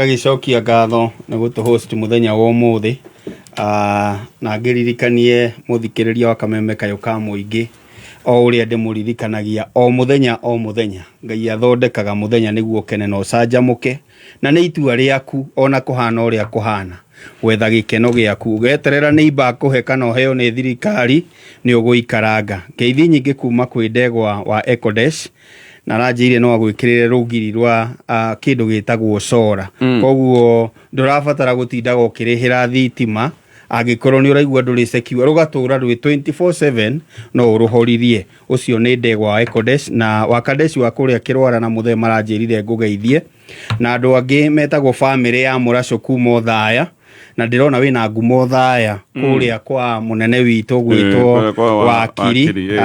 Ngagĩcokia ngatho nĩ gũtũ host mũthenya wa ũmũthĩ. Na ngĩririkanie mũthikĩrĩria wa Kameme Kayũ ka Mũingĩ o ũrĩa ndĩmũririkanagia o mũthenya o mũthenya. Ngai athondekaga mũthenya nĩguo ũkene na ũcanjamũke, na nĩ itua rĩaku ona kũhana ũrĩa kũhana gwetha gĩkeno gĩaku. Ũgeterera neighbour akũhe kana ũheo nĩ thirikari nĩ ũgũikaranga. Ngeithi nyingĩ kuma kwĩ ndegwa wa Ecodesh na aranjĩire no agwĩkĩrĩre rũgiri rwa kĩndũ gĩtagwo solar. Koguo ndũrabatara gũtindaga ũkĩrĩhĩra thitima angĩkorwo nĩ ũraigua ndũrĩ secure, rũgatũra rwĩ 24/7 no ũrũhoririe. Ũcio nĩ ndegwa wa Ecodesh na Wakadesh wa kũrĩa Kĩrwara na Mũthee maranjĩrire ngũgeithie, na andũ angĩ metagwo bamĩrĩ ya Mũracũ kuma Othaya, na ndĩrona wĩna ngumo Othaya kũrĩa kwa mũnene witũ gwĩtwo Kũrĩa kwa Wakiri. Wakiri.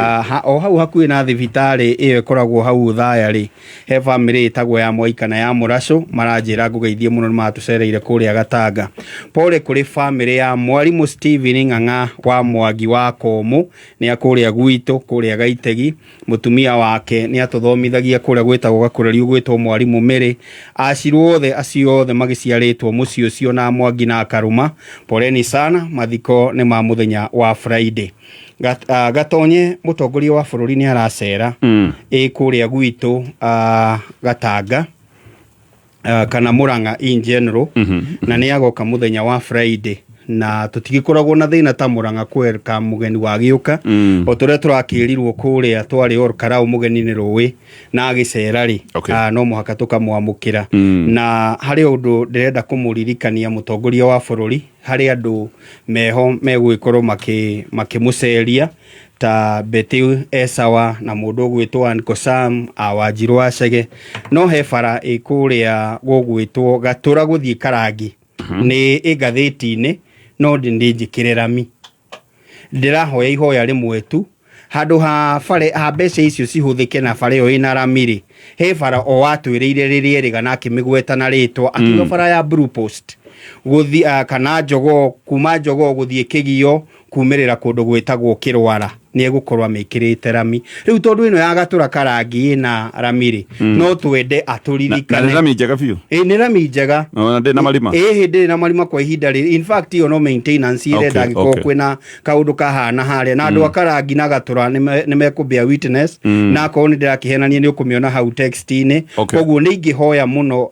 O hau hakuhĩ na thibitarĩ ĩyo ĩkoragwo hau Othaya rĩ, he bamĩrĩ ĩtagwo ya Mwai kana ya Mũracũ, maranjĩra ngũgeithie mũno, nĩ matũcereire kũrĩa Gatanga. Pole kũrĩ bamĩrĩ ya Mwarimũ Steven Ng'ang'a wa Mwangi wa Komũ, nĩ akũrĩa gwitũ kũrĩa Gaitegi. Mũtumia wake nĩ atũthomithagia kũrĩa gwĩtagwo Gakũreri, gwĩtwo Mwarimũ Mĩrĩ. Acirwo othe acio othe magĩciarĩtwo mũciĩ ũcio na Mwangi na Karũma, poleni sana, mathiko nĩ ma mũthenya wa Friday. Gatonye mũtongoria wa bũrũri nĩ aracera ĩ kũrĩa gwitũ Gatanga kana Murang'a in general, na nĩ agoka mũthenya wa Friday, na tũtigĩkoragwo na thĩna ta Murang'a kwerka mũgeni wa gĩũka. O tũrĩa tũrakĩrirwo kũrĩa twarĩ Ol Kalou, mũgeni nĩ rũĩ na agĩcera rĩ, no mũhaka tũkamwamũkĩra. Na harĩ ũndũ ndĩrenda kũmũririkania mũtongoria wa bũrũri, harĩ andũ meho megũgĩkorwo makĩmũceria ta Betty Esawa na mũndũ ũgwĩtwo Uncle Sam a Wanjirũ wa Chege. No he bara ĩ kũrĩa gũgwĩtwo Gatũra gũthiĩ Karangi, nĩ ĩ ngathĩti-inĩ, no ndĩ njĩkĩre rami. Ndĩrahoya ihoya rĩmwe tu, handũ ha bare ha mbeca icio cihũthĩke na bara ĩyo ĩna rami rĩ, he bara o watwĩrĩire rĩrĩa ĩrĩga na akĩmĩgweta na rĩtwa, akiuga bara ya Blue Post gũthiĩ kana Jogoo, kuma Jogoo gũthiĩ Kĩgio kumĩrĩra kũndũ gwĩtagwo Kĩrwara, nĩ egũkorwo amĩkĩrĩte rami. Rĩu tondũ ĩno ya Gatũra Karangi ĩna rami rĩ, no twende atũririkane. Na nĩ rami njega biũ. Ĩ, nĩ rami njega. Ona ndĩ na marima. Ĩ, hĩndĩ ĩrĩ na marima kwa ihinda rĩrĩ. In fact ĩyo no maintenance ĩrenda, angĩkorwo kwĩna kaũndũ kahana harĩa. Na andũ a Karangi na Gatũra nĩ mekũ bear witness, na akorwo nĩ ndĩrakĩhenania nĩ ũkũmĩona hau text-inĩ. Koguo nĩ ingĩhoya mũno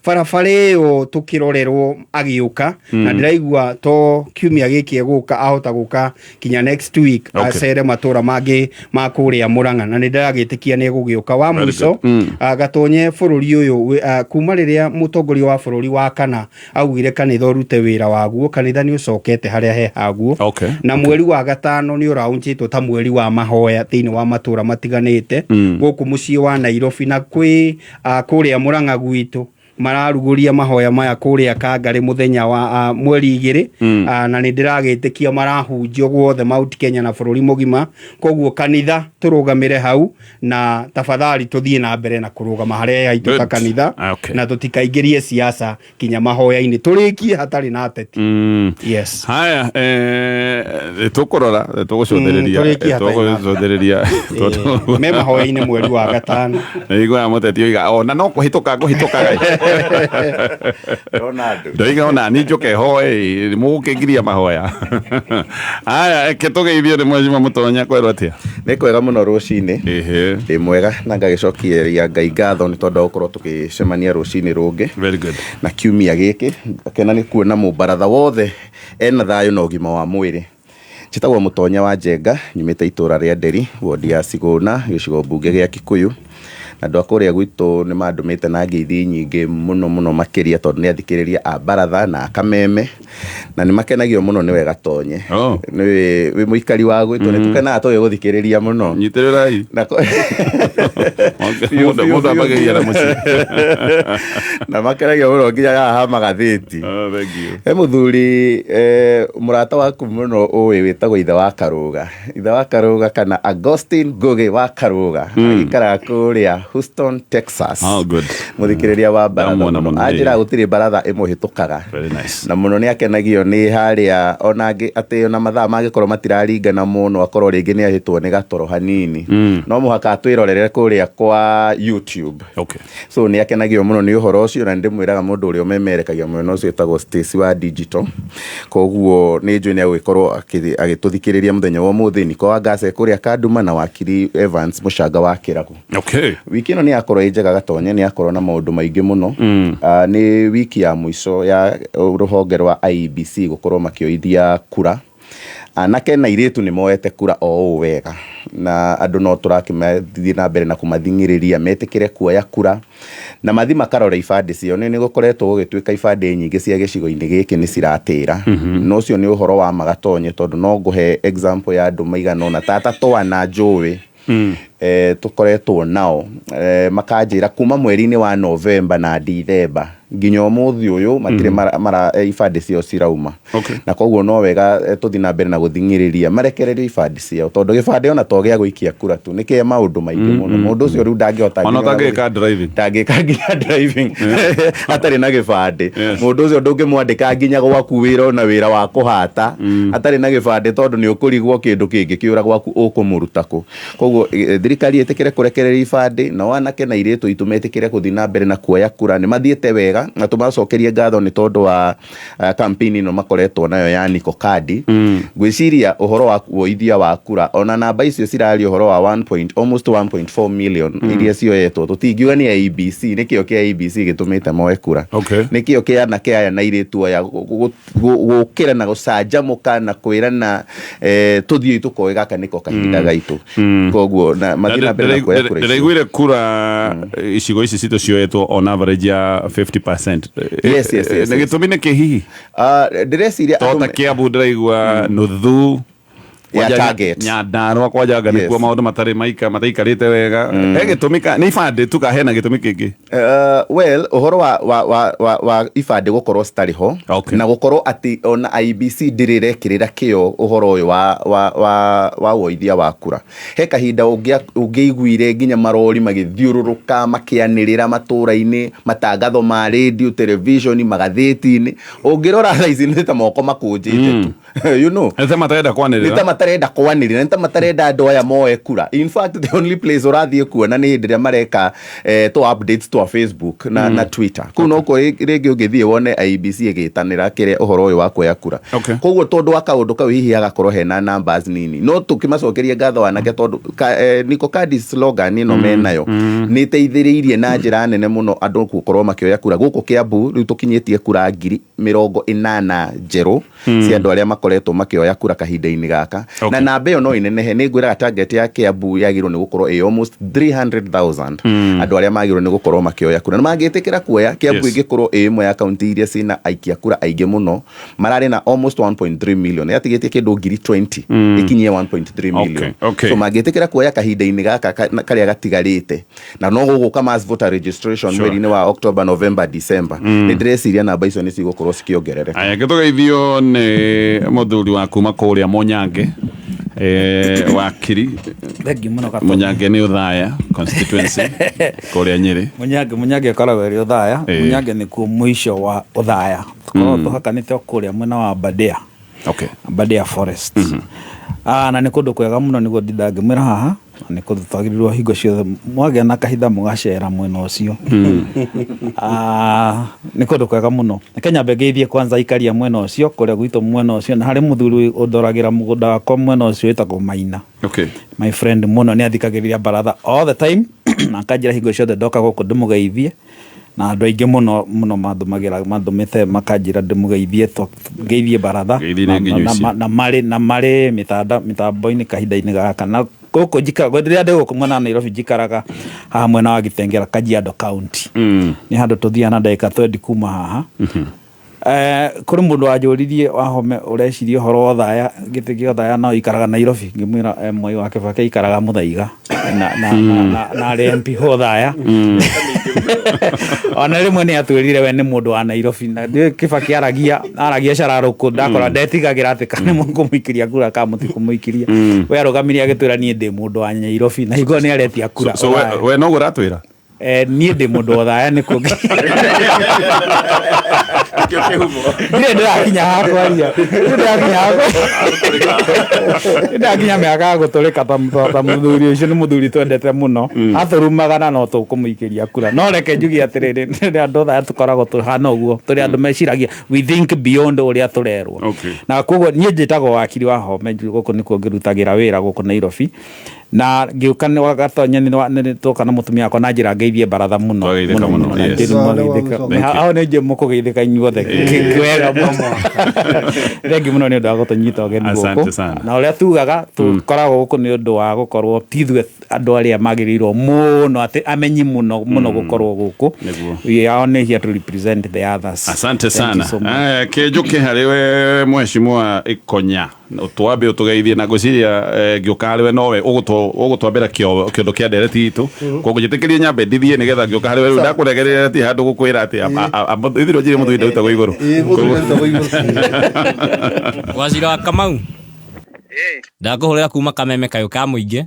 barabara ĩyo tũkĩrorerwo agĩũka, na ndĩraigua to kiumia gĩkĩ egũka, ahota gũka kinya next week, acere matũra mangĩ ma kũrĩa Murang'a, na nĩ ndĩragĩtĩkia nĩ egũgĩũka. Wa Very mũico, good. Gatonye bũrũri ũyũ kuma rĩrĩa mũtongoria wa bũrũri wa kana augire kanitha ũrute wĩra waguo, kanitha nĩ ũcokete harĩa he haguo. Na mweri wa gatano nĩ ũraunjĩtwo ta mweri wa mahoya thĩinĩ wa matũra matiganĩte gũkũ mũciĩ wa Nairobi, na kwĩ kũrĩa Murang'a gwitũ mararugũria mahoya maya kũrĩa Kangarĩ mũthenya wa mweri 2, na nĩ ndĩragĩtĩkia marahunjio guothe Mount Kenya na bũrũri mũgima. Koguo kanitha tũrũgamĩre hau, na tafadhali tũthiĩ na mbere na kũrũgama harĩa haitũ ta kanitha, na tũtikaingĩrie siasa kinya mahoya-inĩ, tũrĩkie hatarĩ na ateti. Yes. Haya, tũkũrora tũgũcũthĩrĩria. Tũrĩkie hatarĩ na Tũgũcũthĩrĩria. Me mahoya-inĩ mweri wa gatano. Nĩiguaga mũteti oiga ona no kũhĩtũka ngũhĩtũka. Ndona andũ. Ndoiga ona ni njũke hoe mũgũkĩngiria mahoya. Haya, reke tũgeithio nĩ mwejima mũtonya kwerwo atĩa? Nĩ kwega mũno rũcinĩ. Ĩhĩ. Ndĩ mwega na ngagĩcokeria Ngai ngatho nĩ tondũ wa gũkorwo tũgĩcemania rũcinĩ rũngĩ Very good. na kiumia gĩkĩ. Ngakena nĩ kuona mũbaratha wothe ena thayũ na ũgima wa mwĩrĩ. Njĩtagwo Mũtonya wa Njenga, nyumĩte itũra rĩa Nderi, wodi ya Sigũna, gĩcigo mbunge gĩa Kikuyu. Na andũ a kũrĩa gwitũ nĩ mandũmĩte na ngeithi nyingĩ mũno mũno makĩria, tondũ nĩ athikĩrĩria a baratha na a Kameme, na nĩ makenagio mũno nĩwe Gatonye. Nĩ wĩ mũikari wa gwitũ, nĩ tũkenaga tũgĩgũthikĩrĩria mũno. Nyitĩrĩrai. Na Biũ, Mũndũ biũ, mũndũ biũ, ambagĩria na biũ. mũciĩ. Na makenagio mũno nginya haha ha magathĩti. Oh, thank you. He mũthuri mũrata waku mũno ũĩ wĩtagwo ithe wa Karũga, ithe wa Karũga kana Augustine Ngũgĩ wa Karũga, agĩikaraga kũrĩa Houston, Texas. Oh, good. Mũthikĩrĩria wa baratha Ndamuona mũno. mũno, Anjĩra ĩĩ. gũtirĩ baratha ĩmũhĩtũkaga. Very nice. Na mũno nĩ akenagio nĩ harĩa ona angĩ atĩ ona mathaa mangĩkorwo matiraringana mũno, akorwo rĩngĩ nĩ ahĩtwo nĩ gatoro hanini, no mũhaka atwĩrorere kũrĩa kwa YouTube. Okay. So nĩ akenagio mũno nĩ ũhoro ũcio, na nĩ ndĩmwĩraga mũndũ ũrĩa ũmemerekagia mwena ũcio wĩtagwo Stacy wa digital. Koguo nĩ njũĩ nĩ agũgĩkorwo agĩtũthikĩrĩria mũthenya wa ũmũthĩ. Niko wa Ngase kũrĩa Kanduma na wakiri Evans Mũcanga wa Kĩragu. Wiki ĩno nĩ yakorwo ĩ njega, Gatonye, nĩ yakorwo na maũndũ maingĩ mũno. Nĩ wiki ya mũico ya rũhonge rwa IEBC gũkorwo makĩoithia kura. Anake na airĩtu nĩ moete kura o ũũ wega, na andũ no tũrakĩmathiĩ na mbere na kũmathing'ĩrĩria metĩkĩre kuoya kura na mathi makarore ibandĩ ciao. Nĩ gũkoretwo gũgĩtuĩka ibandĩ nyingĩ cia gĩcigo-inĩ gĩkĩ nĩ ciratĩra, na ũcio nĩ ũhoro wa magatonye, tondũ no ngũhe example ya andũ maigana ũna tata twana njũĩ tũkoretwo nao, makanjĩra kuma mweri-inĩ wa Novemba na Dithemba nginya ũmũthĩ ũyũ matirĩ mara ibandĩ ciao cirauma. Na koguo no wega tũthiĩ na mbere na gũthing'ĩrĩria marekererio ibandĩ ciao, tondũ gĩbandĩ ona to gĩa gũikia kura tu, nĩ kĩa maũndũ maingĩ mũno. Mũndũ ũcio rĩu ndangĩhota Ona nginya ona ũtangĩka driving. Ndangĩka nginya driving atarĩ na gĩbandĩ. Mũndũ ũcio ndũngĩmwandĩka nginya gwaku wĩra, ona wĩra wa kũhata, atarĩ na gĩbandĩ, tondũ nĩ ũkũrigwo kĩndũ kĩngĩkĩũra gwaku ũkũmũruta kũ. Koguo thirikari ĩtĩkĩre kũrekereria ibandĩ, nao anake na airĩtu aitũ metĩkĩre gũthiĩ na mbere na kuoya kura. Nĩ mathiĩte wega na tũmacokerie ngatho nĩ tondũ wa campaign ĩno makoretwo nayo ya Niko Kadi. Ngwĩciria ũhoro wa woithia wa kura, ona namba icio ciraria ũhoro wa 1 point, almost 1.4 million iria cioyetwo, tũtingiuga nĩ IEBC, nĩkĩo kĩa IEBC gĩtũmĩte moe kura. Nĩkĩo kĩa anake aya na airĩtu aya gũkĩra na gũcanjamũka na kwĩrana, tũthiĩ tũkoe, gaka nĩko kahinda gaitũ. Koguo na mathiĩ na mbere na kuoya kura icio. Ndĩraiguire kura icigo ici citũ cioetwo on average ya 50%. Yes. Na gĩtũmi nĩ kĩ hihi? Ndĩreciria To ta Kiambu ndĩraigua nuthu Ya kwanja target. Nyandarua kwajanga nĩkuo maũndũ matarĩ maika mataikarĩte wega. He gĩtũmi nĩ ibandĩ tu ka hena gĩtũmi kĩngĩ? Well, ũhoro wa ibandĩ gũkorwo citarĩ ho na gũkorwo atĩ ona IEBC ndĩrĩ ĩrekĩrĩra kĩo ũhoro ũyũ wa woithia wa kura. He kahinda ũngĩaiguire nginya marori magĩthiũrũrũka makĩanĩrĩra matũra-inĩ, matangatho ma radio, television, magathĩti-inĩ. Ũngĩrora thaa ici nĩ ta moko makũnjĩte tu. Nĩ ta matarenda Nĩ kwanĩrĩra. Ta matarenda kwanĩrĩra, nĩ ta matarenda andũ aya moe kura. In fact, the only place ũrathiĩ kuona nĩ hĩndĩ ĩrĩa mareka tũ updates twa Facebook na Twitter. Kũu nokuo rĩngĩ ũngĩthiĩ wone IEBC ĩgĩtanĩra kĩrĩa ũhoro ũyũ wa kuoya kura. Koguo tondũ wa kaũndũ kau hihi hagakorwo hena numbers nini, no tũkĩmacokeria ngatho anake, tondũ Niko Kadi slogan ĩno menayo nĩ ĩteithĩrĩirie na njĩra nene mũno andũ gũkorwo makĩoya kura. Gũkũ Kiambu rĩu tũkinyĩtie kura 80,000 njerũ cia andũ arĩa makoretwo makĩoya kura kahinda-inĩ gaka. Na namba ĩyo no inenehe. Nĩ ngwĩraga target ya Kiambu yagĩrĩirwo nĩ gũkorwo ĩ almost 300,000 andũ arĩa magĩrĩirwo nĩ gũkorwo makĩoya kura na mangĩtĩkĩra kuoya. Kiambu ĩngĩkorwo ĩ ĩmwe ya kaunti iria ciĩna aikia kura aingĩ mũno. Mararĩ na almost 1.3 million, yatigĩtie kĩndũ 20,000 ĩkinyie 1.3 million. So mangĩtĩkĩra kuoya kahinda-inĩ gaka karĩa gatigarĩte, na no gũgũka mass voter registration mweri-inĩ wa October, November, December, nĩ ndĩreciria namba icio nĩ cigũkorwo cikĩongerereka. Aya, gĩtũgeithio nĩ mũthuri wa kuma kũrĩa Mũnyange, wakiri. Thengiũ mũno, Gatonye. Mũnyange nĩ Ũthaya constituency kũrĩa Nyĩrĩ. Mũnyange ĩkoragwo ĩrĩ Ũthaya. Mũnyange nĩkuo mũico wa Ũthaya, tũkoragwo tũhakanĩte o kũrĩa mwena wa Aberdare. Aberdare Forest. Na nĩ kũndũ kwega mũno, nĩguo ndinda ngĩmwĩra haha, na nĩ kũndũ twagĩrĩirwo hingo ciothe mwagĩa na kahinda mũgacera mwena ũcio. Nĩ kũndũ kwega mũno. Reke nyambe ngeithie kwanza aikaria mwena ũcio kũrĩa gwitũ mwena ũcio, na harĩ mũthuri ũndoragĩra mũgũnda wakwa mwena ũcio wĩtagwo Maina. My friend mũno, nĩ athikagĩrĩria baratha all the time na akanjĩra hingo ciothe ndoka gũkũ ndĩmũgeithie, na andũ aingĩ mũno mũno mandũmagĩra, mandũmĩte makanjĩra ndĩmũgeithie, ngeithie baratha. Ngeithi nĩ nginyu icio. Na marĩ mĩtambo-inĩ kahinda-inĩ gaka. Na gũkũ njikaraga, rĩrĩa ndĩ gũkũ mwena wa Nairobi, njikaraga haha mwena wa Gitengera, Kajiado County. Nĩ handũ tũthiaga na ndagĩka 20 kuma haha. Kũrĩ mũndũ wanjũririe Wahome ũreciria ũhoro wa Othaya, gĩtĩ kĩa Othaya no ikaraga Nairobi, ngĩmwĩra Mwai wa Kibaki aikaraga Mũthaiga na arĩ MP wa Othaya. Ona rĩmwe nĩ atwĩrire we nĩ mũndũ wa Nairobi, na Kibaki aragia cararũkũ, ndakora ndetigagĩra atĩ kana mũkũmũikĩria kura kana mũtikũmũikĩria. We arũgamirie agĩtwĩra niĩ ndĩ mũndũ wa Nairobi, na hingo nĩ aretia kura. So we no ũratwĩra? Niĩ ndĩ mũndũ wa Othaya nĩkuo ndirĩ ndĩrakinya hakwaria, ndĩrakinya mĩaka ya gũtũrĩka ta mũthuri ũcio. Nĩ mũthuri twendete mũno, atũrumaga na no tũkũmũikĩria kura. No reke njuge atĩrĩrĩ, nĩ andũ Othaya tũkoragwo tũhana ũguo, tũrĩ andũ meciragia, we think beyond ũrĩa tũrerwo. Na koguo niĩ njĩtagwo Wakiri Wahome, gũkũ nĩkuo ngĩrutagĩra wĩra gũkũ Nairobi, na ngĩũka nĩ gatonya nĩ twoka na mũtumia wakwa na njĩra ngeithie baratha mũno. Twageithĩka mũno mũno, mũno, na yes. njĩra mwageithĩka. Hau nĩ njũĩ mũkũgeithĩka inyuothe wega mũno. Thengiũ mũno nĩ ũndũ wa gũtũnyita ũgeni Asante gũkũ. sana. Na ũrĩa tugaga tũkoragwo gũkũ nĩ ũndũ wa gũkorwo ti ithuĩ andũ arĩa magĩrĩirwo mũno atĩ amenyi mũno mũno gũkorwo gũkũ. Nĩguo. We are only here to represent the others. Asante Thank you sana. so much. Kĩnjũke harĩ we mheshimiwa Ikonya, twambe ũtũgeithie, na ngwĩciria ngĩũka harĩ we nowe ũgũtwambĩra kĩondo kĩa ndereti itũ, koguo njĩtĩkĩrie nyambe ndithie nĩgetha ngĩũka harĩ we rĩu ndakũregereria ti handũ gũkwĩra atĩ ithirwo njĩrĩ mũthuri ndarutagwo igũrũ. Wazira wa Kamau, ndakũhũrĩra kuma Kameme kayũ ka mũingĩ.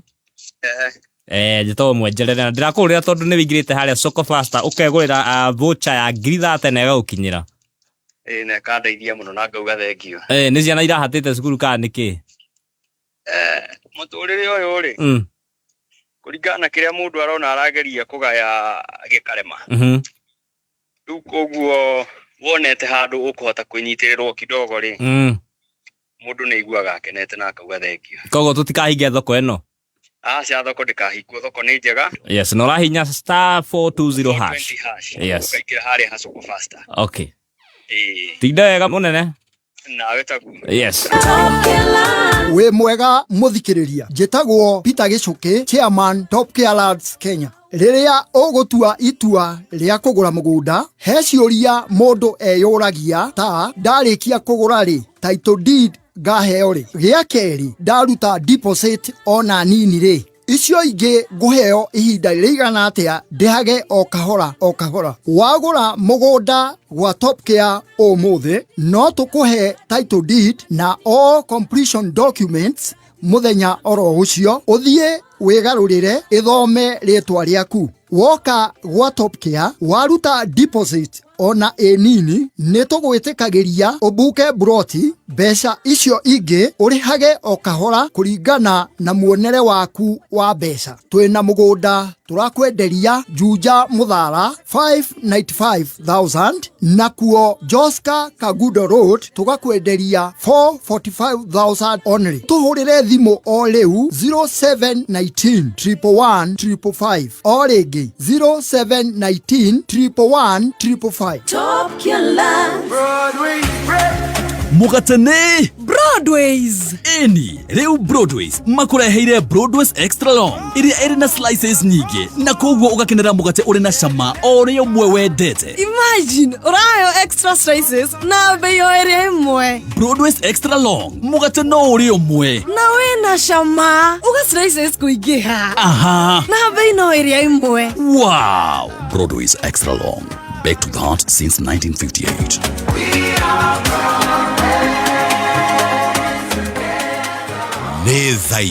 Njĩtagwo Mwenjerere na ndĩrakũhũrĩra tondũ nĩ wĩingĩrĩte harĩa Soko Faster ũkegũrĩra voucher ya 30,000 na ĩgagũkinyĩra. Ĩĩ, na ĩkandeithia mũno na ngauga thengio. Nĩ ciana irahatĩte cukuru kana nĩkĩ? Mũtũrĩre ũyũ rĩ, kũringana na kĩrĩa mũndũ arona arageria kũgaya gĩkarema. Rĩu koguo wonete handũ ũkũhota kwĩnyitĩrĩrwo kidogo rĩ, mũndũ nĩ aiguaga akenete na akauga thengio. Koguo tũtikahinge thoko ĩno? Aca, thoko ndĩkahingwo, thoko nĩ njega. Yes, na ũrahinya *420#. 420 hash. Yes. Ũkaingĩra harĩa ha Soko Faster. Okay. Ĩĩ. Tinda wega mũnene. Nawe taguo. Yes. Wĩ mwega mũthikĩrĩria, njĩtagwo Peter Gĩcũkĩ, chairman Top Care Lands Kenya. Rĩrĩa ũgũtua itua rĩa kũgũra mũgũnda, he ciũria mũndũ eyũragia ta ndarĩkia kũgũra rĩ, title deed ngaheo rĩ? Gĩa kerĩ, ndaruta deposit ona nini rĩ, icio ingĩ ngũheo ihinda rĩigana atĩa ndĩhage o kahora o kahora? Wagũra mũgũnda gwa Top Care ũmũthĩ, no tũkũhe title deed na all completion documents mũthenya oro ũcio, ũthiĩ wĩgarũrĩre ĩthome rĩtwa rĩaku. Woka gwa Top Care waruta deposit ona ĩ nini, nĩ tũgwĩtĩkagĩria ũbuke buroti, mbeca icio ingĩ ũrĩhage o kahora kũringana na muonere waku wa mbeca. Twĩna mũgũnda tũrakwenderia Juja Mũthara 595,000, nakuo Joska Kagudo Road tũgakwenderia 445,000 only. Tũhũrĩre thimũ o rĩu 0719 111 555, o rĩngĩ 0719 111 555. Top Killer. Mũgate nĩ Broadways. Ĩni rĩu Broadways makũreheire Broadways Extra Long ĩrĩa ĩrĩ na slices nyingĩ, na koguo ũgakenera mũgate ũrĩ na cama o ũrĩa ũmwe wendete. Imagine, ũraheo extra slices na bei o ĩrĩa ĩmwe. Broadways Extra Long, mũgate no ũrĩ ũmwe na wĩna cama, uga slices kũingĩha. Na bei no ĩrĩa ĩmwe. Wow, Broadways Extra Long, back to the heart since 1958. Nĩ thaa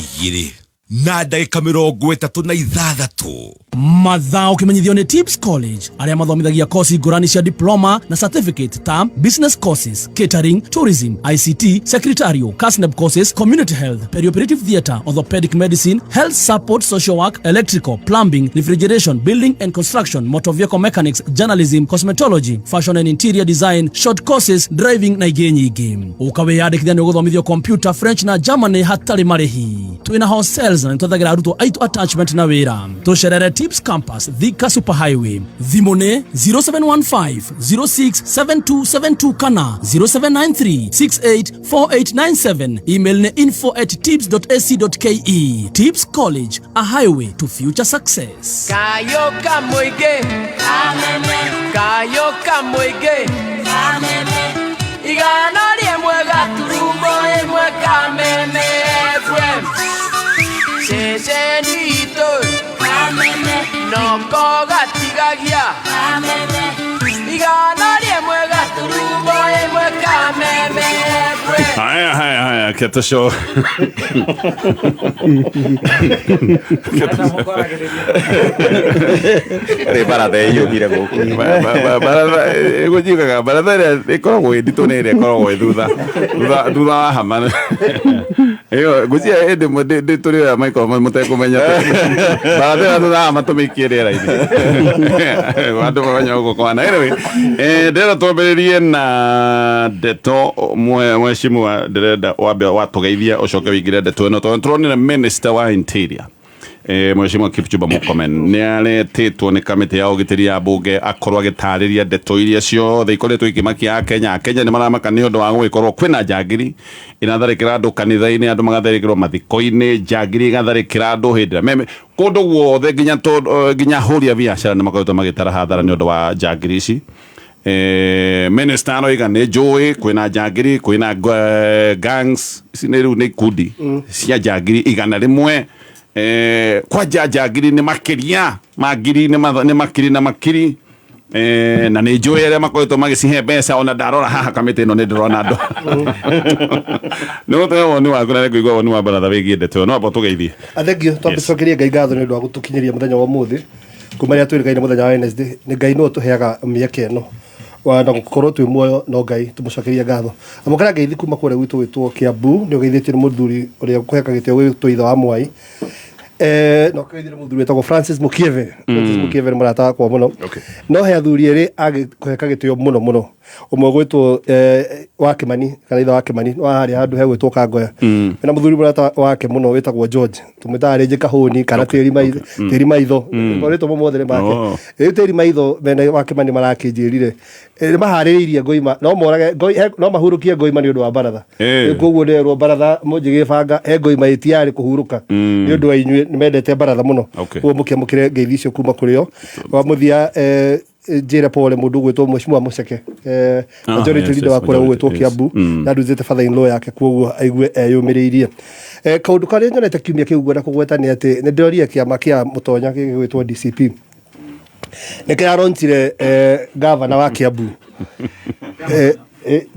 2:36. Mathaa ũkĩmenyithio nĩ Tips College, arĩa mathomithagia kosi ngũrani cia diploma na certificate ta business courses, catering, tourism, ICT, secretarial, KASNEB courses, community health, perioperative theatre, orthopedic medicine, health support, social work, electrical, plumbing, refrigeration, building and construction, motor vehicle mechanics, journalism, cosmetology, fashion and interior design, short courses, driving na ingĩ nyingĩ. Ũka wĩyandĩkithia nĩ ũgũthomithio computer, French na Germany hatarĩ marĩhi. Twĩna hostels na nĩtwethagĩra arutwo aitũ attachment na wĩra. Tũcerere Tips Campus, Thika Super Highway. Thimũ nĩ 0715 067272 kana 0793 684897. Email nĩ info@tips.ac.ke. Tips College, a highway to future success. Kayo kamũingĩ, kayo kamũingĩ. Igana rĩmwe gaturumo ĩmwe Kameme FM. Ceceni itũ Kameme noko gatigagia Kameme. Igana rĩmwe gaturumo ĩmwe Kameme FM. Haya, haya, haya, keto Rĩ baratha ĩiyũgire gũkũ. Baratha ĩgũnjiugaga baratha ĩrĩa ĩkoragwo ĩ nditũ nĩ ĩrĩa ĩkoragwo ĩ thutha thutha wa hama ĩyo ngwĩciria hĩndĩ ĩmwe ndĩ tũrĩ oya Michael mũtekũmenya baratha ĩyo thutha wa hama tũmĩikie rĩera-inĩ andũ mamenya ũguo kwana. Anyway, ndĩrenda twambĩrĩrie na ndeto mheshimiwa, ndĩrenda wambe watũgeithia ũcoke wĩingĩre ndeto ĩno tondũ tũronire minister wa interior Mheshimiwa Kipchumba Murkomen nĩ aretĩtwo nĩ kamĩtĩ ya ũgitĩri ya mbunge akorwo agĩtarĩria ndeto iria ciothe ikoretwo ikĩmakia Akenya. Akenya nĩ maramaka nĩ ũndũ wa gũgĩkorwo kwĩna njangiri iratharĩkĩra andũ kanitha-inĩ, andũ magatharĩkĩrwo mathiko-inĩ, njangiri igatharĩkĩra andũ hĩndĩ ĩrĩa meme kũndũ guothe, nginya nginya ahũri a biacara nĩ makoretwo magĩtara hathara nĩ ũndũ wa njangiri ici. Minister aroiga nĩ njũĩ kwĩna njangiri, kwĩna gangs ici nĩ rĩu nĩ ikundi cia njangiri 100. Kwanja njangiri nĩ makĩria ma ngiri, nĩ makiri na makiri. Na nĩ njũĩ arĩa makoretwo magĩcihe mbeca, ona ndarora haha kamĩtĩ ĩno nĩ ndĩrona andũ. Nĩ gũtũhe woni waku na nĩngũigua woni wa baratha wĩgiĩ ndeto ĩyo. No amba ũtũgeithie. Thengio, twambe tũcokerie Ngai ngatho nĩ ũndũ wa gũtũkinyĩria mũthenya wa ũmũthĩ kuma rĩrĩa twĩrĩgaine mũthenya wa Wednesday. Nĩ Ngai nĩwe ũtũheaga mĩeke ĩno na gũkorwo twĩ muoyo, no Ngai tũmũcokerie ngatho. Amũkĩra ngeithi kuma kũrĩa gwitũ gwĩtwo Kiambu, nĩ ũgeithĩtio nĩ mũthuri ũrĩa ũkũheka gĩtĩo gwĩtwo ithe wa Mwai. Na ũkĩgeithio nĩ mũthuri wĩtagwo Francis Mukieve. Francis Mukieve nĩ mũrata wakwa mũno. No he athuri erĩ angĩkũheka gĩtĩo mũno mũno. Ũmwe gwĩtwo wa Kĩmani kana ithe wa Kĩmani wa harĩa handũ hegwĩtwo Kangoya. Na mũthuri mũrata wake mũno wĩtagwo George, tũmwĩtaga rĩngĩ Kahũni kana tĩri maitho, tĩri maitho. Marĩtwa mothe nĩ make. Rĩu tĩri maitho mena wa Kĩmani marakĩnjĩrire nĩ maharĩrĩirie ngoima, no morage no mahurũkie ngoima nĩ ũndũ wa baratha. Koguo nderwo baratha mũnjĩgĩbanga he ngoima ĩtiarĩ kũhurũka nĩ ũndũ wa inyuĩ, nĩ mendete baratha mũno. Koguo mũkĩamũkĩre ngeithi icio kuma kũrĩ o. Wa mũthia, njĩre pole mũndũ ũgwĩtwo Mheshimiwa Mũceke, majority leader wa kũrĩa ũgwĩtwo Kiambu, na nduzĩte father in law yake, koguo aigue eyũmĩrĩirie. Kaũndũ karĩa nyonete kiumia kĩu ngwenda kũgweta nĩ atĩ nĩ ndĩrorire kĩama kĩa Mũtonya gĩgwĩtwo DCP nĩ kĩraronchire gavana wa Kiambu.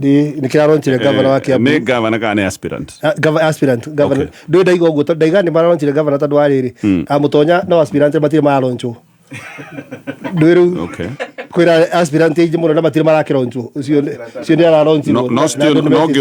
Nĩ kĩraronchire gavana wa Kiambu. Nĩ gavana kana nĩ aspirant? Aspirant gavana. Ndũĩ ndaiga ũguo tondũ ndaiga nĩ mararonchire gavana tondũ wa rĩrĩ, Mũtonya no aspirant matirĩ maronchwo. Ndũĩ rĩu kwĩna aspirant aingĩ mũno na matirĩ marakĩronchwo, ũcio nĩ araronchirwo. No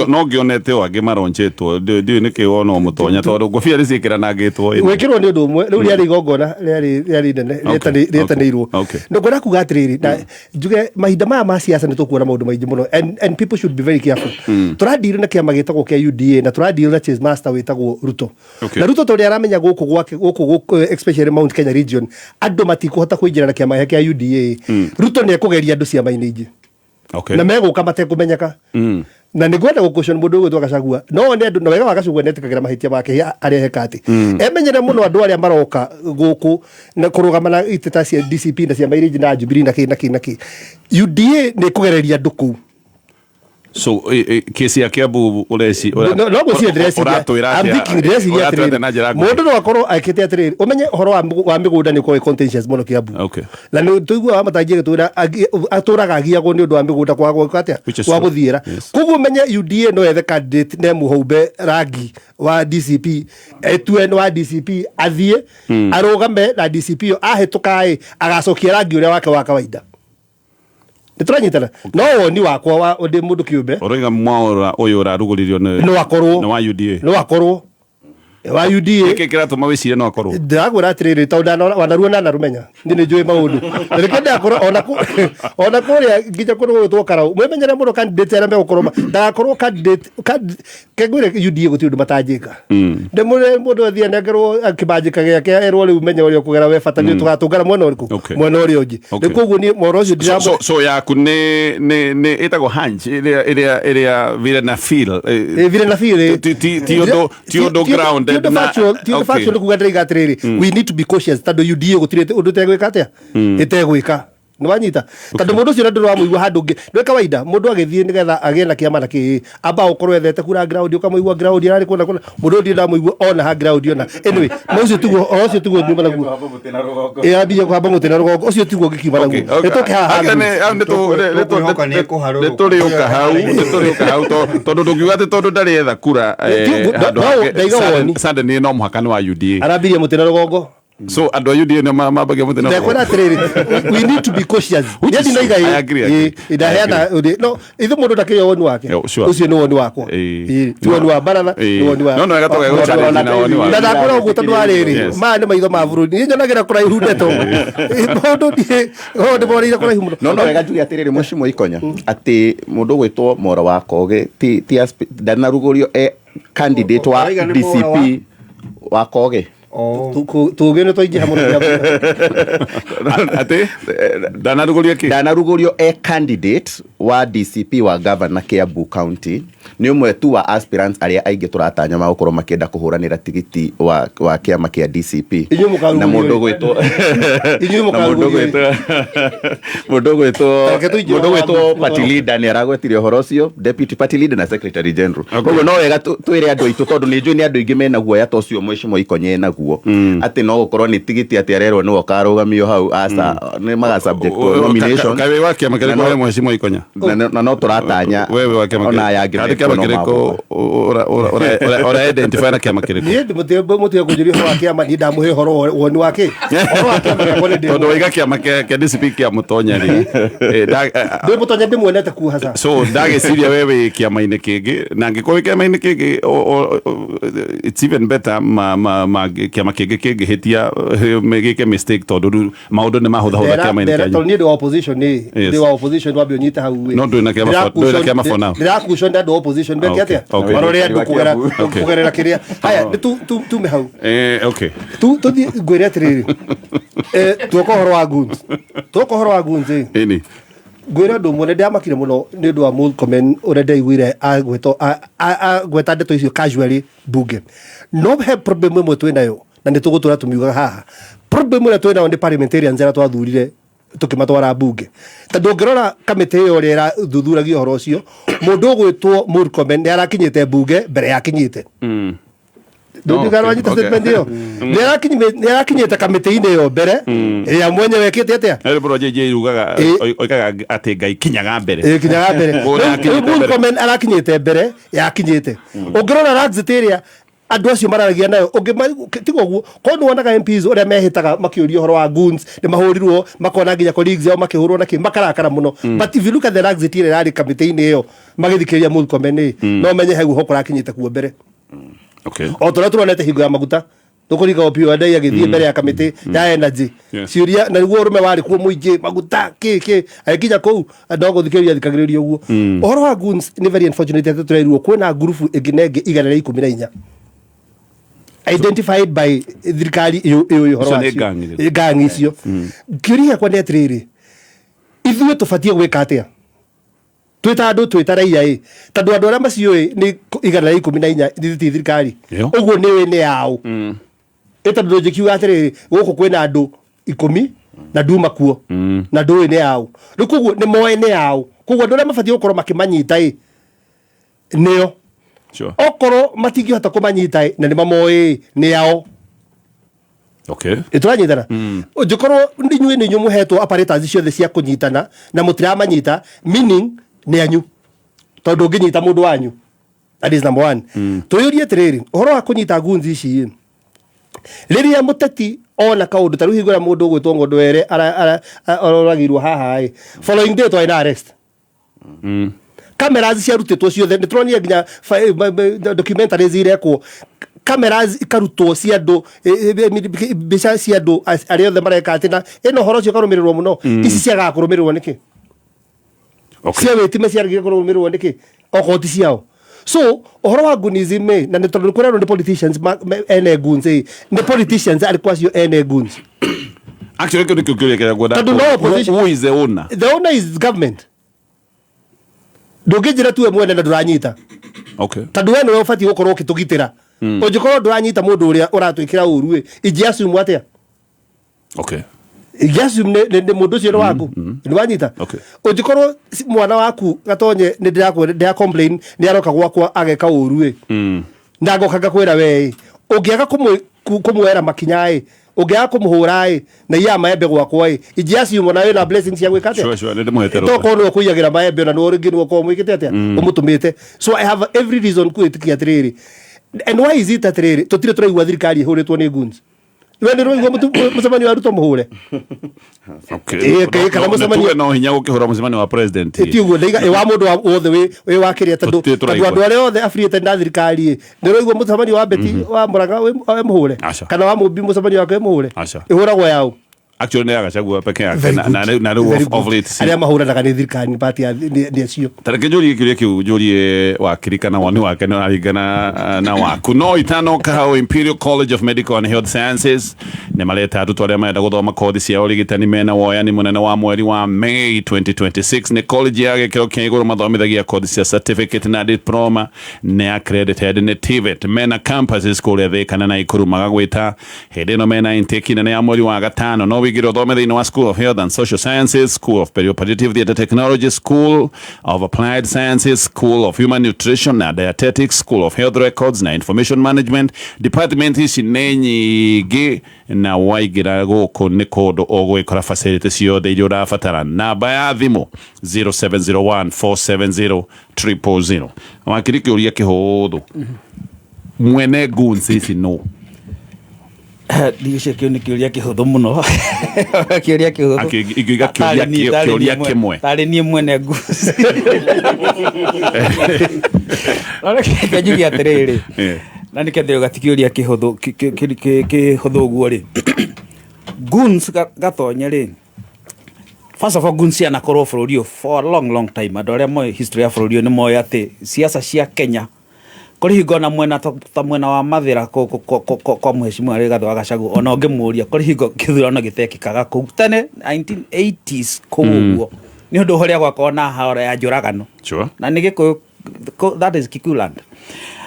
no ngĩonete o angĩ maronchĩtwo, ndiũĩ nĩkĩ wona o Mũtonya tondũ ngũbia nĩ ciĩkĩranangĩtwo. Gwĩkĩrwo nĩ ũndũ ũmwe, rĩu rĩarĩ igongona rĩarĩ inene rĩetanĩirwo. No ngwenda kuga atĩrĩrĩ, na njuge mahinda maya ma siasa nĩ tũkuona maũndũ maingĩ mũno, and people should be very careful. Tũradeal na kĩama gĩtagwo kĩa UDA na tũradeal na chase master wĩtagwo Ruto. Na Ruto tondũ aramenya gũkũ gwake gũkũ, especially Mount Kenya region, andũ matikũhota kũingĩra na kĩama kĩa UDA. Ruto nĩ ekũgeria andũ ciama-inĩ ingĩ na megũka matekũmenyeka. Na nĩ ngwenda gũkũcio nĩ mũndũ ũgwĩtwo Gachagua, no one andũ na wega wa Gachagua nĩ etĩkagĩra mahĩtia make arĩa eka atĩ emenyere mũno andũ arĩa maroka gũkũ na kũrũgama na itĩ ta cia DCP na ciama iria ingĩ na Jubilee na kĩ na kĩ na kĩ. UDA nĩ ĩkũgereria andũ kũu. So kesi ya Kiambu ũreci No ngwĩciria ndĩreciria ũratwĩra I'm thinking ndĩreciria ũratwĩra atĩrĩrĩ, na njĩra nguhĩ. Mũndũ no akorwo ekĩte atĩrĩrĩ, ũmenye ũhoro wa mĩgũnda nĩ ũkorwo wĩ contentious mũno Kiambu. Na nĩ tũiguaga Wamatangi agĩtwĩra atũraga agiagwo nĩ ũndũ wa mĩgũnda kwaga gwĩka atĩa, Which is kwa true. gũthiĩra. Koguo ũmenye UDA no ethe candidate na ĩmũhumbe rangi wa DCP, etue nĩ wa DCP, athiĩ arũgame na DCP ĩyo, ahĩtũka ĩ agacokia rangi ũrĩa wake wa kawaida. Nĩ tũranyitana? No woni wakwa wa ndĩ mũndũ kĩũmbe, Ũroiga mwaũra ũyũ ũrarugũririo nĩ no akorwo nĩ wa UDA? No akorwo wa UDA. Nĩkĩ kĩratũma wĩcirie no akorwo? Ndĩrakwĩra atĩrĩrĩ, tondũ wanaruo na narũmenya niĩ nĩ njũĩ maũndũ, na nĩkĩo ndĩrakorwo ona kũrĩa nginya kũndũ gũgwĩtwo Karau, mwĩmenyere mũno candidate arĩa megũkorwo ndagakorwo candidate kengwĩre UDA gũtirĩ ũndũ matanjĩka. Ndĩmũre mũndũ athiĩ anengerwo kĩmanjĩka gĩake, erwo rĩu menya ũrĩa ũkũgera we, bata nĩ tũgatũngana mwena ũrĩkũ, mwena ũrĩa ũngĩ. Rĩu koguo niĩ mohoro ũcio So yaku nĩ ĩtagwo hunch ĩrĩa vile na feel. Vile na feel, eh. Ti ũndũ grounded Ti ũndũ factual, ti ũndũ factual. Nĩ kuga ndĩraiga atĩrĩrĩ, we need to be cautious tondũ UDA gũtirĩ ũndũ ĩtegwĩka atĩa, ĩtegwĩka. Nĩ wanyita? Tondũ mũndũ ũcio ndũramũigua handũ ũngĩ. Nĩ kawaida mũndũ agĩthiĩ nĩgetha agĩe na kĩama na kĩ amba ũkorwo ethete kura ground, ũkamũigua ground ararĩ kũna kũna, mũndũ ũyũ ndirĩ ndamũigua ona ha ground ona. Anyway, no ũcio tiguo, o ũcio tiguo nyuma naguo. Ĩ ambia kũhamba mũtĩ na rũgongo, ũcio tiguo ngĩkiuma naguo. Nĩ tũke haha Ake handũ. Tũkwĩhoka nĩ ekũharũrũka. nĩ tũrĩũka hau, nĩ tũrĩũka hau tondũ ndũngiuga atĩ tondũ ndarĩ etha kura handũ No, hake, ndaiga woni. suddenly no mũhaka nĩ wa UDA. Arambirie mũtĩ na rũgongo. So andũ a UDA nĩ mambagia mũtĩ na Ndakwĩra rũgongo. atĩrĩrĩ, we need to be cautious. Which Niĩ is ndinoiga true. I agree, I agree. ndaheana no ithuĩ mũndũ ndakĩrĩ woni wake. Yeah, sure. Ũcio nĩ woni wakwa. Ĩĩ. Ti woni wa baratha, Ĩĩ. nĩ woni wa No, no wega tũgagĩ wa- challenge na woni waku. Na ndakwĩra ũguo tondũ wa rĩrĩ, Yes. maya nĩ maitho ma bũrũri. Niĩ nyonagĩra kũraihu ndeto. Maũndũ niĩ, oh, ndĩmoneire kũraihu mũno. No wega njuge atĩrĩrĩ, Mheshimiwa Ikonya, atĩ mũndũ ũgwĩtwo Moro wa Koge ti ti ndanarugũrio e candidate wa Ũraiga nĩ Mwaura wa? DCP wa Koge. Tũgĩ nĩ twaingĩha mũno. Atĩ ndanarugũrio kĩ? Ndanarugũrio e candidate wa DCP wa governor Kiambu County. Nĩ ũmwe tu wa aspirants arĩa aingĩ tũratanya magũkorwo makĩenda kũhũranĩra tigiti wa kĩama kĩa DCP. Inyuĩ mũkarugũrio Na mũndũ rĩ? ũgwĩtwo Inyuĩ na mũndũ mũkarugũrio rĩ? ũgwĩtwo mũndũ ũgwĩtwo Reke tũingĩre mũndũ ũgwĩtwo wa- party leader nĩ aragwetire ũhoro ũcio, deputy party leader na secretary general. Koguo no wega twĩre andũ aitũ, tondũ nĩ njũĩ nĩ andũ aingĩ mena guoya ta ũcio Mheshimiwa Ikonya enaguo, atĩ no gũkorwo nĩ tigiti atĩ arerwo nĩwe ũkarũgamio hau, aca, nĩ maga subject to nomination. Kaĩ wĩ wa kĩama Na kĩrĩkũ we Mheshimiwa Ikonya? Na no tũratanya Wewe wa kĩama ona aya angĩ kĩrĩkũ? mekuo Kĩama no kĩrĩkũ magũka. ũra identify na kĩama kĩrĩkũ? Niĩ mũtige kũnjũria ũhoro wa kĩama, niĩ ndamũhe ũhoro woni wa kĩ? Ũhoro wa kĩama gĩakwa nĩ ndĩ Tondũ waiga kĩama kĩa DCP kĩa Mũtonya rĩ, Ndĩ Mũtonya ndĩmuonete kuo haca. So ndagĩciria we wĩ kĩama-inĩ kĩngĩ, na angĩkorwo wĩ kĩama-inĩ kĩngĩ, it's even better ma kĩama kĩngĩ kĩngĩhĩtia, gĩke mistake, tondũ rĩu maũndũ nĩ mahũthahũtha kĩama-inĩ Tondũ kĩanyu. niĩ ndĩ wa opposition nĩ ndĩ wa opposition, wambe ũnyite hau ĩ. No ndũrĩ na kĩama ndũrĩ na kĩama for now. Ndĩrakucon andũ a opposition meke atĩa? Marore andũ kũgerera kĩrĩa. Haya, nĩ tume hau. Okay. Tũthiĩ ngwĩre atĩrĩrĩ, tuoka ũhoro wa goons. Tuoka ũhoro wa goons ĩ. Ĩni. Ngwĩra ũndũ ũmwe, nĩ ndĩramakire mũno nĩ ũndũ wa Murkomen ũrĩa ndaiguire agweta ndeto icio casually bunge. No he problem ĩmwe twĩ nayo na nĩ tũgũtũra tũmiugaga haha. Problem ĩrĩa twĩ nayo nĩ parliamentarians arĩa twathurire tũkĩmatwara bunge. Tondũ ũngĩrora kamĩtĩ ĩyo ũrĩa ĩrathuthuragia ũhoro ũcio, mũndũ ũgwĩtwo Murkomen nĩ arakinyĩte bunge mbere ya akinyĩte. Ndũngĩgarũra wanyita statement ĩyo. Nĩ arakinyĩte kamĩtĩ-inĩ ĩyo mbere ĩrĩa mwenyewe ĩkĩte atĩa? Rĩu bro JJ ugaga oigaga atĩ Ngai kinyaga mbere. Ĩ, kinyaga mbere. Ũrĩa Rĩu akinyĩte mbere. Murkomen arakinyĩte mbere yakinyĩte. Ũngĩrora Laxit ĩrĩa andũ acio mararagia nayo, tiga ũguo, korwo nĩ wonaga MPs ũrĩa mehĩtaga makĩũria ũhoro wa goons, nĩ mahũrirwo, makona nginya colleagues ao makĩhũrwo na kĩ, makarakara mũno. But if you look at the Laxit ĩrĩa ĩrarĩ kamĩtĩ-inĩ ĩyo magĩthikĩrĩria Murkomen ĩ, no menye he guoko kũrakinyĩte kuo mbere. O tũrĩa turonete hingo ya maguta tũkũringa Opiyo Wandayi agĩthiĩ mbere ya kamĩtĩ ya energy, ciũria na nĩguo ũrũme warĩ kuo mũingĩ, maguta kĩ kĩ, agĩkinya kũu no gũthikĩrĩria athikagĩrĩria ũguo. Ũhoro wa goons nĩ very unfortunate atĩ tũrerirwo kwĩna ngurubu ĩngĩ na ĩngĩ 114 identified by thirikari ĩyo ĩyo ũhoro Icio nĩ wacio. gang rĩu. Gang icio. Kĩũria gĩakwa nĩ atĩrĩrĩ, ithuĩ tũbatiĩ gwĩka atĩa twĩ ta andũ, twĩ ta raia ĩ, tondũ andũ arĩa maciũĩ nĩ 114, ti thirikari ũguo nĩ ũĩ nĩ yao ĩ, tondũ ndũngĩkiuga atĩrĩrĩ, gũkũ kwĩna andũ 10 na nduma kuo na ndũĩ nĩ yao. Rĩu koguo nĩ moĩ nĩ yao, koguo andũ arĩa mabatiĩ gũkorwo makĩmanyita ĩ nĩo. Okorwo matingĩhota kũmanyita ĩ, na nĩ mamoĩ ĩ, nĩ yao. Ĩ, tũranyitana? Ũngĩkorwo inyuĩ nĩ inyuĩ mũhetwo apparatus ciothe cia kũnyitana na mũtiramanyita, meaning nĩ anyu, tondũ ũngĩnyita mũndũ wanyu. That is number one. Twĩyũrie atĩrĩrĩ, ũhoro wa kũnyita goons ici ĩ, rĩrĩa mũteti ona kaũndũ ta rĩu hingo ĩrĩa mũndũ ũgwĩtwo Ng'ondo Were aroragirwo haha ĩ, following day twarĩ na arrest, cameras ciarutĩtwo ciothe, nĩ tũronire nginya documentaries irekwo, cameras ikarutwo cia andũ, mbica cia andũ arĩa othe mareka atĩ na ĩno ũhoro ũcio ũkarũmĩrĩrwo mũno. Ici ciagaga kũrũmĩrĩrwo nĩkĩ? Cia wĩtime ciarigire kũrũmĩrĩrwo nĩkĩ okorwo ti ciao? So ũhoro wa goonism ĩ, na nĩ tondũ kũrerwo nĩ politicians ene goons ĩ, nĩ politicians arĩkũ acio ene goons? Actually kĩu nĩkĩo kĩũria kĩrĩa ngwenda. Tondũ no opposition- Who is the owner? The owner is government. Ndũngĩnjĩra tuwe mwene na ndũranyita. Tondũ we nĩwe ũbatiĩ gũkorwo ũkĩtũgitĩra. Ũngĩkorwo ndũranyita mũndũ ũrĩa ũratwĩkĩra ũru ĩ, ingĩ assume atĩa? Ingĩ-assume nĩ mũndũ ũcio nĩ waku. Nĩ wanyita? Okay. Ũngĩkorwo mwana waku gatonye nĩ ndĩra complain nĩ aroka gwakwa ageka ũru ĩ. Na ngoka ngakwĩra we ĩ, ũngĩaga kũmuoera makinya ĩ, ũngĩaga kũmũhũra ĩ, na iya maembe gwakwa ĩ, ingĩ-assume ona wĩna blessing cia gwĩka atĩa? Sure, sure, nĩ ndĩmũhete rũtha. Tokorwo nĩwe ũkũiyagĩra maembe ona nĩwe rĩngĩ nĩwe ũkorwo mwĩkĩte atĩa? Ũmũtũmĩte. So I have every reason kwĩtĩkia atĩrĩrĩ. And why is it atĩrĩrĩ, tũtirĩ tũraigua thirikari ĩhũrĩtwo nĩ goons? We nĩ ũraigua mũcemanio wa Ruto mũhũre? Okay. Ĩ, kana No, mũcemanio- tuge no hinya gũkĩhũra mũcemanio wa president. Ti ũguo ndaiga wa mũndũ wothe wĩ wa kĩrĩa tondũ Tũtirĩ tondũ tũraigua. andũ arĩa othe affiliated na thirikari ĩ, nĩ ũraigua mũcemanio wa Betty wa Murang'a wĩ mũhũre? Aca. Kana wa Mũmbi mũcemanio wake wĩ mũhũre? Aca. Ĩhũragwo yaũ? Actually nĩ ya Gachagua peke yake Very na good. na rĩu Very of good. late si. Arĩa mahũranaga nĩ thirikari nĩ party ya nĩ acio. Ta reke njũrie kĩũria kĩu njũrie wakiri kana woni wake nĩ ũraringana na waku no itanoka hau Imperial College of Medical and Health Sciences nĩ mareta arutwo arĩa marenda gũthoma kothi cia ũrigitani mena woyani mũnene wa mweri wa May 2026. Nĩ college ya gĩkĩro kĩa igũrũ, mathomithagia kothi cia certificate na diploma, nĩ accredited nĩ TVET, mena campuses kũrĩa Thĩka na Naikuru. Magagwĩta hĩndĩ ĩno mena intake nene ya mweri wa gatano. No wĩingĩre ũthome thĩinĩ wa School of Health and Social Sciences, School of Perioperative Theatre Technology, School of Applied Sciences, School of Human Nutrition na Dietetics, School of Health Records na Information Management. Department ici nĩ nyingĩ na waingĩra gũkũ nĩ kũndũ ũgwĩkora facility ciothe iria ũrabatara. Namba ya thimũ 0701 470 000. Wakiri, kĩũria kĩhũthũ, mwene goons ici no? Ndigĩcia kĩu nĩ kĩũria kĩhũthũ mũno, kĩũria kĩhũthũ. Ingĩiga kĩũria kĩũria kĩmwe. Tarĩ niĩ mwene goons. No reke njuge atĩrĩrĩ, na nĩkĩo ndĩrauga ti kĩũria kĩhũthũ kĩhũthũ ũguo rĩ. Goons gatonye rĩ, first of all, goons cianakorwo bũrũri ũyũ for a long, long time. Andũ arĩa moĩ history ya bũrũri ũyũ nĩ moĩ atĩ siasa cia Kenya kũrĩ hingo na mwena ta mwena wa Mathĩra kwa mheshimiwa Rigathĩ wa Gachagua, ona ũngĩmũria, kũrĩ hingo kĩthurano gĩtekĩkaga kũu tene 1980s kũu ũguo, nĩ ũndũ ũrĩa gwakorwo na haro ya njũragano. Na nĩ Gĩkũyũ, that is Kikuyu-land.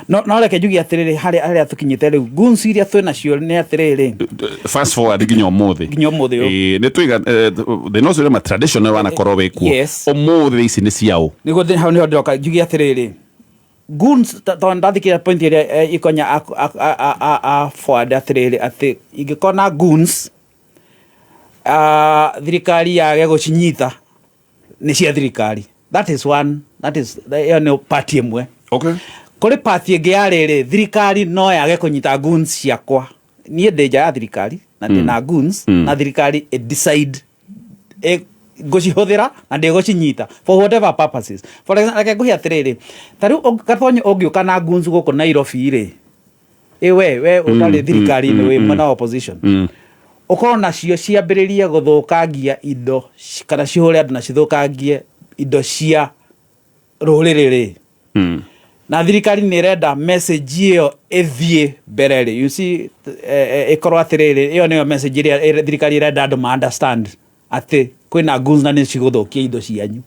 No reke njuge atĩrĩrĩ, harĩa harĩa tũkinyĩte rĩu, goons iria twĩ nacio nĩ atĩrĩrĩ, Fast forward nginya ũmũthĩ. Nginya ũmũthĩ ũyũ. Ĩĩ, nĩ twiga thĩna ũcio ũrĩa traditional wanakorwo wĩ kuo. Ũmũthĩ ici nĩ ciaũ? Nĩguo hau nĩho ndĩroka njuge atĩrĩrĩ, goons tondũ ndathikĩrĩria point ĩrĩa Ikonya a forward atĩrĩrĩ, atĩ ingĩkorwo na goons, thirikari yage gũcinyita, nĩ cia thirikari. That is one, that is ĩyo nĩ part ĩmwe. Kũrĩ part ĩngĩ ya rĩrĩ, thirikari no yage kũnyita goons ciakwa. Niĩ ndĩ nja ya thirikari na ndĩ na goons, na thirikari ĩ decide ngũcihũthĩra na ndĩgũcinyita for whatever purposes. For example, reke ngũhe atĩrĩrĩ, ta rĩu Gatonye, ũngĩũka na goons gũkũ Nairobi rĩ, ĩ we ũtarĩ thirikari-inĩ, wĩ mwena wa opposition, ũkorwo nacio ciambĩrĩrie gũthũkangia indo kana cihũre andũ na cithũkangie indo cia rũrĩrĩ rĩ, na thirikari nĩ ĩrenda message ĩyo ĩthiĩ mbere rĩ, you see, ĩkorwo atĩrĩrĩ, ĩyo nĩyo message ĩrĩa thirikari ĩrenda andũ ma understand atĩ kwĩna goons na nĩ cigũthũkia indo cianyu,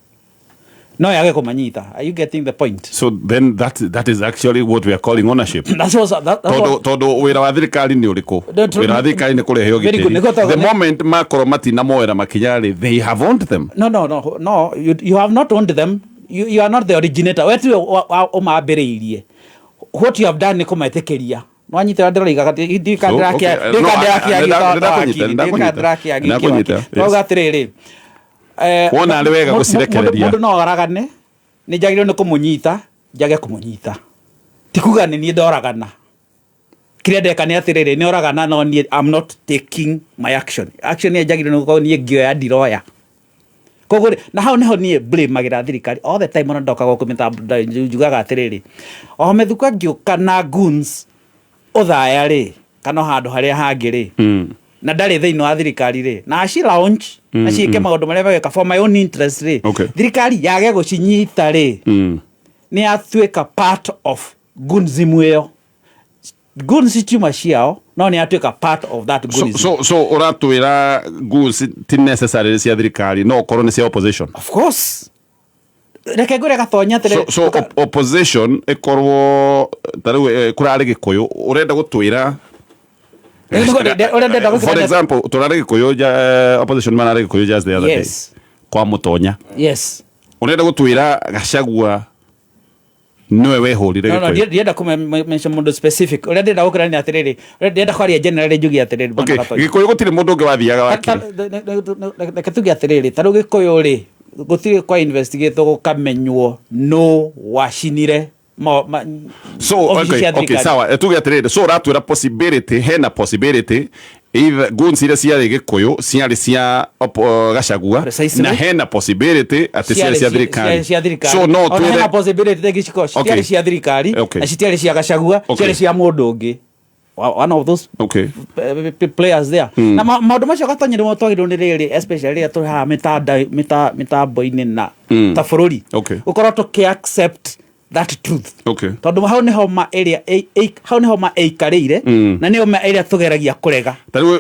no yage kũmanyita. Are you getting the point? So then that is actually what we are calling ownership. That's Tondũ what, tondũ wĩra wa thirikari nĩ ũrĩkũ? Wĩra wa thirikari nĩ kũrehe Very good. ũgitĩri. Nĩguo The moment makorwo matinamoera makinya rĩ, they have owned them. No, you have not owned them. You are not the originator. We tiwe ũmambĩrĩirie. What you have done nĩ kũmetĩkĩria. Nwanyita ndĩroiga ndika So, okay. No, nĩndakũnyita, nĩndakũnyita, yes. ndĩrakĩagauga atĩrĩrĩ, Wona arĩ wega gũcirekereria. Mũndũ no oragane, nĩ njagĩrĩirwo nĩ kũmũnyita, njage kũmũnyita, ti kuga nĩ niĩ ndoragana. Kĩrĩa ndeka nĩ atĩrĩrĩ, nĩ oragana, no niĩ I'm not taking my action. Action ĩyo njagĩrĩirwo nĩ gũkorwo niĩ ngĩoya, ndiroya. Koguo rĩ, na hau nĩho niĩ blame-agĩra thirikari all the time. Ona ndoka gũkũ mĩtambo njugaga atĩrĩrĩ, o mĩthuko ngĩũka na goons ũthaya rĩ, kana o handũ harĩa hangĩ rĩ, na ndarĩ thĩinĩ wa thirikari rĩ, na aci launch na ciĩke maũndũ marĩa megwĩka for my own interest rĩ, thirikari yage gũcinyita rĩ, nĩ yatuĩka part of goonsm ĩyo. Goons ciuma ciao, no nĩ yatuĩka part of that So, goonism. so ũratwĩra goons ti necessarily cia thirikari, no ũkorwo nĩ cia opposition? Of course. Reke ngwĩre Gatonya atĩrĩ, So opposition ĩkorwo ta rĩu kũrarĩ Gĩkũyũ, ũrenda gũtwĩra Ũrĩa ndĩrenda For gũkĩra- example, tũrarĩ Gĩkũyũ opposition mararĩ Gĩkũyũ just the other day. Kwa Mũtonya. Ũrenda gũtwĩra Gachagua nĩwe wehũrire No, no, Gĩkũyũ? ndienda kũmention mũndũ specific. Ũrĩa ndĩrenda gũkĩra nĩ atĩrĩrĩ, ũrĩa ndĩrenda kwaria generally njuge atĩrĩrĩ, Bwana Okay, Gatonya. Gĩkũyũ gũtirĩ mũndũ ũngĩ wathiaga wakiri. Reke tuge atĩrĩrĩ, ta rĩu Gĩkũyũ rĩ, gũtirĩ kwa investigate gũkamenywo no wacinire So, obici okay, cia okay, thirikari. sawa. Tuge atĩrĩrĩ, so ũratwĩra possibility, hena possibility either guns iria ciarĩ Gĩkũyũ ciarĩ cia Gachagua Precisely. na hena possibility atĩ ciarĩ cia thirikari. cia thirikari. So no Ona hena twĩre possibility thengi cikorwo citiarĩ Okay. cia thirikari Okay. na citiarĩ cia Gachagua, Okay. ciarĩ cia mũndũ ũngĩ. One of those Okay. players there. Na maũndũ macio Gatonya nĩmo twagĩrĩirwo nĩ rĩrĩ, especially rĩrĩa tũrĩ haha mĩtambo-inĩ na ta bũrũri. Okay. Gũkorwo tũkĩ accept that truth. Okay. Tondũ hau nĩho ma ĩrĩa hau nĩho ma ĩikarĩire na nĩyo ma ĩrĩa tũgeragia kũrega. Ta rĩu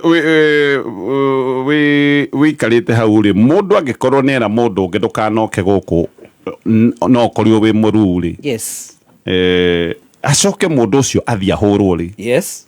wĩikarĩte hau rĩ, mũndũ angĩkorwo nĩera mũndũ ũngĩ ndũkanoke gũkũ, no ũkorirwo wĩ mũruu rĩ, Yes. Acoke mũndũ ũcio athiĩ ahũrwo rĩ, Yes.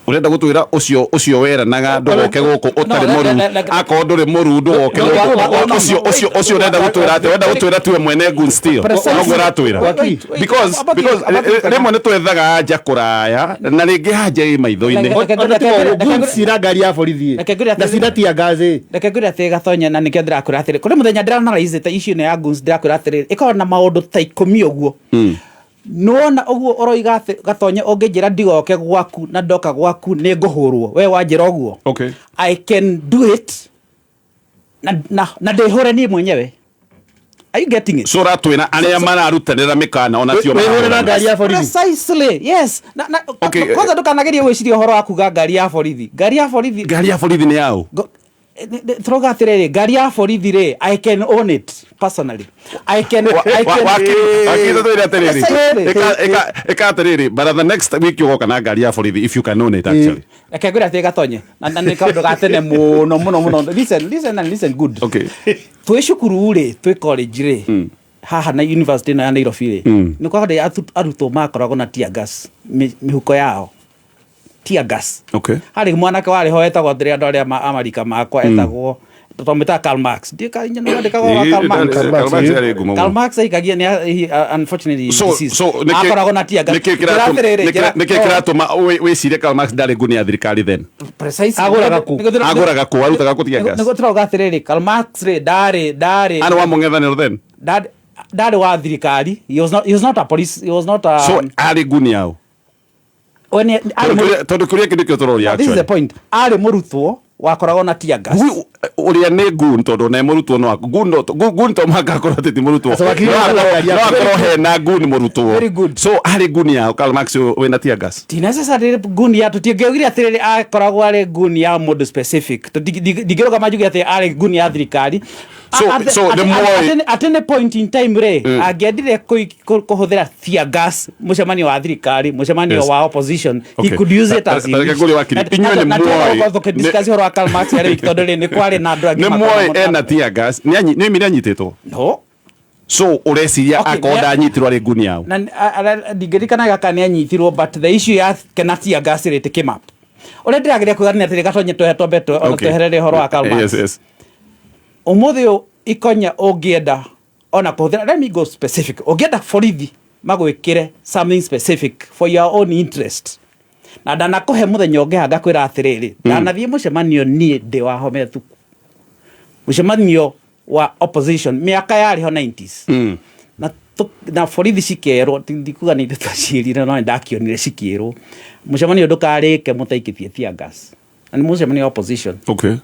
Ũrenda gũtwĩra ũcio ũcio weranaga ndũgoke gũkũ ũtarĩ No, mũruu, akorwo ndũrĩ mũruu ndũgoke No, gũkũ, no, no, ũcio ũcio ũcio ũrenda gũtwĩra atĩ ũrenda gũtwĩra tiwe mwene goon steel, Precisely. noguo ũratwĩra. Wait, wait, wait. Because because rĩmwe nĩ twethaga anja kũraya na rĩngĩ anja ĩ maitho-inĩ. Cira ngari ya borithi Reke ngwĩre na atĩrĩrĩ. cira tear gas ĩ. Reke ngwĩre atĩrĩ Gatonya, na nĩkĩo ndĩrakwĩra atĩrĩ, kũrĩ mũthenya ndĩranaraicĩte issue ĩno ya goons, ndĩrakwĩra atĩrĩrĩ, ĩkoragwo na maũndũ ta 10 ũguo. Nĩwona ũguo ũroiga atĩ Gatonya ũngĩnjĩra ndigoke gwaku na ndoka gwaku nĩ ngũhũrwo, we wanjĩra ũguo. Okay. I can do it na ndĩhũre niĩ mwenyewe. Are you getting it? So ũratwĩra arĩa mararutanĩra mĩkana ona tio Wĩhũre na marahũrana. ngari ya borithi. Precisely, yes. Na Okay, kwanza ndũkanagerie gwĩciria ũhoro wa kuga ngari ya borithi. Ngari ya borithi Ngari ya borithi nĩ yaũ? Tũrauga atĩrĩrĩ, ngari ya borithi rĩ, I can own it personally. I can, I can. Wakiri twĩre atĩrĩrĩ, Precisely. ĩka atĩrĩrĩ, but the next week ũgoka na ngari ya borithi if you can own it actually. Reke ngwĩre atĩrĩ Gatonye, na nĩ kaũndũ ga tene mũno mũno mũno. Listen, listen and listen good. Okay. Twĩ cukuru rĩ, twĩ college rĩ, haha na university ĩno ya Nairobi rĩ, nĩ kwarĩ arutwo makoragwo na tear gas mĩhuko yao. Tear gas. Okay. Harĩ mwanake warĩ ho etagwo atĩrĩ, andũ arĩa amarika makwa etagwo, twamwĩtaga Karl Marx. Ndiũĩ ka inyuĩ nĩmwandĩkagwo wa Karl Marx. Karl Marx arĩ ngumo mũno. Karl Marx aikagia nĩ unfortunately So deceased. so Akoragwo na tear gas. nĩkĩ Njĩra atĩrĩrĩ, nĩkĩ kĩratũma wĩcirie Karl Marx ndarĩ nguni ya thirikari then? Precisely. Agũraga kũ? Agũraga kũ? Arutaga kũ tear gas? Nĩguo tũrauga atĩrĩrĩ, Karl Marx rĩ, ndarĩ Arĩ wa mũng'ethanĩro then? Ndarĩ wa thirikari. He was not a police, he was not a So arĩ nguni yaũ? We arĩ Tondũ kĩũria kĩu nĩkĩo tũroria This is the actually. point. Arĩ mũrutwo wakoragwo na tear gas. Ũrĩa nĩ goon tondũ ona e mũrutwo no goon no goon to mũhaka akorwo atĩ ti mũrutwo. So wakiri No arutaga ngari ya no akorwo hena goon mũrutwo. Very good. So arĩ goon yaũ Karl Marx wĩna tear gas? Ti necessarily goon ya tũtingĩaugire atĩrĩrĩ akoragwo arĩ goon ya mũndũ specific. Ndingĩrũgama njuge atĩ arĩ goon ya thirikari. So- so the more- At any point in time rĩ, angĩendire kũhũthĩra tear gas mũcemanio wa thirikari, mũcemanio Yes. wa opposition, he Okay. could use it as he Ta reke wished. ngũrie wakiri, inyuĩ nĩ Na muoĩ- tũgakorwo tũkĩdiscuss ũhoro wa Karl Marx harĩ wiki tondũ rĩ, nĩ kwarĩ na andũ angĩ Nĩ makoragwo muoĩ na- ena tear gas? Nĩ nĩ anyitĩtwo? No. So ũreciria Okay, akorwo ndanyitirwo arĩ nguni yaũ? Na ndingĩririkanaga kana nĩ anyitirwo, but the issue ya kana tear gas rĩ came up. Ũrĩa ndĩrageria kuga nĩ atĩrĩ Gatonye, twambe ona Okay. tweherere ũhoro wa Karl Marx. Yes, yes. Ũmũthĩ ũyũ Ikonya ũngĩenda ona kũhũthĩra, let me go specific, ũngĩenda borithi magwĩkĩre something specific for your own interest, na ndanakũhe mũthenya ũngĩ haha ngakwĩra atĩrĩrĩ, ndanathiĩ mũcemanio niĩ ndĩ wa Homethuku, mũcemanio wa opposition mĩaka yarĩ ho 90s, na borithi cikerwo, ndikuga nĩ ithuĩ twaciĩrire, no nĩndakĩonire cikĩrwo mũcemanio ndũkarĩke mũtaikĩtie tear gas, na nĩ mũcemanio wa opposition. Okay.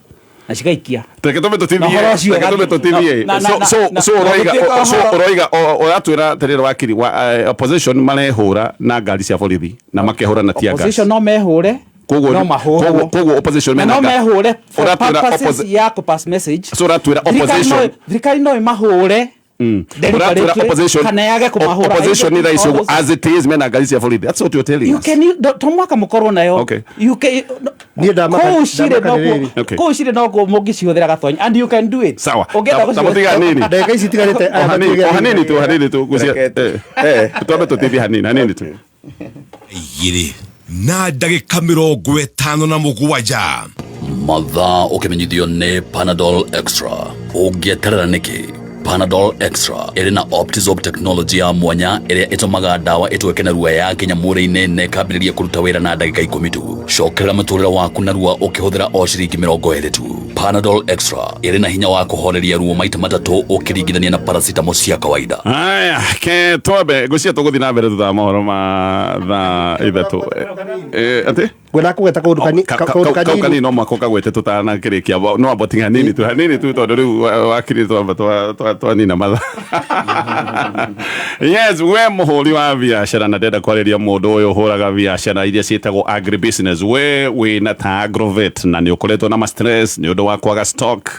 Na cigaikia. Reke twambe Na tũtithie, ũhoro ũcio reke twambe ũgathiĩ- tũtithie. So so ũroiga gũtuĩka so ũhoro- ũroiga ũratwĩra atĩrĩrĩ wakiri wa opposition marehũra na ngari cia borithi na makehũra na tear gas. Opposition no mehũre, Koguo no mahũrwo. koguo opposition Na mena no mehũre for Ũratwĩra purposes ya kũpass message. So ũratwĩra Thirikari opposition thirikari no ĩmahũre Ũratwĩra deliberately, opposition kana yage kũmahũra. Opposition nĩ thaa ici All ũguo those- as it is mena ngari cia borithi. That's what you're telling You us. can to mwaka mũkorwo nayo. Okay. You can Niĩ ndamaka- kũu cirĩ ndamaka nokuo nĩ rĩrĩ. Okay. kũu cirĩ nokuo mũngĩcihũthĩra Gatonya, and you can do it. Sawa. Ũngĩenda Ta mũtiga hanini. Ndagĩka ici itigarĩte, O aya hanini, matuge o hanini tu, hanini tu. Reke Twambe tũtithie hanini, hanini tu. Igĩrĩ Na ndagĩka 57. Mathaa ũkĩmenyithio nĩ Panadol Extra. Ũngĩeterera nĩkĩ? Panadol Extra ĩrĩ na Optizorb technology ya mwanya ĩrĩa ĩtũmaga ndawa ĩtweke narua yakinya mwĩrĩ-inĩ na ĩkambĩrĩria kũruta wĩra na ndagĩka 10 tu. Cokerera mũtũrĩre waku narua ũkĩhũthĩra o ciringi 20 tu. Panadol Extra ĩrĩ na hinya wa kũhoreria ruo maita matatũ ũkĩringithania na paracetamol cia kawaida. Aya, ke twambe ngwĩciria tũgũthiĩ na mbere thutha wa mohoro ma thaa 3. Atĩ? Ngwenda kũgweta kaũndũ kaũndũ Kau kanini. kanini no mwaka ũkagwete tũtanakĩrĩkia, no amba tiga hanini tu, hanini tu, tondũ rĩu wakiri twamba twanina mathaa. Yes, we mũhũri wa biacara, na ndenda kwarĩria mũndũ ũyũ ũhũraga biacara iria ciĩtagwo agribusiness, we wĩna ta agrovet na nĩ ũkoretwo na ma stress nĩ ũndũ wa kwaga stock,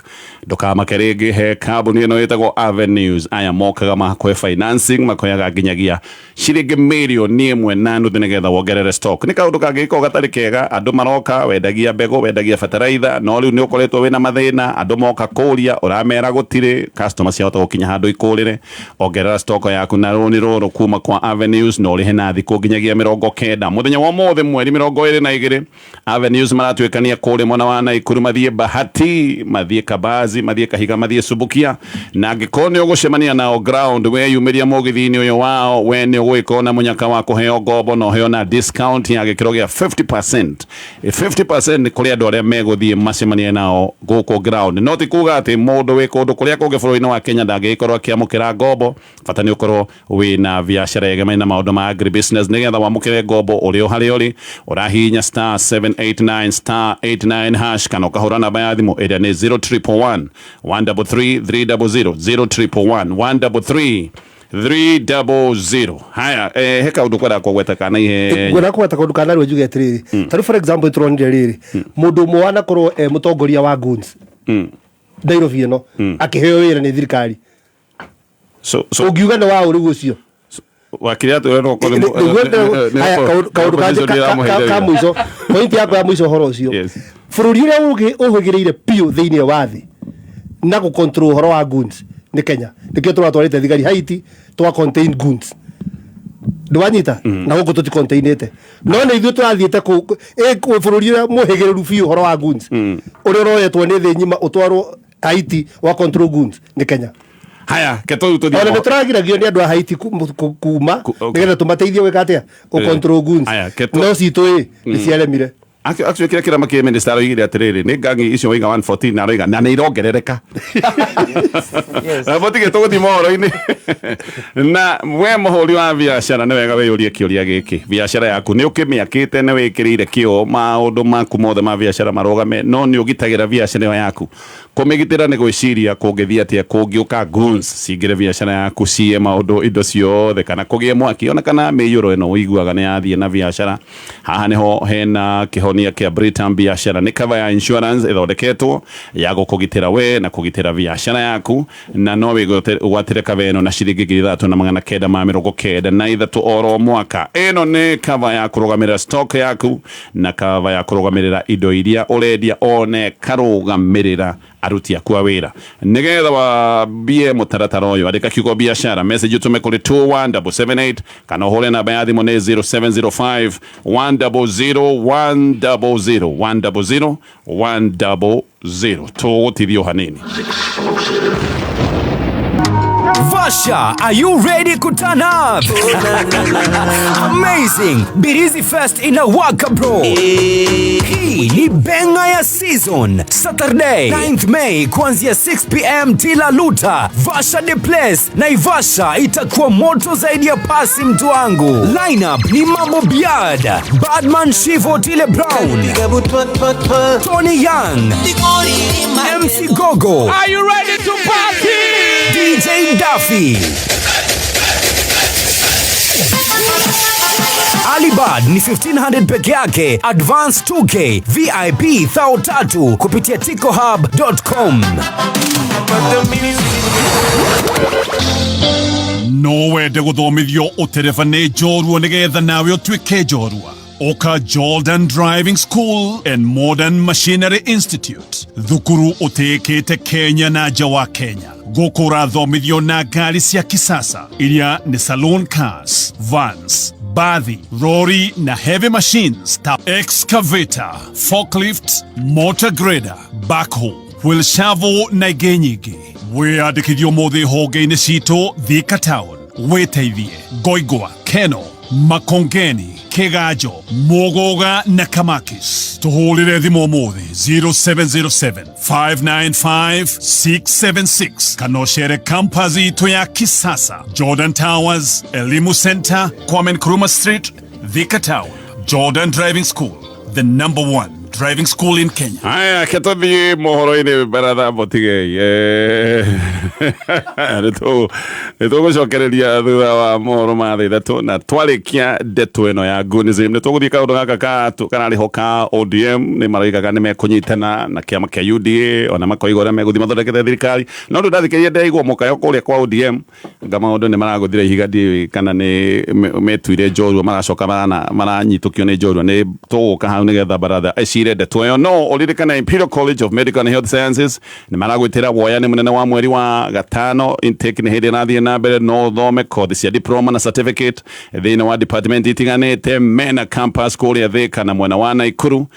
ndũkamake rĩngĩ. He kambuni ĩno ĩtagwo Avenues. Aya mokaga makũhe financing, makoyaga nginyagia ciringi 1.5 million nĩgetha wongerere stock. Nĩ kaũndũ kangĩgĩkorwo gatarĩ kega. Andũ maroka, wendagia mbegũ, wendagia bataraitha, no rĩu nĩ ũkoretwo wĩna mathĩna. Andũ moka kũria, ũramera gũtirĩ. Customer ciahota gũkinya handũ ikũrĩre. Ongerera stock yaku na rũni rũrũ kuma kwa Avenues, na ũrĩhe na thikũ nginyagia 90. Mũthenya wa ũmũthĩ, mweri 22, Avenues maratuĩkania kũrĩa mwena wa Naikuru, mathiĩ Bahati, mathiĩ Kabazi, mathiĩ Kahiga, mathiĩ Subukia. Na angĩkorwo nĩ ũgũcemania nao ground, weyumĩria mũgithi-inĩ ũyũ wao, we nĩ ũgũgĩkorwo na mũnyaka wa kũheo ngombo na ũheo na discount ya gĩkĩro gĩa 50%. 50% nĩ kũrĩ andũ arĩa megũthiĩ macemanie nao gũkũ ground. No ti kuga atĩ mũndũ wĩ kũndũ kũrĩa kũngĩ bũrũri-inĩ wa Kenya ndangĩgĩkorwo akĩamũkĩra ngombo. Bata nĩ ũkorwo wĩna biacara yegemainie na maũndũ ma agribusiness, nĩgetha wamũkĩre ngombo ũrĩ o harĩa ũrĩ. Ũrahihinya *789*89# kana ũkahũra namba ya thimũ ĩrĩa nĩ 0111 133 300, 0111 133 300. Haya, he kaũndũ kwenda kũgweta kana ihe? Ngwenda kũgweta kaũndũ kana rĩu njuge atĩrĩrĩ, ta rĩu for example, tũronire rĩrĩ, mũndũ ũmwe wanakorwo e mũtongoria wa goons Nairobi ĩno akĩheo wĩra nĩ thirikari. So Ũngiuga nĩ wa ũrĩu ũcio? Wakiri atwĩre no ũkorwo Haya, kaũndũ ka mũico, point yakwa ya mũico, ũhoro ũcio, bũrũri ũrĩa ũhĩgĩrĩire biũ thĩinĩ wa thĩ na gũ control ũhoro wa goons nĩ Kenya. Nĩkĩo tũratwarĩte thigari Haiti twa contain goons, ndwanyita? Na gũkũ tũti containĩte, no nĩ ithuĩ tũrathiĩte bũrũri ũrĩa mũhĩgĩrĩru biũ ũhoro wa goons, ũrĩa ũroyetwo nĩ thĩ ng'ima ũtwarwo Haiti wa control goons nĩ Kenya. Haya, ke tũrĩu tũthiĩ. Ona nĩ tũragiragio nĩ andũ a Haiti kuma nĩgetha tũmateithie gwĩka atĩa? Gũ control goons. Aya, No citũ ĩ nĩ ciaremire. Actually, kĩrĩa kĩramakia, minister aroigire atĩrĩrĩ, nĩ ngangi icio waiga 114, na aroiga na nĩ irongerereka. Na mũtige tũgũthiĩ mohoro-inĩ. Na we mũhũri wa biacara, nĩ wega wĩyũrie kĩũria gĩkĩ: biacara yaku nĩ ũkĩmĩakĩte, nĩ wĩkĩrĩire kĩo maũndũ maku mothe ma biacara marũgame, no nĩ ũgitagĩra biacara ĩyo yaku? Kũmĩgitĩra nĩ gwĩciria kũngĩthiĩ atĩa kũngĩũka goons cingĩre biacara yaku, ciye maũndũ, indo ciothe, kana kũgĩe mwaki, ona kana mĩiyũro ĩno ũiguaga nĩ yathiĩ na biacara. Haha nĩho hena kĩhonia kĩa Britam Biacara. Nĩ cover ya insurance ĩthondeketwo ya gũkũgitĩra we na kũgitĩra biacara yaku, na no wĩgwatĩre cover ĩno na ciringi 3993 oro mwaka. Ĩno nĩ cover ya kũrũgamĩrĩra stock yaku, na cover ya kũrũgamĩrĩra indo iria ũrendia, one karũgamĩrĩra aruti aku a wĩra. Nĩgetha wambie mũtaratara ũyũ, andĩka kiugo biacara message ũtũme kũrĩ 21778, kana ũhũre namba ya thimũ nĩ 0705 100 100 100 100. Tũgũtithio hanini. Vasha, are you ready to turn up? Amazing! Birizi Fest inawaka, bro. Hii ni benga ya season. Saturday 9th May kuanzia 6 p.m. Tila Luta, Vasha the place. Naivasha itakuwa moto zaidi ya pasi, mtu wangu. Lineup ni Mambo Biad, Badman Shivo, Tile Brown, Tony Young, MC Gogo. Are you ready to party? DJ Duffy. Alibad ni 1500 peke yake, advance 2K, VIP 3000 kupitia ticohub.com. No wende gũthomithio ũtereba nĩ njorua nĩgetha nawe ũtuĩke njorua? Oka Jordan Driving School and Modern Machinery Institute, thukuru ũtĩĩkĩte Kenya na nja wa Kenya. Gũkũ ũrathomithio na ngari cia kisasa iria nĩ saloon cars, vans, Mbathi, rori na heavy machines ta excavator, forklift, motor grader, backhoe, wheel shovel na ingĩ nyingĩ. Wĩyandĩkithie ũmũthĩ honge-inĩ citũ Thika Town, wĩteithie Ngoingwa, Keno, Makongeni, Kiganjo, Muguga na Kamakis. Tuhurire thimu umuthi 0707 595 676 kana ũcere campus itũ ya kisasa, Jordan Towers, Elimu Center, Kwame Nkrumah Street, Thika Town. Jordan Driving School, the number one driving school in Kenya. Haya, ke tũthiĩ mohoro-inĩ baratha mũtigei. Nĩ tũgũcokereria thutha wa mohoro ma thaa 3 na twarĩkia ndeto ĩno ya Gunism. Nĩ tũgũthiĩ kaũndũ gaka kararĩ ho ka ODM, nĩ maroigaga nĩ mekũnyitana na kĩama kĩa UDA, ona makoiga ũrĩa megũthiĩ mathondekete thirikari. No rĩu ndathikĩrĩria ndĩraigua mũkayo kũrĩa kwa ODM, anga maũndũ nĩ maragũthira ihiga, ndiũĩ kana nĩ metuire njorua, maracoka maranyitũkio nĩ njorua. Nĩ tũgũka hau nĩgetha baratha ĩcire ndeto ĩyo. No ũririkane Imperial College of Medical and Health Sciences nĩ maragwĩtĩra woya nĩ mũnene wa mweri wa gatano. Intake nĩ hĩndĩ ĩrathiĩ na mbere, no ũthome kothi cia diploma na certificate thĩinĩ wa department itiganĩte. Mena campus kũrĩa Thika na mwena wa Naikuru,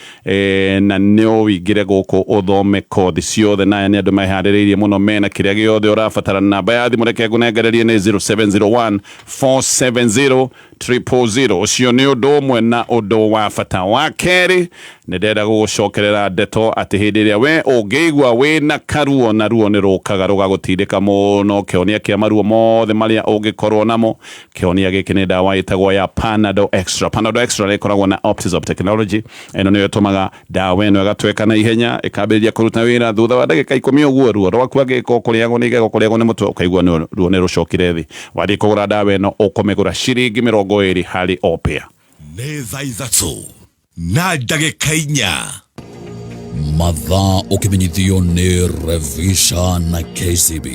na nĩ ũingĩre gũkũ ũthome kothi ciothe. Naya nĩ andũ meharĩrĩirie mũno, mena kĩrĩa gĩothe ũrabatara. Namba ya thimũ reke ngũnengererie nĩ 0701 470 000. Ũcio nĩ ũndũ ũmwe na ũndũ wa bata. Wa kerĩ, nĩ ndĩrenda gũgũcokerera ndeto atĩ hĩndĩ ĩrĩa we ũngĩigua wĩna karuo, na ruo nĩ rũkaga rũgagũtindĩka mũno, kĩhonia kĩa maruo mothe marĩa ũngĩkorwo namo, kĩhonia gĩkĩ nĩ ndawa ĩtagwo ya Panadol Extra. Panadol Extra ĩkoragwo na Optizop technology. Ĩno nĩyo ĩtũmaga ndawa ĩno ĩgatweka na ihenya, ĩkambĩrĩria kũruta wĩra thutha wa ndagĩka 10 ũguo. Ruo rwaku angĩkorwo kũrĩagwo nĩ igego, kũrĩagwo nĩ mũtwe, ũkaigua ruo nĩ rũcokire thĩ. Wathiĩ kũgũra ndawa ĩno ũkũmĩgũra ciringi 20 harĩ o pĩa. Nĩ thaa 3:04. Mathaa ũkĩmenyithio nĩ Revisha na KCB.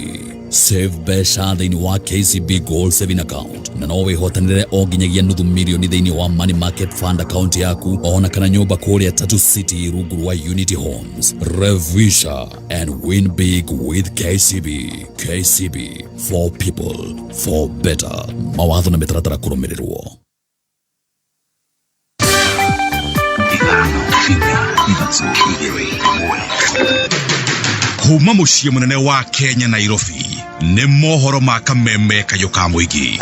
Save mbeca thĩinĩ wa KCB Gold Saving Account na no wĩhotanĩre o nginyagia nuthu milioni thĩinĩ wa Money Market Fund account yaku, ona kana nyũmba kũrĩa Tatu City rungu rwa Unity Homes. Revisha and win big with KCB. KCB, for people, for better. Mawatho na mĩtaratara kũrũmĩrĩrwo. 5 4 3 2 1. Kuma mũciĩ mũnene wa Kenya, Nairobi, nĩ mohoro ma kameme kayũ ka mũingĩ.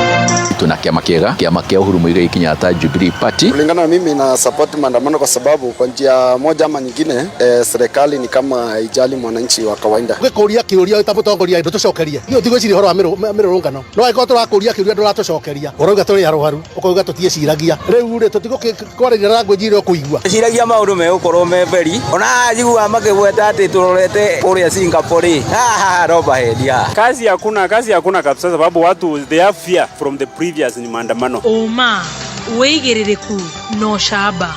Tuna kiama kiega, kiama kia Uhuru Muigai Kenyatta, Jubilee Party. Kulingana na mimi na support maandamano kwa sababu kwa njia moja ama nyingine, serikali ni kama haijali mwananchi wa kawaida. Gikuria kiuria ta mutongoria ndutucokerie. Niĩ ndigwĩciria ũhoro wa mĩrũrũngano. No angĩkorwo tũrakũria kĩũria ndũratũcokeria, ũrauga tũrĩ arwaru, ũkauga tũtiĩciragia. Rĩu rĩ, tũtigũkwarĩria language ĩrĩa ũkũigua. Ciragia maũndũ megũkorwo me beri. Ona njiguaga makĩgweta atĩ tũrorete kũrĩa Singapore rĩ, haha no mahendia. Kazi hakuna kabisa, sababu watu they have fear from the previous ni maandamano. Ũma, wĩigĩrĩrĩku na ũcamba.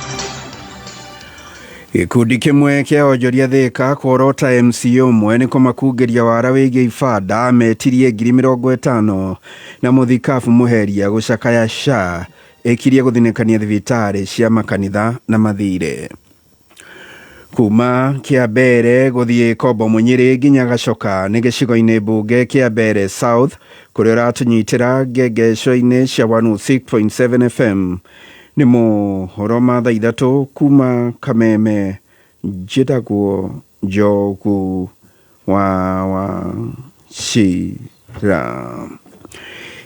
Gĩkundi kĩmwe kĩa onjoria Thika kworota MC ũmwe nĩ kũmakungĩria wara wĩgiĩ ibanda metirie 50,000 na mũthikabu Mũheria gũcakaya SHA ĩkirie gũthinĩkania thibitarĩ cia makanitha na mathirĩ. Kuma Kĩambere gũthiĩ Kombo Mũnyĩrĩ nginya Gacoka nĩ gĩcigo-inĩ mbunge Kĩambere South kũrĩa ũratũnyitĩra ngengeco-inĩ cia 106.7 FM. Nĩ mohoro ma thaa 3 kuma Kameme. Njĩtagwo Njogu wa Wachira.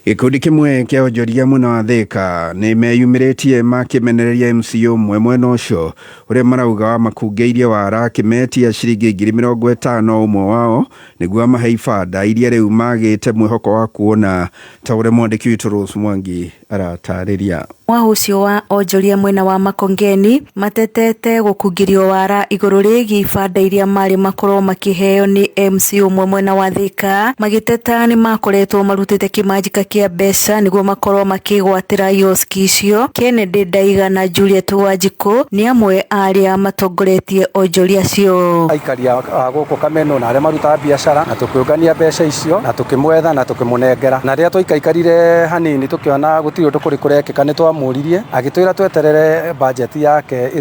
Gĩkundi kĩmwe kĩa onjoria mwena wa Thika nĩ meyumĩrĩtie makĩmenereria MC ũmwe mwena ũcio ũrĩa marauga wa makungĩirie wara akĩmetia ciringi 50,000 ũmwe wao nĩguo amahe ibanda iria rĩu magĩte mwĩhoko wa kuona, ta ũrĩa mwandĩki witũ Rose Mwangi aratarĩria. Mwahu ũcio wa onjoria mwena wa Makongeni matetete gũkungĩrio wara igũrũ rĩgiĩ ibanda iria marĩ makorwo makĩheo nĩ MC ũmwe mwena wa Thika, magĩteta nĩ makoretwo marutĩte kĩmanjĩka kĩa mbeca nĩguo makorwo makĩgwatĩra ioski icio. Kennedy Ndaiga na Juliet Wanjikũ nĩ amwe arĩa matongoretie onjoria acio. Aikari a gũkũ Kameno na arĩa marutaga biacara, na tũkĩũngania mbeca icio na tũkĩmwetha na tũkĩmũnengera, na rĩrĩa twaikaikarire hanini tũkĩona gũtirĩ ũndũ kũrĩ kũrekĩka, nĩ twamũririe agĩtwĩra tweterere budget yake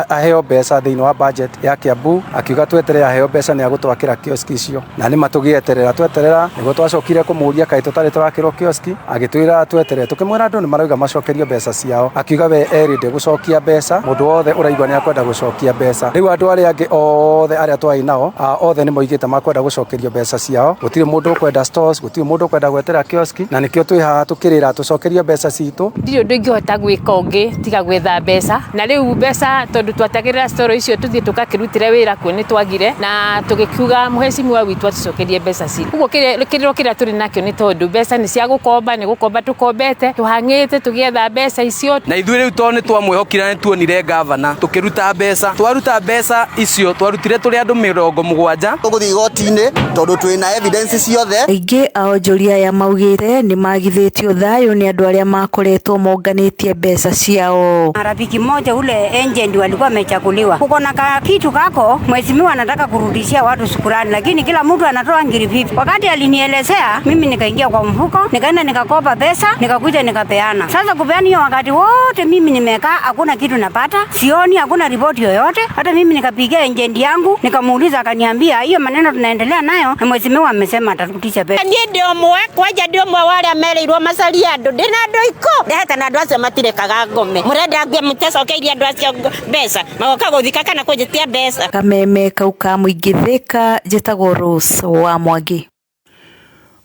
aheo mbeca thĩinĩ wa budget ya Kiambu, akiuga tweterere aheo mbeca nĩ agũtwakĩra kioski icio, na nĩ matũgĩeterera tweterera nĩguo twacokire kũmũria kaĩ tũtarĩ tũrakĩrwo kioski, agĩtwĩra tweterere, tũkĩmwĩra andũ nĩ marauga macokerio mbeca ciao, akiuga we erinde gũcokia mbeca, mũndũ wothe ũraigua nĩ akwenda gũcokia mbeca. Rĩu andũ arĩa angĩ othe arĩa twarĩ nao othe nĩ moigĩte makwenda gũcokerio mbeca ciao, gũtirĩ mũndũ ũkwenda stores, gũtirĩ mũndũ ũkwenda gwetera kioski, na nĩkĩo twĩ haha tũkĩrĩra tũcokerio mbeca citũ. Ndirĩ ũndũ ingĩhota gwĩka ũngĩ tiga gwetha mbeca, na rĩu mbeca tondũ twatagĩrĩra store icio tũthiĩ tũgakĩrutĩre wĩra kuo nĩ twagire, na tũgĩkiuga mũhecimiwa witũ atũcokerie mbeca citũ. Ũguo kĩrĩro kĩrĩa tũrĩ nakĩo nĩ tondũ mbeca nĩ cia gũkomba, nĩ gũkomba tũkombete, tũhang'ĩte tũgĩetha mbeca icio. Na ithuĩ rĩu tondũ nĩ twamwĩhokire na nĩ tuonire gavana, tũkĩruta mbeca, twaruta mbeca icio twarutire tũrĩ andũ 70. Tũgũthiĩ igoti-inĩ tondũ twĩna evidence ciothe. Aingĩ a onjoria aya maugĩte nĩ magithĩtio thayũ nĩ andũ arĩa makoretwo monganĩtie mbeca ciao. Rafiki mmoja ule agent walikuwa wamechaguliwa, kuko na kitu kako mheshimiwa anataka kurudishia watu shukrani, lakini kila mtu anatoa ngiri 50. Wakati alinielezea mimi nikaingia kwa mfuko, nikaenda nikakopa pesa, nikakuja nikapeana. Sasa kupeana hiyo wakati wote mimi nimekaa, hakuna kitu napata, sioni, hakuna ripoti yoyote. Hata mimi nikapigia agent yangu nikamuuliza, akaniambia hiyo maneno tunaendelea nayo na mheshimiwa amesema atarudisha pesa. Niĩ ndĩ ũmwe kwanja ndĩ ũmwe wa arĩa mereirwo macarie andũ, ndĩna andũ iko ndehete na andũ acio matirekaga ngome, mũrenda ngwe mũtacokeirie andũ acio mbeca magoka gũthika kana kũnjĩtia mbeca. Kameme kau ka mũingĩ Thika, njĩtagwo Rose wa Mwangi.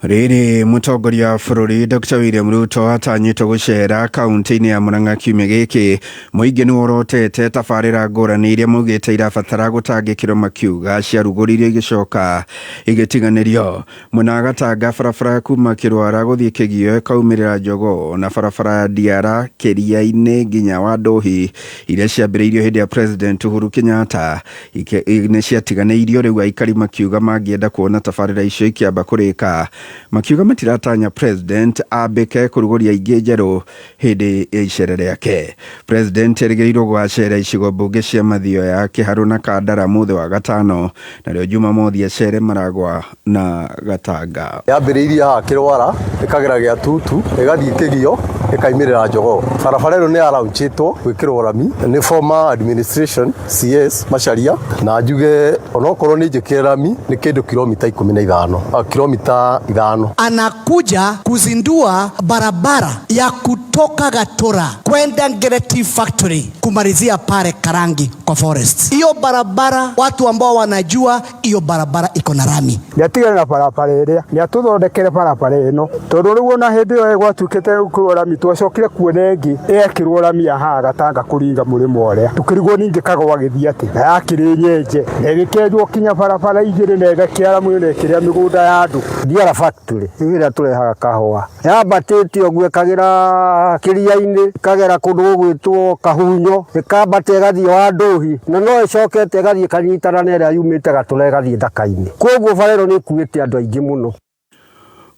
Rĩrĩ mũtongoria wa bũrũri Dr. William Ruto atanyĩtwo gũcera kaunti-inĩ ya Murang'a kiumia gĩkĩ. Mũingĩ nĩ worotete tabarĩra ngũrani iria maugĩte irabatara gũtangĩkĩrwo, makiuga ciarugũririo igĩcoka igĩtiganĩrio. Mwena wa Gatanga barabara kuma Kĩrwara gũthiĩ Kĩgio ĩkaumĩrĩra Jogoo, na barabara ya Ndiara Kĩria-inĩ nginya Wanduhi iria ciambĩrĩirio hĩndĩ ya President Uhuru Kenyatta nĩ ciatiganĩirio. Rĩu aikari makiuga mangĩenda kuona tabarĩra icio ikĩamba kũrĩka, makiuga matiratanya president ambĩke kũrugũria ingĩ njerũ hĩndĩ ya icera rĩake. President erĩgĩrĩirwo gũgacera icigo mbunge cia Mathioya, Kĩharũ na Kandara mũthĩ wa gatano, narĩo Jumamothi acere Maragwa na Gatanga. Yambĩrĩirie haha Kĩrwara, ĩkagera Gĩatutu, ĩgathiĩ Kĩgio, ĩkaimĩrĩra Jogoo. Barabara ĩno nĩ yaraunchĩtwo gwĩkĩrwo rami nĩ former administration CS Macharia, na njuge onokorwo nĩ njĩkĩre rami nĩ kĩndũ kilomita 15, kilomita 5. Anakuja kuzindua barabara ya kutoka Gatura kwenda Ngereti Factory kumalizia pale Karangi kwa forest. Hiyo barabara watu ambao wanajua hiyo barabara iko na rami. Nĩatigane na barabara ĩrĩa, nĩatũthondekere barabara ĩno, tondũ rĩu ona hĩndĩ ĩyo gwatuĩkĩte gwĩkĩrwo rami twacokire kuona ĩngĩ ĩekĩrwo rami ya haha Gatanga kũringa mũrĩmo ũrĩa, tũkĩrigwo ningĩ kagwa gĩthiĩ atĩ na yakĩrĩ nyenje na ĩgĩkenjwo kinya barabara igĩrĩ na ĩgakĩara na ĩkĩrĩa mĩgũnda ya andũ. Ndiara Factory ĩrĩa tũrehaga kahũa yambatĩte ũguo ĩkagĩra Kĩria-inĩ, ĩkagera kũndũ gũgwĩtwo Kahunyo, ĩkambata ĩgathiĩ Wanduhi, na no ĩcokete ĩgathiĩ ĩkanyitana na ĩrĩa yumĩte Gatũra ĩgathiĩ Ndaka-inĩ. Koguo bara ĩno nĩ ĩkuĩte andũ aingĩ mũno.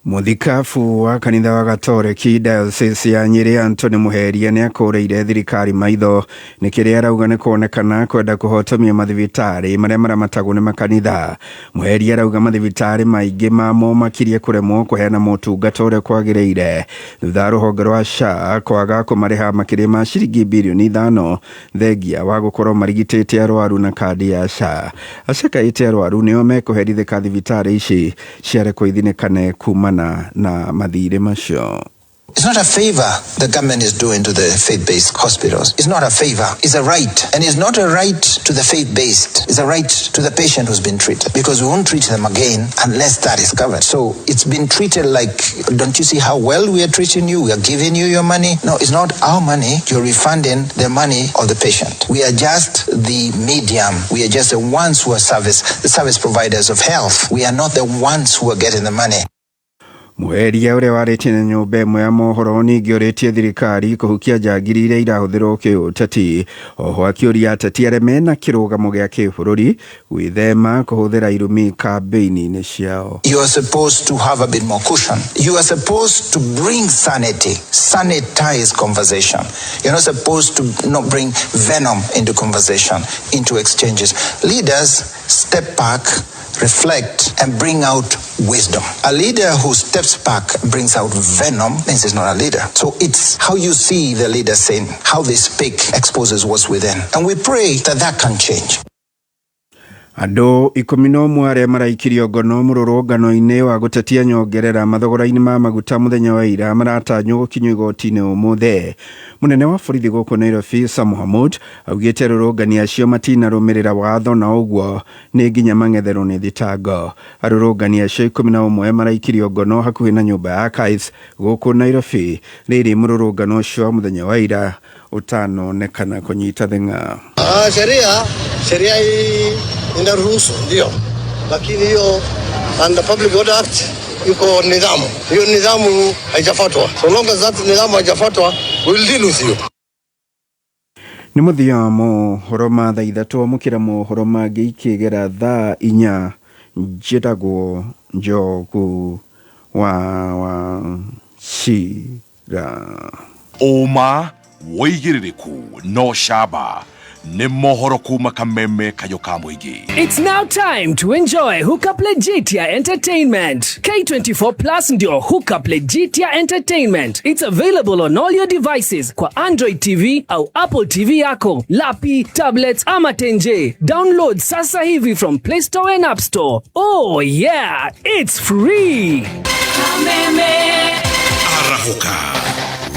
Mũthikabu wa kanitha wa Gatoreki Diocese ya Nyĩrĩ Anthony Muheria nĩ akũrĩire thirikari maitho nĩ kĩrĩa arauga nĩ kuonekana kwenda kũhotomia mathibitarĩ marĩa maramatagwo nĩ makanitha. Muheria arauga mathibitarĩ maingĩ mamo makirie kũremwo kũheana motungata ũrĩa kwagĩrĩire thutha wa rũhonge rwa SHA kwaga kũmarĩha makĩria ma ciringi birioni 5 thengia wa gũkorwo marigitĩte arwaru na kandi ya SHA. Acakaĩte arwaru nĩo mekũherithĩka thibitarĩ ici ciarekwo ithinĩkane kumana na mathirĩ macio. It's not a favor the government is doing to the faith-based hospitals. It's not a favor. It's a right. And it's not a right to the faith-based. It's a right to the patient who's been treated. Because we won't treat them again unless that is covered. So it's been treated like, don't you see how well we are treating you? We are giving you your money. No, it's not our money. You're refunding the money of the patient. We are just the medium. We are just the ones who are the service providers of health. We are not the ones who are getting the money. Muheria ũrĩa warĩtie na nyũmba ĩmwe ya mohoro ningĩ ũrĩtie thirikari kũhukia njangiri iria irahũthĩrwo kĩũteti. Oho akĩũria ateti arĩa mena kĩrũgamo gĩa kĩbũrũri gwĩthema kũhũthĩra irumi kambĩini-inĩ ciao. You are supposed to have a bit more cushion. You are supposed to bring sanity, sanitize conversation. You're not supposed to not bring venom into conversation, into exchanges. Leaders step back, reflect, and bring out wisdom. A leader who steps back and brings out venom means he's not a leader. So it's how you see the leader saying, how they speak exposes what's within. And we pray that that can change. Andũ 11 arĩa maraikirio ngono mũrũrũngano-inĩ wa gũtetia nyongerera mathogora-inĩ ma maguta mũthenya wa ira maratanywo gũkinyio igoti-inĩ ũmũthĩ. Mũnene wa borithi gũkũ Nairobi Sam Hamud augĩte arũrũngani acio matinarũmĩrĩra watho na ũguo nĩ nginya mang'etherwo nĩ thitango. Arũrũngani acio 11 maraikirio ngono hakuhĩ na nyũmba ya Archives gũkũ Nairobi rĩrĩ mũrũrũngano ũcio wa mũthenya wa ira ũtanonekana kũnyita thing'a. Sheria hii inaruhusu ndio, lakini hiyo under Public Order Act iko nidhamu, hiyo nidhamu haijafuatwa. So long as that nidhamu haijafuatwa, we will deal with you. Nĩ mũthia wa mohoro ma thaa 3, amũkĩra mohoro mangĩ ikĩgera thaa 4. Njĩtagwo Njogu wa Wachira. Ũma wĩigĩrĩrĩku no camba nĩ mohoro kuma Kameme kayũ ka mũingĩ. It's now time to enjoy Hookup Legitia Entertainment. K24 Plus ndio Hookup Legitia Entertainment. It's available on all your devices kwa Android TV au Apple TV yako, lapi, tablets ama tenje. Download sasa hivi from Play Store and App Store. Oh yeah, it's free. Kameme. Arahũka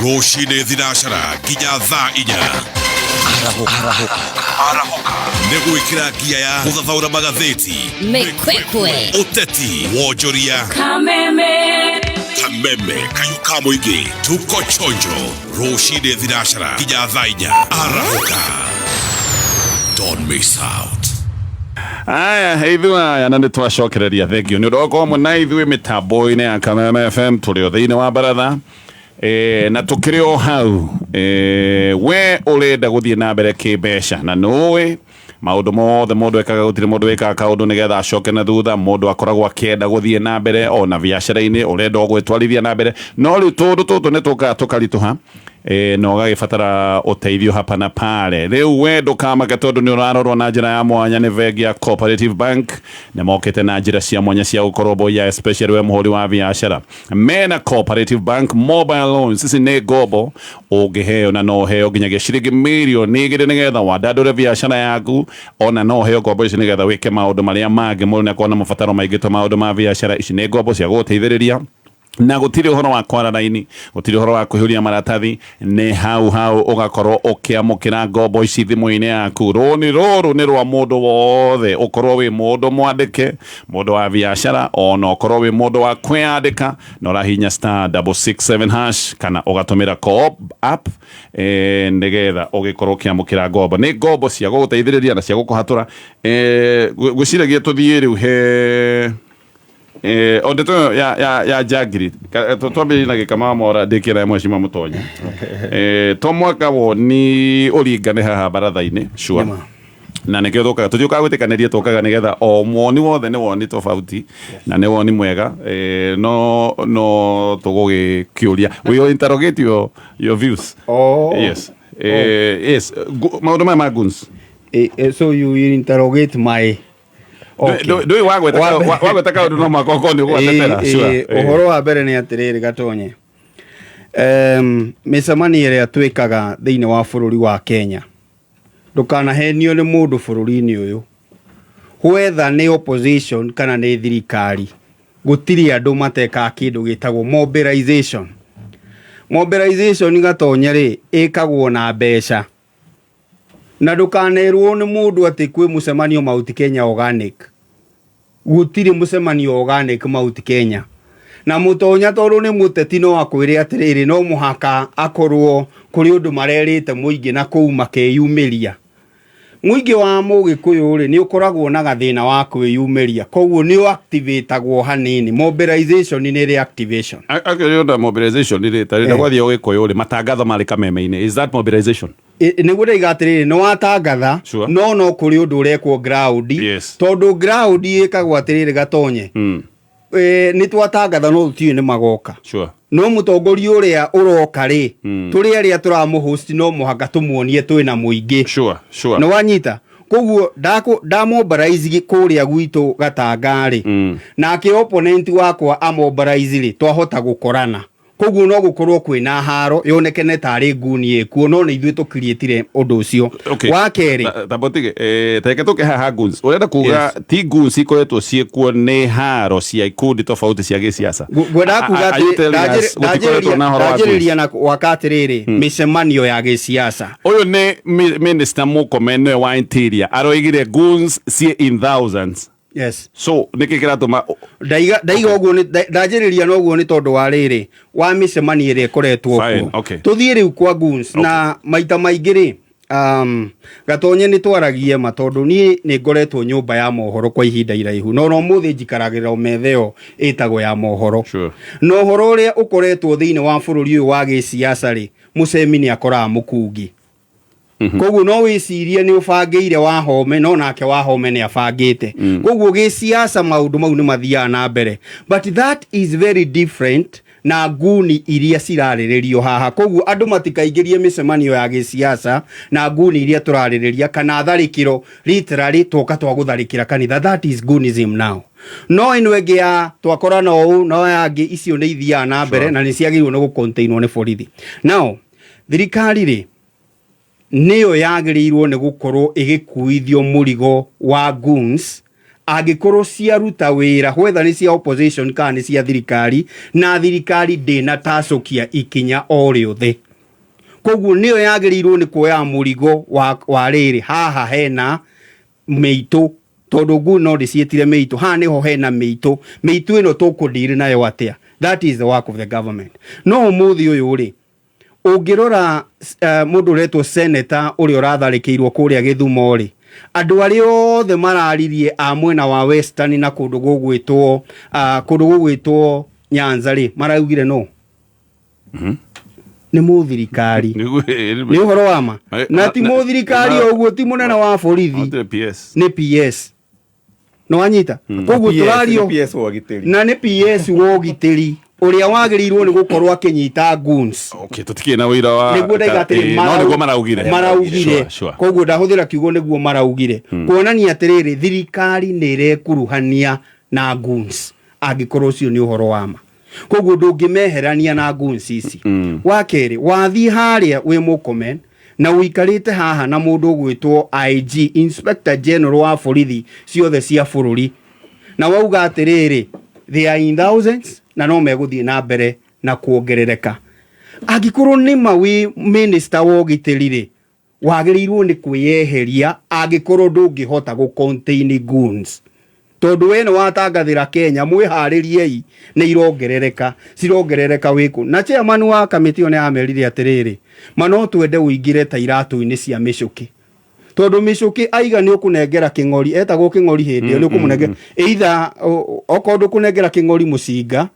rũcinĩ thinacara nginya thaa 4. Arahũka nĩ gwĩkĩra ngia ya gũthathaũra magathĩti, Mĩkwekwe, ũteti, wonjoria. Kameme. Kameme kayũ ka mũingĩ, tuko chonjo rũcinĩ thinacara nginya thaa 4. Arahũka, don't miss out. Aya, ithuĩ aya na nĩ twacokereria thengio nĩ ũndũ wa gũkorwo mwĩ na ithuĩ mĩtambo-inĩ ya Kameme FM tũrĩ o thĩinĩ wa baratha, na tũkĩrĩ o hau. We ũrenda gũthiĩ na mbere kĩmbeca na nũĩ maũndũ mothe mũndũ ekaga, gũtirĩ mũndũ wĩkaga kaũndũ nĩgetha acoke na thutha. Mũndũ akoragwo akĩenda gũthiĩ na mbere ona biacara-inĩ, ũrenda o gwĩtwarithia na mbere, no rĩu tũndũ tũtũ nĩ tũkaga tũkaritũha, na ũgagĩbatara ũteithio hapa na pale. Rĩu we ndũkamake tondũ nĩ ũrarorwo na njĩra ya mwanya nĩ bengi ya Cooperative Bank. Nĩ mokĩte na njĩra cia mwanya cia gũkorwo especially we mũhũri wa biacara. Mena Cooperative Bank mobile loans. Ici nĩ ngombo ũngĩheo na no ũheo nginyagia ciringi mirioni 2 nĩgetha wandandũre biacara yaku, ona no ũheo ngombo ici nĩgetha wĩke maũndũ marĩa mangĩ mũndũ nĩakorwo na mabataro maingĩ ta maũndũ ma biacara. Ici nĩ ngombo cia gũgũteithĩrĩria na gũtirĩ ũhoro wa kwara raini, gũtirĩ ũhoro wa kũihũria maratathi, nĩ hau hau ũgakorwo ũkĩamũkĩra ngombo ici thimũ-inĩ yaku. Rũni rũrũ nĩ rwa mũndũ wothe, ũkorwo wĩ mũndũ mwandĩke, mũndũ wa biacara, ona ũkorwo wĩ mũndũ wa kwĩyandĩka, na ũrahinya *667# kana ũgatũmĩra Co-op app, nĩgetha ũgĩkorwo ũkĩamũkĩra ngombo. Nĩ ngombo cia gũgũteithĩrĩria na cia gũkũhatũra. Ngwĩciragia tũthiĩ rĩu he o ndeto ya njangiri twambĩrĩrie na gĩkama mora ndĩkĩra ya mwecima mũtonya. To mwaka woni ũringane haha baratha-inĩ sure, na nĩkĩo tũkaga tũtiũkaga gwĩtĩkanĩria, tũkaga nĩgetha o woni wothe nĩ woni tofauti na nĩ woni mwega. No tũgũgĩkĩũria, we will interrogate your views. Oh. Yes. Yes, maũndũ maya ma goons. So you will interrogate my. Ndũĩ wagweta kaũndũ no mwaka ũkorwo nĩ ũgwatetera. Sure. Ũhoro wa mbere nĩ atĩrĩrĩ Gatonye, mĩcemanio ĩrĩa twĩkaga thĩinĩ wa bũrũri wa Kenya, ndũkanahenio nĩ mũndũ bũrũri-inĩ ũyũ, whether nĩ opposition kana nĩ thirikari, gũtirĩ andũ matekaga kĩndũ gĩtagwo mobilization. Mobilization Gatonye rĩ, ĩkagwo na mbeca, na ndũkanerwo nĩ mũndũ atĩ kwĩ mũcemanio Mount Kenya organic. Gũtirĩ mũcemanio organic Mount Kenya. Na mũtonya tondũ nĩ mũteti no akwĩre atĩrĩrĩ, no mũhaka akorwo kũrĩ ũndũ marerĩte mũingĩ na kũu makeyumĩria. Mũingĩ wa mũgĩkũyũ rĩ, nĩ ũkoragwo na gathĩna wa kwĩyumĩria, koguo nĩ ũactivatagwo hanini. Mobilization nĩ reactivation. Akĩrĩ ũndũ mobilization rĩ, ta rĩrĩa gwathiĩ ũgĩkũyũ rĩ, matangatho marĩ kameme-inĩ, is that mobilization? Nĩguo ndaiga atĩrĩrĩ, nĩ watangatha, no kũrĩ ũndũ ũrekwo ground. Tondũ ground ĩkagwo atĩrĩrĩ Gatonye, nĩ twatangatha no tũtiũĩ nĩ magoka. No mũtongoria ũrĩa ũroka rĩ, tũrĩ arĩa tũramũhost no mũhaka tũmuonie twĩna mũingĩ. Nĩ wanyita? Koguo ndamobilize kũrĩa gwitũ Gatanga rĩ, nake opponent wakwa amobilize rĩ, twahota gũkorana. Koguo no gũkorwo kwĩna haro yonekene tarĩ nguni ĩkuo, no nĩ ithuĩ tũkiriĩtire ũndũ ũcio. Okay. Wa kerĩ, Tambotige tareke tũke haha goons. Ũrenda kuga ti goons ikoretwo ciĩkuo, nĩ haro cia ikundi tofauti cia gĩsiasa? Ngwendaga kuga Are you atĩ telling us gũtikoretwo na ũhoro wa goons? ndanjĩrĩria na waka atĩrĩrĩ, mĩcemanio ya gĩsiasa. Ũyũ nĩ Minister Murkomen, nĩwe wa Interior, aroigire goons ciĩ in thousands. Yes. So nĩkĩ kĩratũma Ndaiga ũguo ndanjĩrĩria na ũguo nĩ tondũ wa rĩrĩ wa mĩcemanio ĩrĩa ĩkoretwo Fine, kuo. okay. Tũthiĩ rĩu kwa goons na maita maingĩ rĩ, Gatonye, nĩ twaragie ma, tondũ niĩ nĩ ngoretwo nyũmba ya mohoro kwa ihinda iraihu, no no mũthĩ njikaragĩra o metha ĩyo ĩtagwo ya mohoro. Na ũhoro ũrĩa ũkoretwo thĩinĩ wa bũrũri ũyũ wa gĩsiasa rĩ, mũcemi nĩ akoraga mũkungi. Koguo no wĩcirie nĩ ũbangĩire Wahome, no nake Wahome nĩ abangĩte. Koguo gĩsiasa maũndũ mau nĩ mathiaga na mbere, but that is very different na nguni iria cirarĩrĩrio haha. Koguo andũ matikaingĩrie mĩcemanio ya gĩsiasa na nguni iria tũrarĩrĩria kana tharĩkĩro, literally twoka twa gũtharĩkĩra kanitha. That is goonism now. No ĩno ĩngĩ ya twakorana ũũ no yangĩ, icio nĩ ithiaga na mbere na nĩ ciagĩrĩirwo nĩ gũcontainwo nĩ borithi. Now thirikari rĩ, nĩyo yagĩrĩirwo nĩ gũkorwo ĩgĩkuithio mũrigo wa goons angĩkorwo ciaruta wĩra, whether nĩ cia opposition kana nĩ cia thirikari, na thirikari ndĩnatacũkia ikinya o rĩothe. Koguo nĩyo yagĩrĩirwo nĩ kuoya mũrigo wa rĩrĩ haha hena mĩitũ, tondũ ngu no ndĩciĩtire mĩitũ. Haha nĩho hena mĩitũ, mĩitũ ĩno tũkũndiri nayo atĩa? That is the work of the government. No ũmũthĩ ũyũ rĩ, ũngĩrora mũndũ ũretwo senator ũrĩa ũratharĩkĩirwo kũrĩa Gĩthumo rĩ, andũ arĩa othe mararirie a mwena wa Western na kũndũ gũgwĩtwo Nyanza rĩ, maraugire no nĩ mũthirikari, nĩ ũhoro wa ma, na ti mũthirikari o ũguo, ti mũnene wa borithi. PS. Nĩ PS, nĩ wanyita? Koguo PS, tũrario nĩ PS wa ũgitĩri. Na nĩ PS wa ũgitĩri ũrĩa wagĩrĩirwo nĩ gũkorwo akĩnyita goons. Okay, tũtikĩrĩ na wĩra wa Nĩguo ndaiga atĩrĩ, no nĩguo maraugire. Maraugire. Sure. Koguo ndahũthĩra kiugo nĩguo maraugire, kuonania atĩrĩrĩ, thirikari nĩ ĩrekuruhania na goons angĩkorwo ũcio nĩ ũhoro wa ma. Koguo ndũngĩmeherania na goons ici. Wa kerĩ, wathiĩ harĩa wĩ Murkomen na ũikarĩte haha na mũndũ ũgwĩtwo IG, Inspector General wa borithi ciothe cia bũrũri, na wauga atĩrĩrĩ, they are in thousands na no megũthiĩ na mbere na kuongerereka, angĩkorwo nĩma wĩ minister wa ũgitĩri rĩ, wagĩrĩirwo nĩ kwĩyeheria angĩkorwo ndũngĩhota gũ contain goons, tondũ we nĩ watangathĩra Kenya mwĩharĩriei, nĩ irongerereka, cirongerereka wĩkũ. Na chairman wa kamĩtĩ ĩyo nĩ amerire atĩrĩrĩ, ma no twende ũingĩre ta iratũ-inĩ cia Mĩcũkĩ, tondũ Mĩcũkĩ aiga nĩ ũkũnengera Kĩng'ori, etagwo Kĩng'ori hĩndĩ ĩyo, nĩ ũkũmũnengera either okorwo ndũkũnengera Kĩng'ori mũcinga,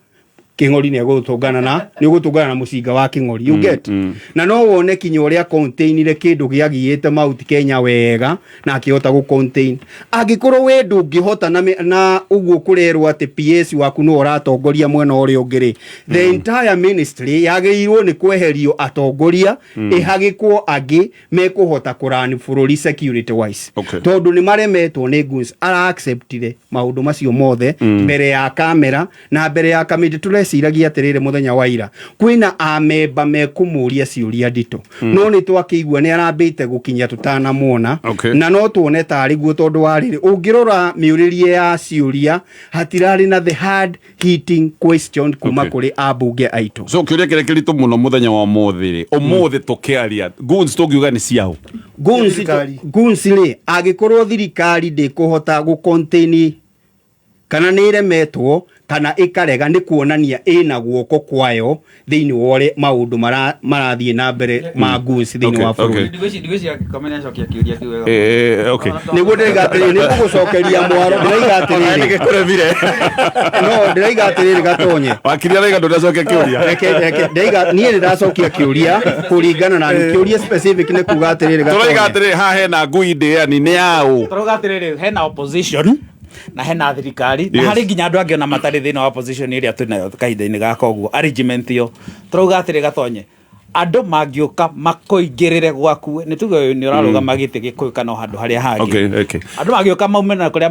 Kĩng'ori nĩ egũtũngana na nĩ ũgũtũngana na mũcinga wa Kĩng'ori, you get? Na no wone kinya ũrĩa containire kĩndũ gĩagiĩte Mount Kenya wega na akĩhota gũ contain. Angĩkorwo we ndũngĩhota na ũguo kũrerwo atĩ PS waku nĩwe ũratongoria mwena ũrĩa ũngĩ rĩ, the entire ministry yagĩrĩirwo nĩ kweherio atongoria, ĩhagĩkwo angĩ mekũhota kũrani bũrũri security wise, tondũ nĩ maremetwo nĩ goons. Ara acceptire maũndũ macio mothe mbere ya kamera na mbere ya kamĩtĩ. Tũreciragia atĩrĩrĩ, mũthenya wa ira kwĩna amemba mekũmũria ciũria nditũ, no nĩ twakĩigua nĩ arambĩte gũkinya tũtanamuona. Na no tuone tarĩ guo, tondũ wa rĩrĩ, ũngĩrora mĩũrĩrie ya ciũria, hatirarĩ na the hard hitting question kuma kũrĩ ambunge aitũ. So kĩũria kĩrĩa kĩritũ mũno mũthenya wa ũmũthĩ rĩ, ũmũthĩ tũkĩaria goons, tũngiuga nĩ ciao? Goons rĩ, angĩkorwo thirikari ndĩkũhota gũ contain kana nĩ ĩremetwo kana ĩkarega, nĩ kuonania ĩna guoko kwayo thĩinĩ wa ũrĩa maũndũ marathiĩ na mbere ma goons thĩinĩ wa bũrũri. Ndigwĩciria Kamene acokia kĩũria kĩu wega. Okay. Nĩguo ndĩraiga atĩrĩrĩ, nĩ ngũgũcokeria mwaro, ndĩraiga atĩrĩrĩ, no ndĩraiga atĩrĩrĩ, Gatonye. Wakiri araiga ndũnacokia kĩũria. Reke ndaiga niĩ nĩ ndacokia kĩũria kũringana na kĩũria specific, nĩ kuga atĩrĩrĩ, Tũraiga Gatonye. atĩrĩrĩ, haha hena ngui ndĩani, nĩ yaũ? Tũrauga atĩrĩrĩ, hena opposition na hena thirikari na harĩ nginya andũ angĩ ona matarĩ thĩinĩ wa opposition ĩrĩa twĩ nayo kahinda-inĩ gaka, ũguo arrangement ĩyo. Tũrauga atĩrĩ, Gatonye, Andũ mangĩũka makũingĩrĩre gwaku, nĩ tuge ũyũ nĩ ũrarũgama gĩtĩ Gĩkũyũ kana o handũ harĩa hangĩ. Andũ magĩũka maume na kũrĩa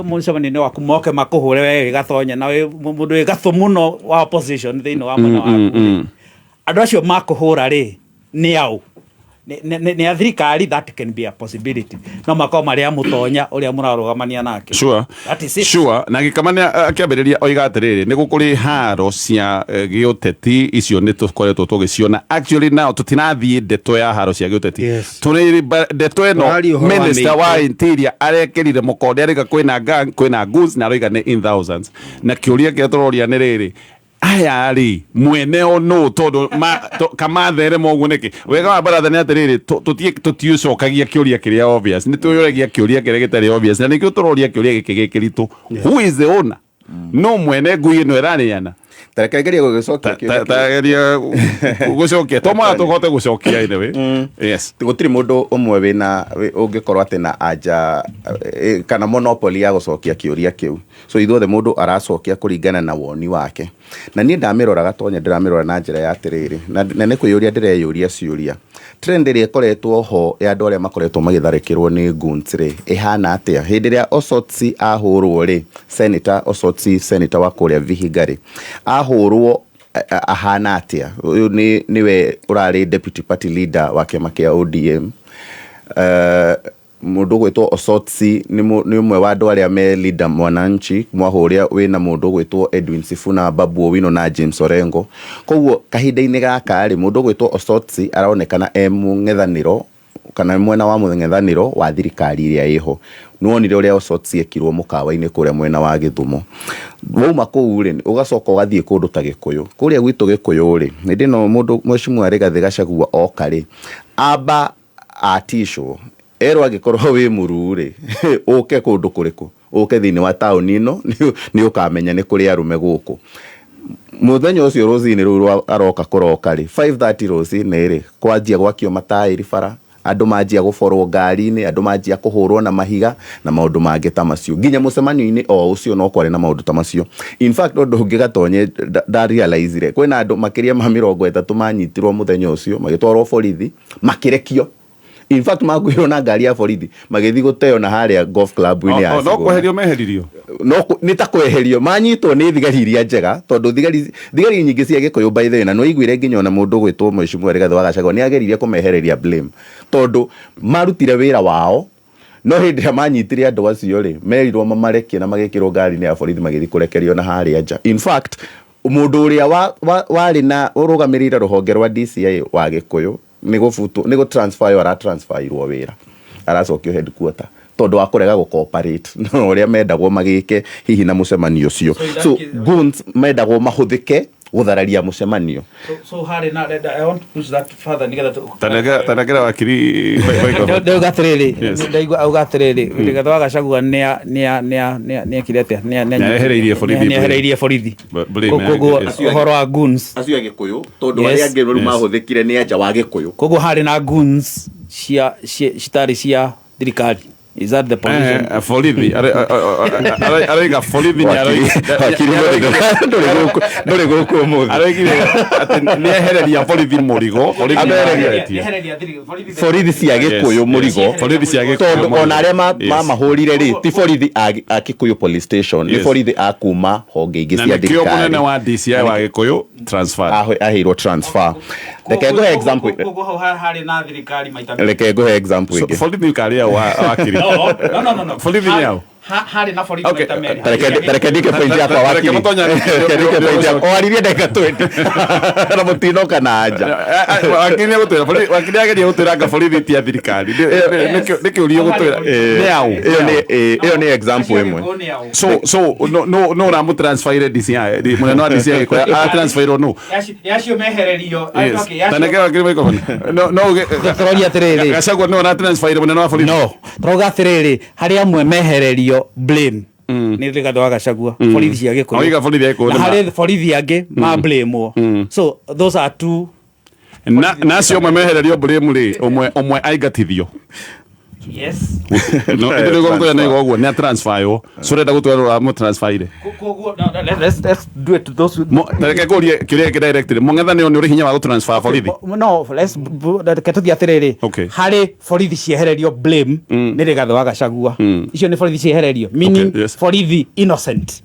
mũcemanio-inĩ waku, moke makũhũre we wĩ Gatonye na wĩ mũndũ wĩ gatũ mũno wa opposition thĩinĩ wa mwena waku. Andũ acio makũhũra rĩ, nĩ aũ? Nĩ a thirikari? That can be a possibility. No makorwo marĩ a Mũtonya ũrĩa mũrarũgamania nake. That is it. Sure. Na Gĩkamana akĩambĩrĩria oiga atĩrĩrĩ, nĩ gũkũrĩ haro cia gĩũteti, icio nĩ tũkoretwo tũgĩciona. Actually now tũtirathiĩ ndeto ya haro cia gĩũteti. Tũrĩ ndeto ĩno. Tũraria ũhoro wa Minister wa mĩiko. Interior arekĩrire mũkonde, arauga kwĩna gang, kwĩna goons, na aroiga nĩ in thousands, na kĩũria kĩrĩa tũroria nĩ rĩrĩ, aya rĩ, mwene o nũ? Tondũ kamatherema ũguo nĩkĩ? Wega wa baratha nĩ atĩrĩrĩ, tũtiũcokagia kĩũria kĩrĩa obvious, nĩ twĩyũragia kĩũria kĩrĩa gĩtarĩ obvious, na nĩkĩo tũroria kĩũria gĩkĩ gĩkĩritũ: who is the owner? No mwene ngui ĩno ĩrarĩana. Tareke ngerie gũgĩcokia kĩũria kĩu. Tageria gũcokia, to mwana tũhote gũcokia anyway. Yes. Gũtirĩ mũndũ ũmwe wĩna ũngĩkorwo atĩ na anja kana monopoly ya gũcokia kĩũria kĩu. So ithuothe mũndũ aracokia kũringana na woni wake, na niĩ ndamĩrora Gatonya, ndĩramĩrora na njĩra ya atĩrĩrĩ, na nĩ kwĩyũria ndĩreyũria ciũria. Trend ĩrĩa ĩkoretwo ho ya andũ arĩa makoretwo magĩtharĩkĩrwo nĩ goons rĩ, ĩhana atĩa? Hĩndĩ ĩrĩa Osotsi ahũrwo rĩ, Senator Osotsi, senator wa kũrĩa Vihiga rĩ, ahũrwo ahana atĩa? Ũyũ nĩ nĩwe ũrarĩ deputy party leader wa kĩama kĩa ODM. Mũndũ ũgwĩtwo Osotsi nĩ ũmwe wa andũ arĩa me Linda Mwananchi, mwaho ũrĩa wĩna mũndũ ũgwĩtwo Edwin Sifuna, Babu Owino na James Orengo. Koguo kahinda-inĩ gaka rĩ, mũndũ ũgwĩtwo Osotsi aronekana e mũng'ethanĩro kana mwena wa mũng'ethanĩro wa thirikari ĩrĩa ĩho. Nĩwonire ũrĩa Osotsi ekirwo mũkawa-inĩ kũrĩa mwena wa Gĩthumo. Wauma kũu rĩ, ũgacoka ũgathiĩ kũndũ ta Gĩkũyũ. Kũrĩa gwitũ Gĩkũyũ rĩ, hĩndĩ ĩno mũndũ Mheshimiwa Rigathĩ Gachagua oka rĩ, amba aticwo, erwo angĩkorwo wĩ mũruu rĩ, ũke kũndũ kũrĩkũ, ũke thĩinĩ wa taũni ĩno, nĩ ũkamenya nĩ kũrĩ arũme gũkũ. Mũthenya ũcio rũcinĩ rũu rwa aroka kũroka rĩ, 5:30 rũcinĩ rĩ, kwanjia gwakio mataĩri bara, andũ manjia gũborwo ngari-inĩ, andũ manjia kũhũrwo na mahiga na maũndũ mangĩ ta macio. Nginya mũcemanio-inĩ o ũcio no kwarĩ na maũndũ ta macio. In fact, ũndũ ũngĩ Gatonye ndarealizire, kwĩna andũ makĩria ma 30 manyitirwo mũthenya ũcio, magĩtwarwo borithi, makĩrekio. In fact, makuirwo na ngari ya borithi, magĩthiĩ gũteo na harĩa golf club-inĩ ya No Sigona. Kweherio meheririo. No nĩ ta kweherio manyitwo nĩ thigari iria njega, tondũ thigari nyingĩ cia Gĩkũyũ, by the way, na nĩwaiguire nginya ona mũndũ ũgwĩtwo Mheshimiwa Rigathĩ wa Gachagua nĩ ageririe kũmehereria blame, tondũ marutire wĩra wao, no hĩndĩ ĩrĩa manyitire andũ acio rĩ, merirwo mamarekie na magĩkĩrwo ngari-inĩ ya borithi, magĩthiĩ kũrekerio na harĩa nja. In fact, mũndũ ũrĩa warĩ na ũrũgamĩrĩire rũhonge rwa DCI wa Gĩkũyũ nĩ gũbutwo, nĩ gũtransfer yo aratransferirwo wĩra, aracokio headquarter tondũ wa kũrega gũ cooperate na ũrĩa mendagwo magĩke hihi na mũcemanio ũcio. So in that So case- goons mendagwo mahũthĩke gũthararia mũcemanio. So harĩ na, I want to push that further nĩgetha Tanengera wakiri microphone. Ndauga atĩrĩrĩ, Yes. ndaigua auga atĩrĩrĩ, Rigathĩ wa Gachagua nĩekire atĩa? Nĩehereirie borithi. Nĩehereirie borithi. Blame Koguo yes. ũhoro wa goons, acio a Gĩkũyũ, tondũ Yes. arĩa angĩ rĩu Yes. mahũthĩkire nĩ anja wa Gĩkũyũ. Koguo harĩ na goons cia citarĩ cia thirikari. Is that the position? Borithi araiga borithi nĩ Wakiri, ndũrĩ gũkũ ũmũthĩ. Araigire atĩ nĩehereria borithi mũrigo, borithi Amehereria. nĩmageretie. Borithi cia Gĩkũyũ mũrigo. Borithi cia Gĩkũyũ Tondũ mũrigo. ona arĩa mamahũrire rĩ, ti borithi a Kikuyu police station, nĩ borithi a kuma honge ingĩ Na cia nĩkĩo thirikari. mũnene wa DCI wa Gĩkũyũ transfer Aheirwo transfer. Reke ngũhe example. Koguo hau harĩ na thirikari maita merĩ. Reke ngũhe example So, ĩngĩ. borithi karĩa wakiri. No. Borithi nĩ ao? Harĩ na borithi maita merĩ. Tareke ndike point yakwa, Tareke wakiri. Mũtonya Reke ndike point yakwa. Waririe ndagĩka 20 na mũtinoka na anja. Wakiri nĩegũtwĩra wakiri ageria gũtwĩra anga borithi ti a thirikari. Nĩkĩũria gũtwĩra nĩ ao? Ĩyo nĩ example ĩmwe. So no ũramũtransferire DCI, mũnene wa DCI Gĩkũyũ atransferirwo no? Yacio mehererio. Yes. Tanengera wakiri microphone. No Tũroria atĩrĩrĩ. Gachagua no ũratransferire mũnene wa borithi? No, tũrauga atĩrĩrĩ, harĩ amwe mehererio blame nĩ Rigathĩ wa Gachagua, borithi cia Gĩkũyũ. Oiga borithi a Gĩkũyũ Na nĩ harĩ borithi angĩ ma blamewo. So those are two. Na acio amwe mehererio blame rĩ, ũmwe aingatithio. Yes. No ĩndĩ nĩguo gũtwĩra nĩ ũguo nĩ atransferwo, so ũrenda gũtwĩra ũramũtransferire? Koguo no, no, let's do it to those who Tareke ngũrie kĩũria gĩkĩ directly, mũng'ethanĩro nĩ ũrĩ hinya wa gũtransfer borithi? No, let's reke tũthiĩ atĩrĩrĩ. Okay. Harĩ borithi ciehererio blame nĩ Rigathĩ wa Gachagua. Icio nĩ borithi ciehererio, meaning Okay, yes. borithi innocent,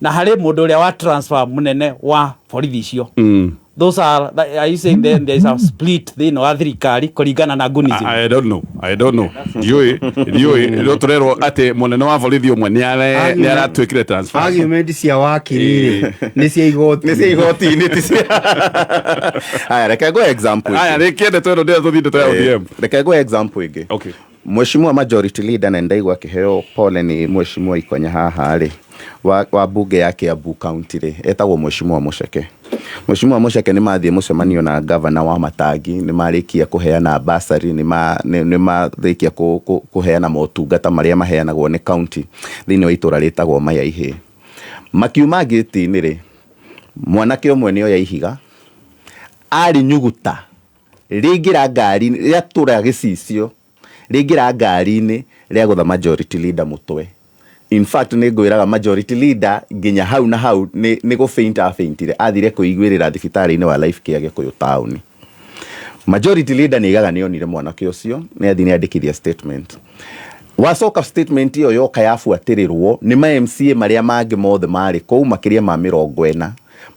na harĩ mũndũ ũrĩa wa transfer mũnene wa borithi icio. Those are are you saying then there is a split thĩinĩ wa thirikari kũringana na gunism? I don't know. I don't know. Ndiũĩ no tũrerwo atĩ mũnene wa borithi ũmwe nĩ aratuĩkire transfer. Argument cia wakiri rĩ nĩ cia igoti. Nĩ cia igoti-inĩ, ti cia. Aya, reke ngũhe example ĩngĩ. Aya, rĩkia ndeto ĩno ndĩrĩa tũthiĩ ndeto ya ODM. Reke ngũhe example ĩngĩ. Okay. Mheshimiwa majority leader, na ndaigua akĩheo pole nĩ Mheshimiwa Ikonya haha rĩ, wa bunge ya Kiambu County rĩ, etagwo Mheshimiwa Mũceke. Mheshimiwa Mũceke nĩ mathiĩ mũcemanio na governor wa Matangi, nĩ marĩkia kũheana bursary, nĩ marĩkia kũheana motungata marĩa maheanagwo nĩ county thĩinĩ wa itũra rĩtagwo Mayaihĩ. Makiuma ngĩti-inĩ rĩ, mwanake ũmwe nĩ oya ihiga, arĩ nyuguta, rĩingĩra ngari-inĩ, rĩatũra gĩcicio, rĩingĩra ngari-inĩ, rĩagũtha majority leader mũtwe. In fact, nĩ ngwĩraga majority leader nginya hau na hau nĩ gũfaint afaintire, athire kwĩiguĩrĩra thibitarĩ-inĩ wa Life Care Gĩkũyũ town. Majority leader nĩ aigaga nĩ onire mwanake ũcio, nĩ athire andĩkithia statement. Wacoka statement ĩyo yoka yabuatĩrĩrwo nĩ ma MCA marĩa mangĩ mothe marĩ kũu makĩria ma 40,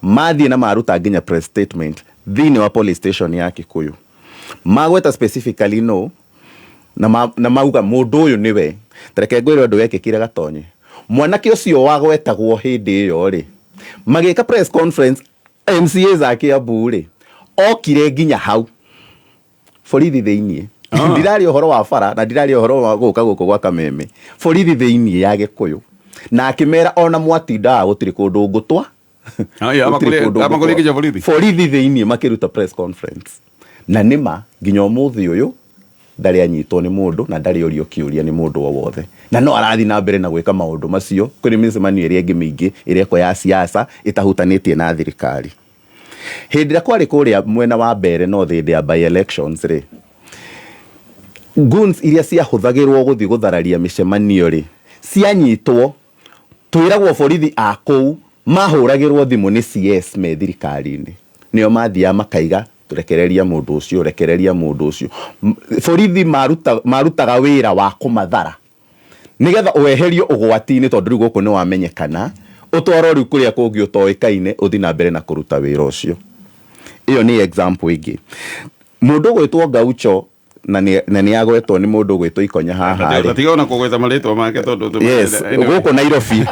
mathiĩ na maruta nginya press statement thĩinĩ wa police station ya Kikuyu. Magweta specifically no na mauga mũndũ ũyũ nĩwe. Tareke ngwĩre ũndũ wekĩkire Gatonye. Mwanake ũcio wagwetagwo hĩndĩ ĩyo rĩ, magĩka press conference MCAs a Kiambu rĩ, okire nginya hau borithi thĩiniĩ. Ndiraria ũhoro wa bara na ndiraria ũhoro wa gũka gũkũ gwa Kameme, borithi thĩiniĩ ya Gĩkũyũ, na akĩmera ona mwatindaga gũtirĩ kũndũ ngũtwa. Gũtirĩ kũndũ Amakũrĩ ngũtwa. Nginya borithi? Borithi thĩiniĩ makĩruta press conference, na nĩma nginya ũmũthĩ ũyũ ndarĩ anyitwo nĩ mũndũ na ndarĩ orio kĩũria nĩ mũndũ o wothe, na no arathiĩ na mbere na gwĩka maũndũ macio kũrĩ mĩcemanio ĩrĩa ĩngĩ mĩingĩ ĩrekwo ya siasa ĩtahutanĩtie na thirikari. Hĩndĩ ĩrĩa kwarĩ kũrĩa mwena wa Mbere North hĩndĩ ya by elections rĩ, goons iria ciahũthagĩrwo gũthiĩ gũthararia mĩcemanio rĩ, cianyitwo twĩragwo borithi a kũu mahũragĩrwo thimũ nĩ CS me thirikari-inĩ, nĩo mathiaga makaiga rekereria mũndũ ũcio, rekereria mũndũ ũcio. Borithi marutaga wĩra wa kũmathara nĩgetha weherio ũgwati-inĩ, tondũ rĩu gũkũ nĩ wamenyekana, ũtwarwo rĩu kũrĩa kũngĩ ũtoĩkaine, ũthiĩ na mbere na kũruta wĩra ũcio. Ĩyo nĩ example ĩngĩ. Mũndũ ũgwĩtwo Gaucho na nĩ agwetwo nĩ mũndũ ũgwĩtwo Ikonya haha rĩ. Tiga ona kũgweta marĩtwa make tondũ Yes, gũkũ Nairobi.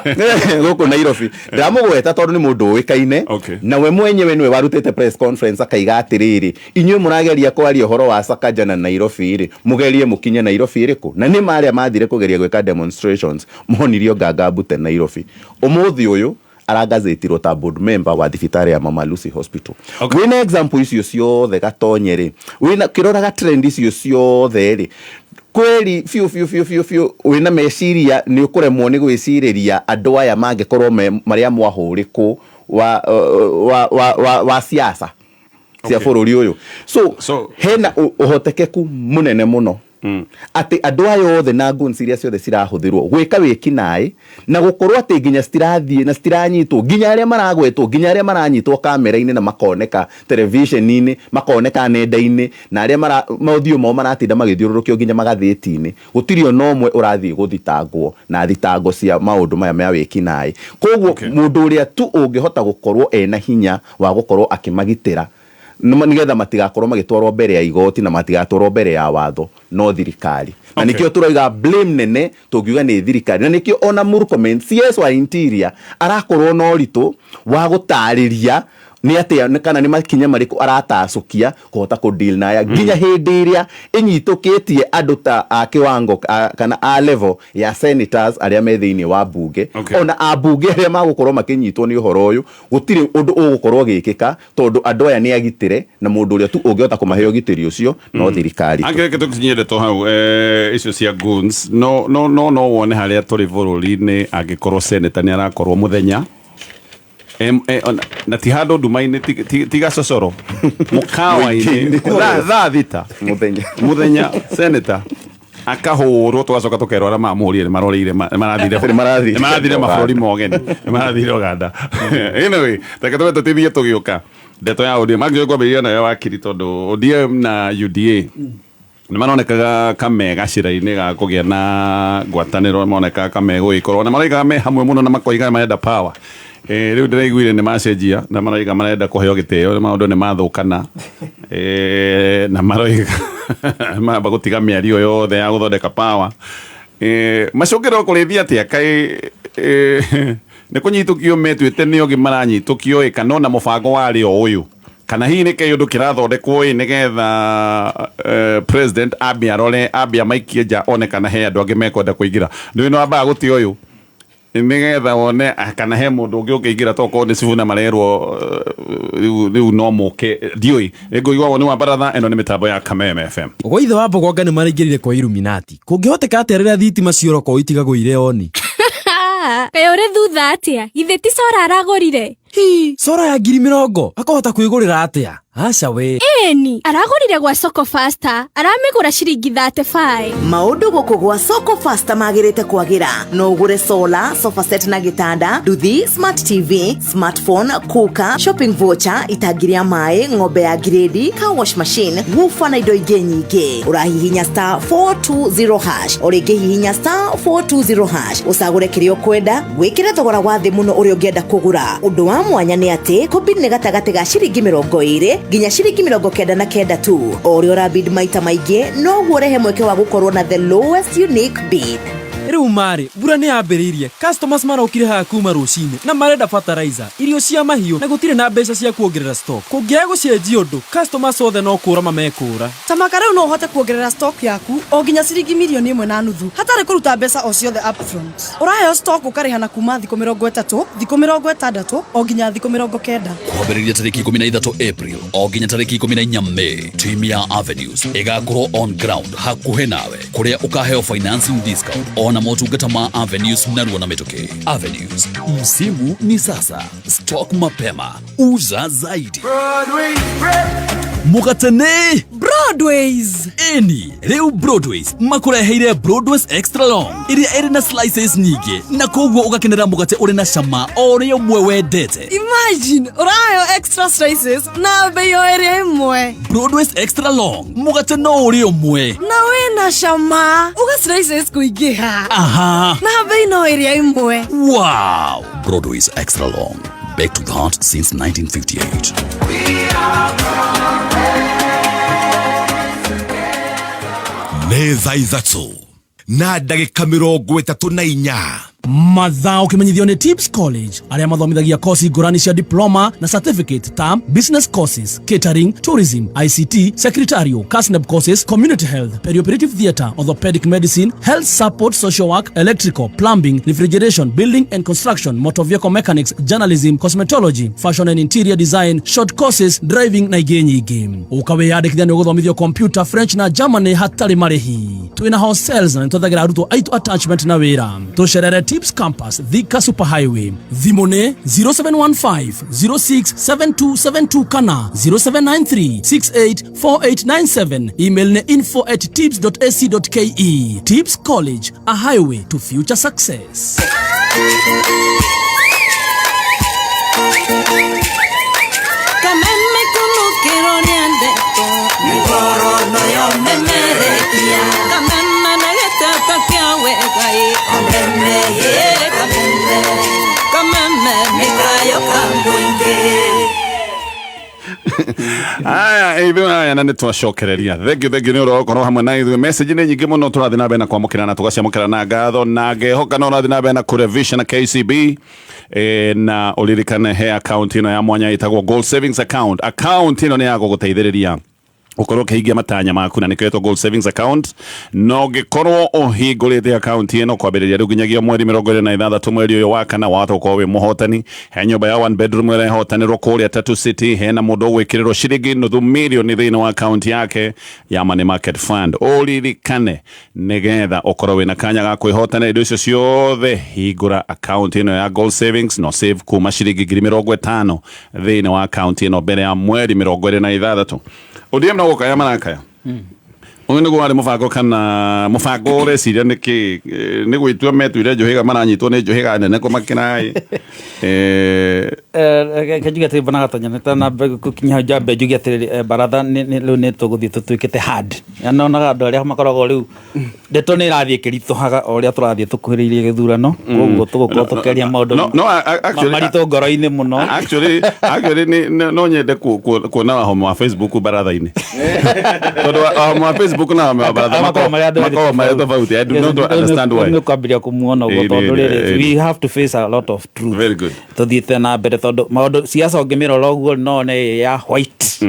Gũkũ Nairobi. Ndĩramũgweta tondũ nĩ mũndũ ũĩkaine, na we mwenyewe nĩwe warutĩte press conference akaiga atĩrĩrĩ, inyuĩ mũrageria kwaria ũhoro wa Sakaja na Nairobi rĩ, mũgerie mũkinye Nairobi ĩrĩkũ? Na nĩ marĩa mathire kũgeria gwĩka demonstrations, monirio nganga mbute Nairobi. Ũmũthĩ ũyũ arangazĩtirwo ta board member wa thibitarĩ ya Mama Lucy Hospital. Wĩna example icio ciothe Gatonye rĩ, wĩna kĩroraga trend icio ciothe rĩ, kweri biũ biũ biũ biũ biũ wĩna meciria nĩ ũkũremwo nĩ gwĩcirĩria andũ aya mangĩkorwo marĩa mwahũrĩkũ wa siasa cia bũrũri ũyũ. So hena ũhotekeku mũnene mũno atĩ andũ aya othe na guns iria ciothe cirahũthĩrwo gwĩka wĩkinaĩ na gũkorwo atĩ nginya citirathiĩ na citiranyitwo, nginya arĩa maragwetwo, nginya arĩa maranyitwo kamera-inĩ na makoneka television-inĩ, makoneka nenda-inĩ, na arĩa maũthiũ mao maratinda magĩthiũrũrũkio nginya magathĩti-inĩ, gũtirĩ ona ũmwe ũrathiĩ gũthitangwo na thitango cia maũndũ maya ma wĩkinaĩ. Koguo mũndũ ũrĩa tu ũngĩhota gũkorwo ena hinya wa gũkorwo akĩmagitĩra nĩgetha matigakorwo magĩtwarwo mbere ya igoti na matigatwarwo mbere ya watho no thirikari. Na nĩkĩo tũrauga blame nene tũngiuga nĩ thirikari, na nĩkĩo ona Murkomen CS wa Interior arakorwo na ũritũ wa gũtarĩria nĩ atĩa kana nĩ makinya marĩkũ aratacũkia kũhota kũ deal na aya nginya hĩndĩ ĩrĩa ĩnyitũkĩtie andũ ta a kĩwango kana a level ya senators arĩa me thĩinĩ wa bunge. Ona ambunge arĩa magũkorwo makĩnyitwo nĩ ũhoro ũyũ gũtirĩ ũndũ ũgũkorwo ũgĩkĩka tondũ andũ aya nĩ agitĩre, na mũndũ ũrĩa tu ũngĩhota kũmahe ũgitĩri ũcio no thirikari. Angĩ reke tũkinyie ndeto hau, icio cia goons, no no no no wone harĩa tũrĩ bũrũri-inĩ angĩkorwo senator nĩ arakorwo mũthenya na ti handũ nduma-inĩ, ti gacocoro mũkawa-inĩ, Mũingĩ-inĩ. thaa 6 mũthenya mũthenya senator Akahũrwo tũgacoka tũkerwo arĩa mamũhũrire nĩ maroreire nĩ marathire nĩ marathire mabũrũri ma ũgeni, nĩ marathire Uganda. Anyway, reke tũbe tũtithie tũgĩũka ndeto ya ODM angĩ kwambĩrĩria nayo wakiri, tondũ ODM na UDA nĩ maronekaga kame gacĩra-inĩ ga kũgĩa na ngwatanĩro, maronekaga kame gũgĩkorwo na maroigaga me hamwe mũno na makoiga marenda power. Rĩu ndĩraiguire nĩ macenjia na maroiga marenda kũheo gĩtĩo, maũndũ nĩ mathũkana, na maroiga mamba gũtiga mĩario yothe ya gũthondeka power. Macũngĩrĩro kũrĩthia atĩa kaĩ nĩ kũnyitũkio metuĩte nĩ ũngĩ maranyitũkio ĩ, kana ona mũbango warĩ o ũyũ, kana hihi nĩ kĩũndũ kĩrathondekwo ĩ nĩgetha president ambe arore, ambe amaikie nja one kana he andũ angĩ mekwenda kũingĩra. Nĩ wambaga gũtĩ ũyũ nĩgetha wone kana he mũndũ ũngĩ ũngĩingĩra, tokorwo nĩ Sifuna marerwo rĩu no mũke, ndiũĩ. Nĩngũigua woni wa baratha. Ĩno nĩ mĩtambo ya Kameme FM. Gwa ithe wa Mbogonga nĩ maraingĩrire kwa Illuminati. Kũngĩhoteka atĩa rĩrĩa thitima cioroko itigagwo irĩ oni? Kaĩ ũrĩ thutha atĩa? Githĩ ti cora aragũrire? Hi, cora ya 20,000 akahota kwĩgũrĩra atĩa? Aca we. Ĩni, aragũrire gwa Soko Faster, aramĩgũra ciringi 35. Maũndũ gũkũ gwa Soko Faster magĩrĩte kwagĩra. No ũgũre solar, sofa set na gĩtanda, nduthi, smart TV, smartphone, cooker, shopping voucher, itangi rĩa maĩ, ng'ombe ya grade, car wash machine, woofer na indo ingĩ nyingĩ. Ũrahihinya *420#, o rĩngĩ hihinya *420# ũcagũre kĩrĩa ũkwenda, wĩkĩre thogora wa thĩ mũno ũrĩa ũngĩenda kũgũra. Ũndũ wa mwanya nĩ atĩ kũbid nĩ gatagatĩ ga ciringi 20 nginya ciringi 99 tu. O ũrĩa ũrabid maita maingĩ noguo ũrehe mweke wa gũkorwo na the lowest unique bid. Rĩu marĩ mbura nĩ yambĩrĩirie, customers marokire haha kuma rũcinĩ na marenda fertilizer, irio cia mahiũ, na gũtirĩ na mbeca cia kuongerera stock. Kũngĩaga gũcenjia ũndũ, customers othe no kũra mamekũra. Tamaka rĩu no ũhote kuongerera stock yaku o nginya ciringi 1.5 mirioni hatarĩ kũruta mbeca o ciothe upfront. Ũraheo stock ũkarĩha na kuma thikũ 30, thikũ 60 o nginya thikũ 90. Kwambĩrĩria tarĩki 13 April o nginya tarĩki 14 May, timu ya Avenues ĩgakorwo on ground hakuhĩ nawe, kũrĩa ũkaheo financing discount ona motungata ma Avenues narua na mĩtũkĩ. Avenues, msimu ni sasa. Stock mapema, uza zaidi. Mũgatene. Broadways. Ĩni, rĩu Broadways makũreheire Broadways Extra Long ĩrĩa ĩrĩ na slices nyingĩ, na koguo ũgakenera mũgate ũrĩ na cama o ũrĩa ũmwe wendete. Imagine ũraheo extra slices na bei o ĩrĩa ĩmwe. Broadways Extra Long, mũgate no ũrĩ ũmwe na wĩna cama, uga slices kũingĩha na bei no ĩrĩa ĩmwe. Wow! Broadways Extra Long, baked with heart since 1958. Nĩ thaa 3:34. Mathaa ũkĩmenyithio nĩ Tips College, arĩa mathomithagia kosi ngũrani cia diploma na certificate ta business courses, catering, tourism, ICT, secretarial, KASNEB courses, community health, perioperative theatre, orthopedic medicine, health support, social work, electrical, plumbing, refrigeration, building and construction, motor vehicle mechanics, journalism, cosmetology, fashion and interior design, short courses, driving na ingĩ nyingĩ. Ũkawĩyandĩkithia nĩ ũgũthomithio computer, French na Germany hatarĩ marĩhi. Twĩna hostels na nĩtwethagĩra arutwo aitũ attachment na wĩra. Tũcerere Tips Campus, Thika Super Highway. Thimũ nĩ 0715 067272 kana 0793 684897. Email nĩ info@tips.ac.ke. Tips College, a highway to future success. Kameme kunukĩrwo nĩ ndeto mĩhorono yomemerekia kameme na gĩtata kĩa wega ĩ kameme ĩ kameme kameme mĩkayo ka mũingĩ. Aya ithuĩ aya na nĩ twacokereria. Thank you, thank you nĩ ũndũ wa gũkorwo hamwe na ithuĩ. Message nĩ nyingĩ mũno, tũrathiĩ na mbere na kwamũkĩra na tũgaciamũkĩra na ngatho, na ngehoka no ũrathiĩ na mbere na kũrevision na KCB, na ũririkane he account ĩno ya mwanya ĩtagwo Gold Savings Account. Account ĩno nĩ ya gũgũteithĩrĩria ũkorwo ũkĩhingia matanya maku, na nĩkĩo ĩtwo Gold Savings Account. Na ũngĩkorwo ũhingũrĩte account ĩno kwambĩrĩria rĩu nginyagia mweri 26 mweri ũyũ wa kana, wahota gũkorwo wĩ mũhotani he nyũmba ya one bedroom ĩrĩa ĩhotanĩrwo kũrĩa Tatu City, hena mũndũ ũgwĩkĩrĩrwo ciringi 500,000 thĩinĩ wa account yake ya Money Market Fund. Ũririkane, nĩgetha ũkorwo wĩna kanya ga kwĩhotanĩra indo icio ciothe, hingũra account ĩno ya Gold Savings no save kuma ciringi 50,000 thĩinĩ wa account ĩno mbere ya mweri 26. ODM no gũkaya marakaya. Ũyũ nĩguo warĩ mũbango kana mũbango ũreciria nĩkĩ nĩ gwĩtua metuire njũhĩga maranyitwo nĩ njũhĩga nene kũmakĩra ĩ. Reke njuge atĩrĩ bwana Gatonya nĩtanambe gũkinya hau njambe njuge atĩrĩrĩ baratha rĩu nĩ tũgũthiĩ tũtuĩkĩte hard. Na nonaga andũ arĩa makoragwo rĩu ndeto nĩ ĩrathiĩ ĩkĩritũhaga o ũrĩa tũrathiĩ tũkuhĩrĩirie gĩthurano koguo tũgũkorwo tũkĩaria maũndũ No, actually, maritũ ngoro-inĩ mũno. Actually no nyende kuona wahoma wa Facebook baratha-inĩ tondũ wahoma wa Facebook na wahoma wa baratha Makoragwo marĩ andũ makoragwo marĩ tofauti. I do not understand why. Nĩ kwambĩrĩria kũmuona ũguo tondũ rĩrĩ we have to face a lot of truth. Very good. Tũthiĩte na mbere tondũ maũndũ siasa ũngĩmĩrora ũguo no nĩ ya white.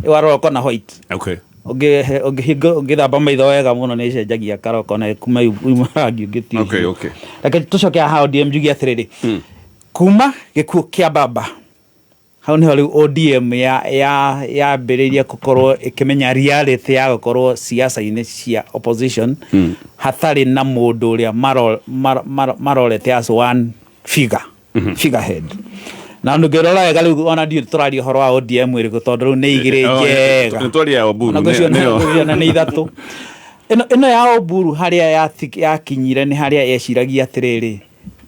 Warora ũkona white. Okay. Ũngĩthamba maitho wega mũno nĩ ĩcenjagia kara ũkona kuma yuma rangi ũngĩ ti ũcio. Okay. Reke tũcoke haha ODM njuge atĩrĩrĩ kuma gĩkuũ kĩa baba hau nĩho rĩu ODM yambĩrĩirie gũkorwo ĩkĩmenya reality ya gũkorwo siasa-inĩ cia opposition hatarĩ na mũndũ ũrĩa marorete as one figure figurehead. Na ndũngĩrora wega rĩu ona ndiũĩ tũraria ũhoro wa ODM ĩrĩkũ tondũ rĩu nĩ igĩrĩ njega. Nĩ twaria ya Oburu. Ona ngwĩciria nĩ ithatũ. Ĩno ya Oburu harĩa yakinyire nĩ harĩa yeciragia atĩrĩrĩ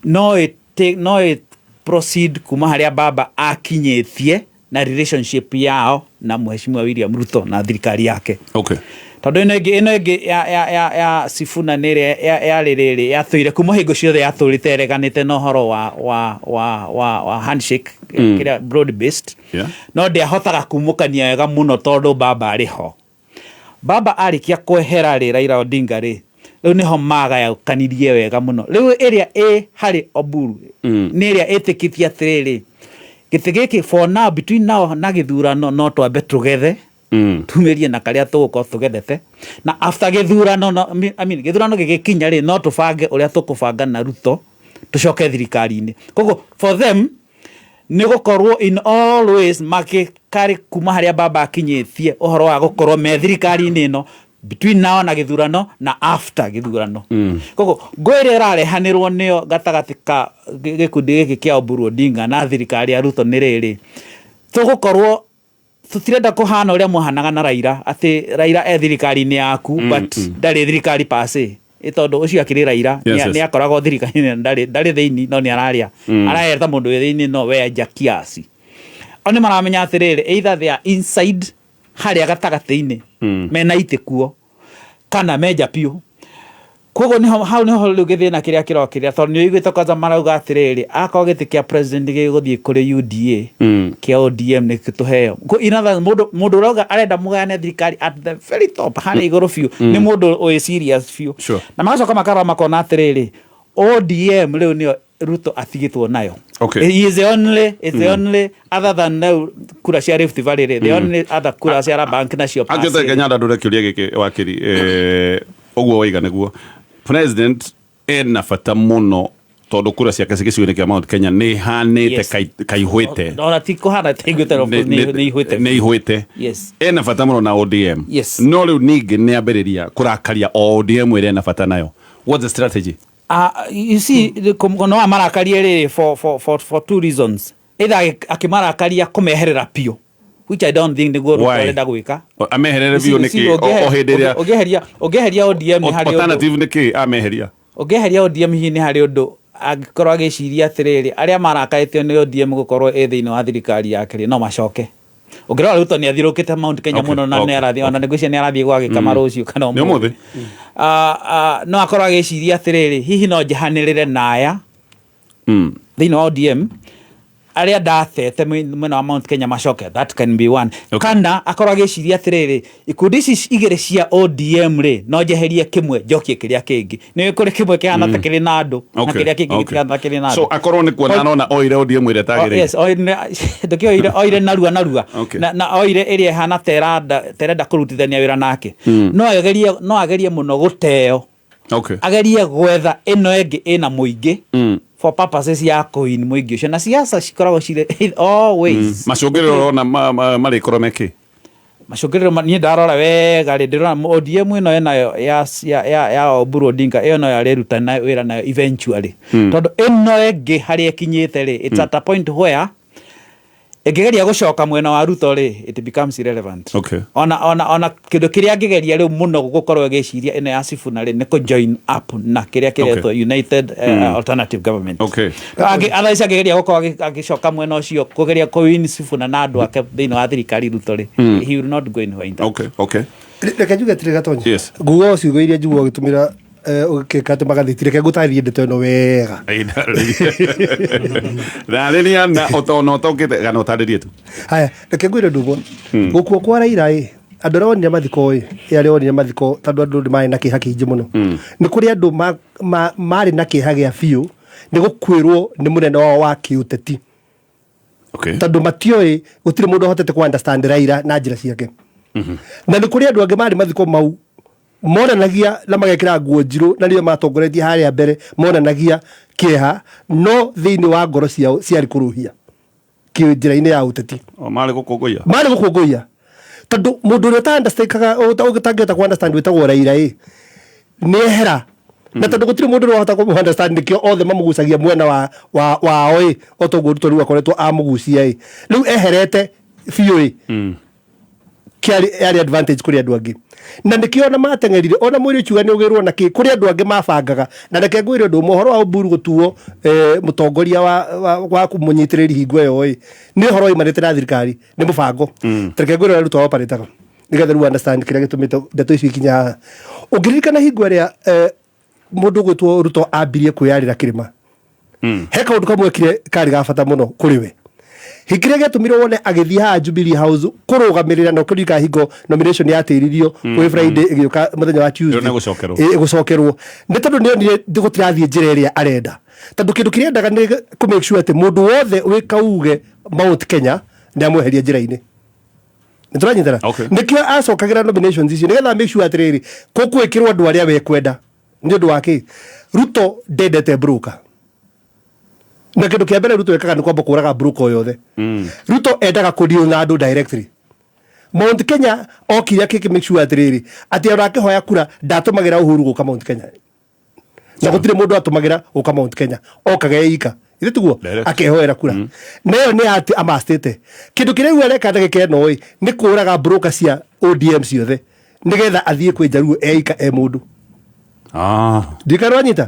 no ĩ proceed kuma harĩa baba akinyĩtie na relationship yao na Mheshimiwa William Ruto na thirikari yake. Okay. Tondũ ĩno ĩngĩ ya Sifuna nĩ ĩrĩa yarĩ rĩrĩ yatũire kuma hingo ciothe yatũrĩte ĩreganĩte na ũhoro wa handshake kĩrĩa broad based. No ndĩahotaga kumũkania wega mũno tondũ baba arĩ ho. Baba arĩkia kwehera rĩ Raila Odinga rĩ rĩu nĩho magayũkanirie wega mũno. Rĩu ĩrĩa ĩ harĩ Oburu nĩ ĩrĩa ĩtĩkĩtie atĩrĩrĩ gĩtĩ gĩkĩ for now between now na gĩthurano no twambe tũgethe tumĩrie na karĩa tũgũkorwo tũgethete na after gĩthurano no, I mean, gĩthurano gĩgĩkinya rĩ no tũbange ũrĩa tũkũbanga na Ruto tũcoke thirikari-inĩ. Koguo for them nĩ gũkorwo in all ways makĩkarĩ kuma harĩa baba akinyĩtie ũhoro wa gũkorwo me thirikari-inĩ ĩno between now na gĩthurano na after gĩthurano. Koguo ngũĩ ĩrĩa ĩrarehanĩrwo nĩyo gatagatĩ ka gĩkundi gĩkĩ kĩa Oburu Odinga na thirikari ya Ruto nĩ rĩrĩ tũgũkorwo tũtirenda kũhana ũrĩa mwahanaga na Raila atĩ Raila e thirikari-inĩ yaku but ndarĩ thirikari per se tondũ ũcio akĩrĩ Raila nĩ akoragwo thirikari-inĩ ndarĩ thĩinĩ no nĩ araria ararĩa ta mũndũ wĩ thĩinĩ no we nja kiasi. O nĩ maramenya atĩrĩrĩ either they are inside harĩa gatagatĩ-inĩ mena itĩ kuo kana menja biũ. Koguo nĩho hau nĩho rĩu gĩthĩna kĩrĩa kĩrokĩrĩra tondũ nĩ ũiguĩte kwanza marauga atĩrĩrĩ akorwo gĩtĩ kĩa president gĩgũthiĩ kũrĩ UDA kĩa ODM nĩ tũheo. In other words, mũndũ ũrauga arenda mũgayane thirikari at the very top harĩa igũrũ biũ nĩ mũndũ wĩ serious biũ. Na magacoka makarora makona atĩrĩrĩ ODM rĩu nĩyo Ruto atigĩtwo nayo. Okay. He is the only, is the only other than now kura cia Rift Valley the only other kura cia Bank nacio. Angĩte Kenya ndandũre kĩũria gĩkĩ wakiri ũguo waiga nĩguo president ena bata mũno tondũ kura ciake gĩcigo-inĩ kĩa Mount Kenya nĩ ihanĩte kaihwĩte. Ona ti kũhana ta iguĩte nĩ ihwĩte. Nĩ ihwĩte. Yes. Ena bata mũno na ODM. Yes. No rĩu ningĩ nĩ ambĩrĩria kũrakaria o ODM ĩrĩa ena bata nayo. What's the strategy? You see, no amarakarie rĩrĩ for two reasons. Either akĩmarakaria kũmeherera biũ, which I don't think nĩguo Ruto arenda gwĩka. Ameherere biũ nĩkĩ? O hĩndĩ ĩrĩa ũngĩeheria ODM nĩ harĩ ũndũ. Alternative nĩkĩ ameheria? Ũngĩeheria ODM hihi nĩ harĩ ũndũ angĩkorwo agĩciria atĩrĩrĩ arĩa marakarĩtio nĩ ODM gũkorwo ĩ thĩinĩ wa thirikari yake rĩ no macoke. Ũngĩrora Ruto nĩ athiũrũkĩte Mount Kenya mũno na nĩ arathiĩ ona ngwĩciria nĩ arathiĩ gwa gĩkama rũciũ kana ũmũthĩ. No akorwo agĩciria atĩrĩrĩ hihi no njehanĩrĩre na aya thĩinĩ wa ODM arĩa ndatete mwena wa Mount Kenya macoke, that can be one. Kana akorwo agĩciria atĩrĩrĩ ikundi ici igĩrĩ cia ODM rĩ no njeherie kĩmwe njokie kĩrĩa kĩngĩ. Nĩ kũrĩ kĩmwe kĩhana ta kĩrĩ na andũ na kĩrĩa kĩngĩ gĩtihana ta kĩrĩ na andũ. So akorwo nĩ kuona arona oire ODM ĩrĩa ĩtagĩrĩire. Yes, ndũkĩoire oire narua narua na oire ĩrĩa ĩhana ta ĩrenda kũrutithania wĩra nake. No agerie mũno gũteo. Agerie gwetha ĩno ĩngĩ ĩna mũingĩ for purposes ya kũin mũingĩ ũcio na siasa cikoragwo cirĩ always. Macũngĩrĩro ũrona marĩkorwo mekĩ? Macũngĩrĩro niĩ ndarora wega rĩ ndĩrona ODM ĩno ĩnayo ya Oburu Odinga ĩyo no yarĩruta wĩra nayo eventually. Tondũ ĩno ĩngĩ harĩa ĩkinyĩte rĩ it's at a point where Ĩngĩgeria gũcoka mwena wa Ruto rĩ, it becomes irrelevant. Ona kĩndũ kĩrĩa angĩgeria rĩu mũno gũkorwo ĩgĩciria ĩno ya Sifuna rĩ, nĩ kũ join up na kĩrĩa kĩretwo United Alternative Government. Otherwise angĩgeria gũkorwo agĩcoka mwena ũcio kũgeria kũ-win Sifuna na andũ ake thĩinĩ wa thirikari Ruto rĩ, he will not go anywhere in that. Reke njuge atĩrĩ Gatonya. Yes. Nguga o ciugo iria njiguaga ũgĩtũmĩra ũgĩka atĩ magathĩti, reke ngũtarĩrie ndeto ĩno wega. Rarĩria na ũtona ũtaũkĩte kana ũtarĩrie tu. Haya, reke ngwĩre ũndũ ũmwe. Gũkua kwa Raila ĩ, andũ arĩa onire mathiko ĩ, ĩ arĩa onire mathiko tondũ andũ nĩ marĩ na kĩeha kĩingĩ mũno. Nĩ kũrĩ andũ marĩ na kĩeha gĩa biũ nĩ gũkuĩrwo nĩ mũnene wao wa kĩũteti. Tondũ matioĩ gũtirĩ mũndũ ũhotete kũ understand Raila na njĩra ciake. Na nĩ kũrĩ andũ angĩ marĩ mathiko mau monanagia na magekĩra nguo njirũ na nĩo matongoretie harĩa mbere monanagia kĩeha, no thĩinĩ wa ngoro ciao ciarĩ kũrũhia njĩra-inĩ ya ũteti. O, marĩ gũkũngũiya. Marĩ gũkũngũiya. Tondũ mũndũ ũrĩa ũtangĩhota kũ understand wĩtagwo Raila ĩ, nĩ ehera. Na tondũ gũtirĩ mũndũ ũrĩa wahota kũmũ understand, nĩkĩo othe mamũgucagia mwena wao ĩ, o toguo Ruto rĩu akoretwo amũgucia ĩ. Rĩu eherete biũ ĩ. Kĩarĩ, yarĩ advantage kũrĩ andũ angĩ. Na nĩkĩo ona mateng'erire, ona mwĩrĩ ũkiuga nĩ ũgĩrwo na kĩ, kũrĩ andũ angĩ mabangaga. Na reke ngwĩre ũndũ ũmwe, ũhoro wa Oburu gũtuo, mũtongoria wa kũmũnyitĩrĩri hingo ĩyo ĩ, nĩ ũhoro waimanĩte na thirikari, nĩ mũbango. Reke ngwĩre ũrĩa Ruto operataga, nĩgetha rĩu understand kĩrĩa gĩtũmĩte ndeto icio ikinye haha. Ũngĩririkana hingo ĩrĩa, mũndũ ũgwĩtwo Ruto ambirie kwĩyarĩra kĩrĩma. He kaũndũ kamwe ekire karĩ ga bata mũno kũrĩ we. Kĩrĩa gĩatũmire wone agĩthiĩ haha Jubilee House kũrũgamĩrĩra na ũkĩririkana hingo nomination yatĩririo kwĩ Friday ĩgĩũka mũthenya wa Tuesday. Ĩyo nĩ gũcokerwo. Ĩgũcokerwo. Nĩ tondũ nĩ onire gũtirathiĩ njĩra ĩrĩa arenda. Tondũ kĩndũ kĩrĩa endaga nĩ kũ make sure atĩ mũndũ wothe wĩ kauge Mount Kenya nĩ amweheria njĩra-inĩ. Nĩ tũranyitana? Nĩkĩo acokagĩra nominations icio nĩgetha make sure atĩrĩrĩ, gũkwĩkĩrwo andũ arĩa we kwenda. Nĩ ũndũ wa kĩ? Ruto ndendete broker. Na kĩndũ kĩa mbere Ruto ekaga nĩ kwamba kũraga broker o yothe. Ruto endaga kũ deal na andũ directly. Mount Kenya okire akĩke make sure atĩrĩrĩ, atĩ ona akĩhoya kura ndatũmagĩra Uhuru gũka Mount Kenya. Na gũtirĩ mũndũ atũmagĩra gũka Mount Kenya. Okaga e ika. Ithe tiguo? Direct. Akehoera kura. Na ĩyo nĩ atĩ amastĩte. Kĩndũ kĩrĩa rĩu areka ndagĩka ĩno ĩ, nĩ kũraga broker cia ODM ciothe. Nĩgetha athiĩ kwĩ Jaluo e ika e mũndũ. Ndikana wanyita?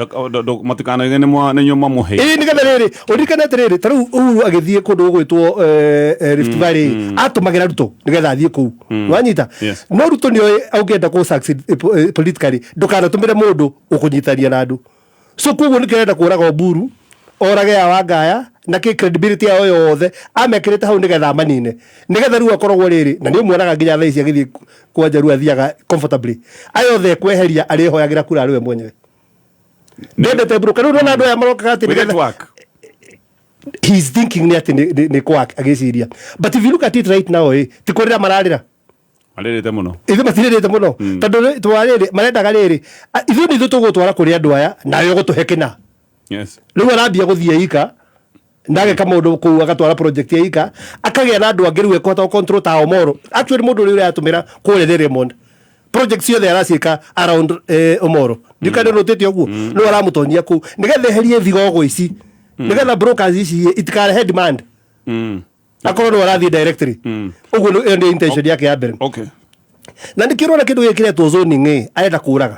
Matikanaige nĩ inyuĩ mamũheire. Ĩĩ, nĩgetha rĩrĩ, ũririkane atĩrĩrĩ, ta rĩu Uhuru agĩthiĩ kũndũ gũgwĩtwo, Rift Valley, atũmagĩra Ruto nĩgetha athiĩ kũu. Wanyita? No Ruto nĩoĩ ũngĩenda kũ succeed, politically, ndũkanatũmĩre mũndũ ũkũnyitania na andũ. So koguo nĩkĩo arenda kũraga Oburu, orage ya Wangaya, na kĩ credibility yao yothe amekĩrĩte hau nĩgetha amanine. Nĩgetha rĩu akoragwo rĩrĩ, na nĩ ũmuonaga nginya thaa ici agĩthiĩ kwa Jaluo athiaga comfortably. Aya othe ekweheria arĩhoyagĩra kura arĩ we mwenyewe. Ndendete broker. Rĩu nĩwona andũ aya marokaga atĩ Will it nĩgetha work? He's thinking nĩ atĩ nĩ kwak agĩciria. But if you look at it right now, ti kũrĩra mararĩra. Marĩrĩte mũno. Ithuĩ matirĩrĩte mũno. Tondũ twarĩrĩ, marendaga rĩrĩ, ithuĩ nĩ ithuĩ tũgũtwara kũrĩ andũ aya, nawe ũgũtũhe kĩna. Rĩu arambia gũthiĩ ika, na ageka maũndũ kũu, agatwara project ya ika, akagĩa na andũ angĩ rĩu ekũhota gũ control ta Omoro. Actually mũndũ ũrĩa ũratũmĩra kũrĩa nĩ Raymond. Project ciothe araciĩka around, Omoro. Ndiũĩ kana nĩ ũrũtĩte ũguo. Nĩwe aramũtonyia kũu. Nĩgetha eherie thigogo ici. Nĩgetha brokers ici itikarehe demand. Akorwo nĩwe arathiĩ directly. Ũguo ĩyo nĩ intention yake ya mbere. Na nĩkĩo ũrona kĩndũ gĩkĩ kĩretwo zoning ĩ, arenda kũraga.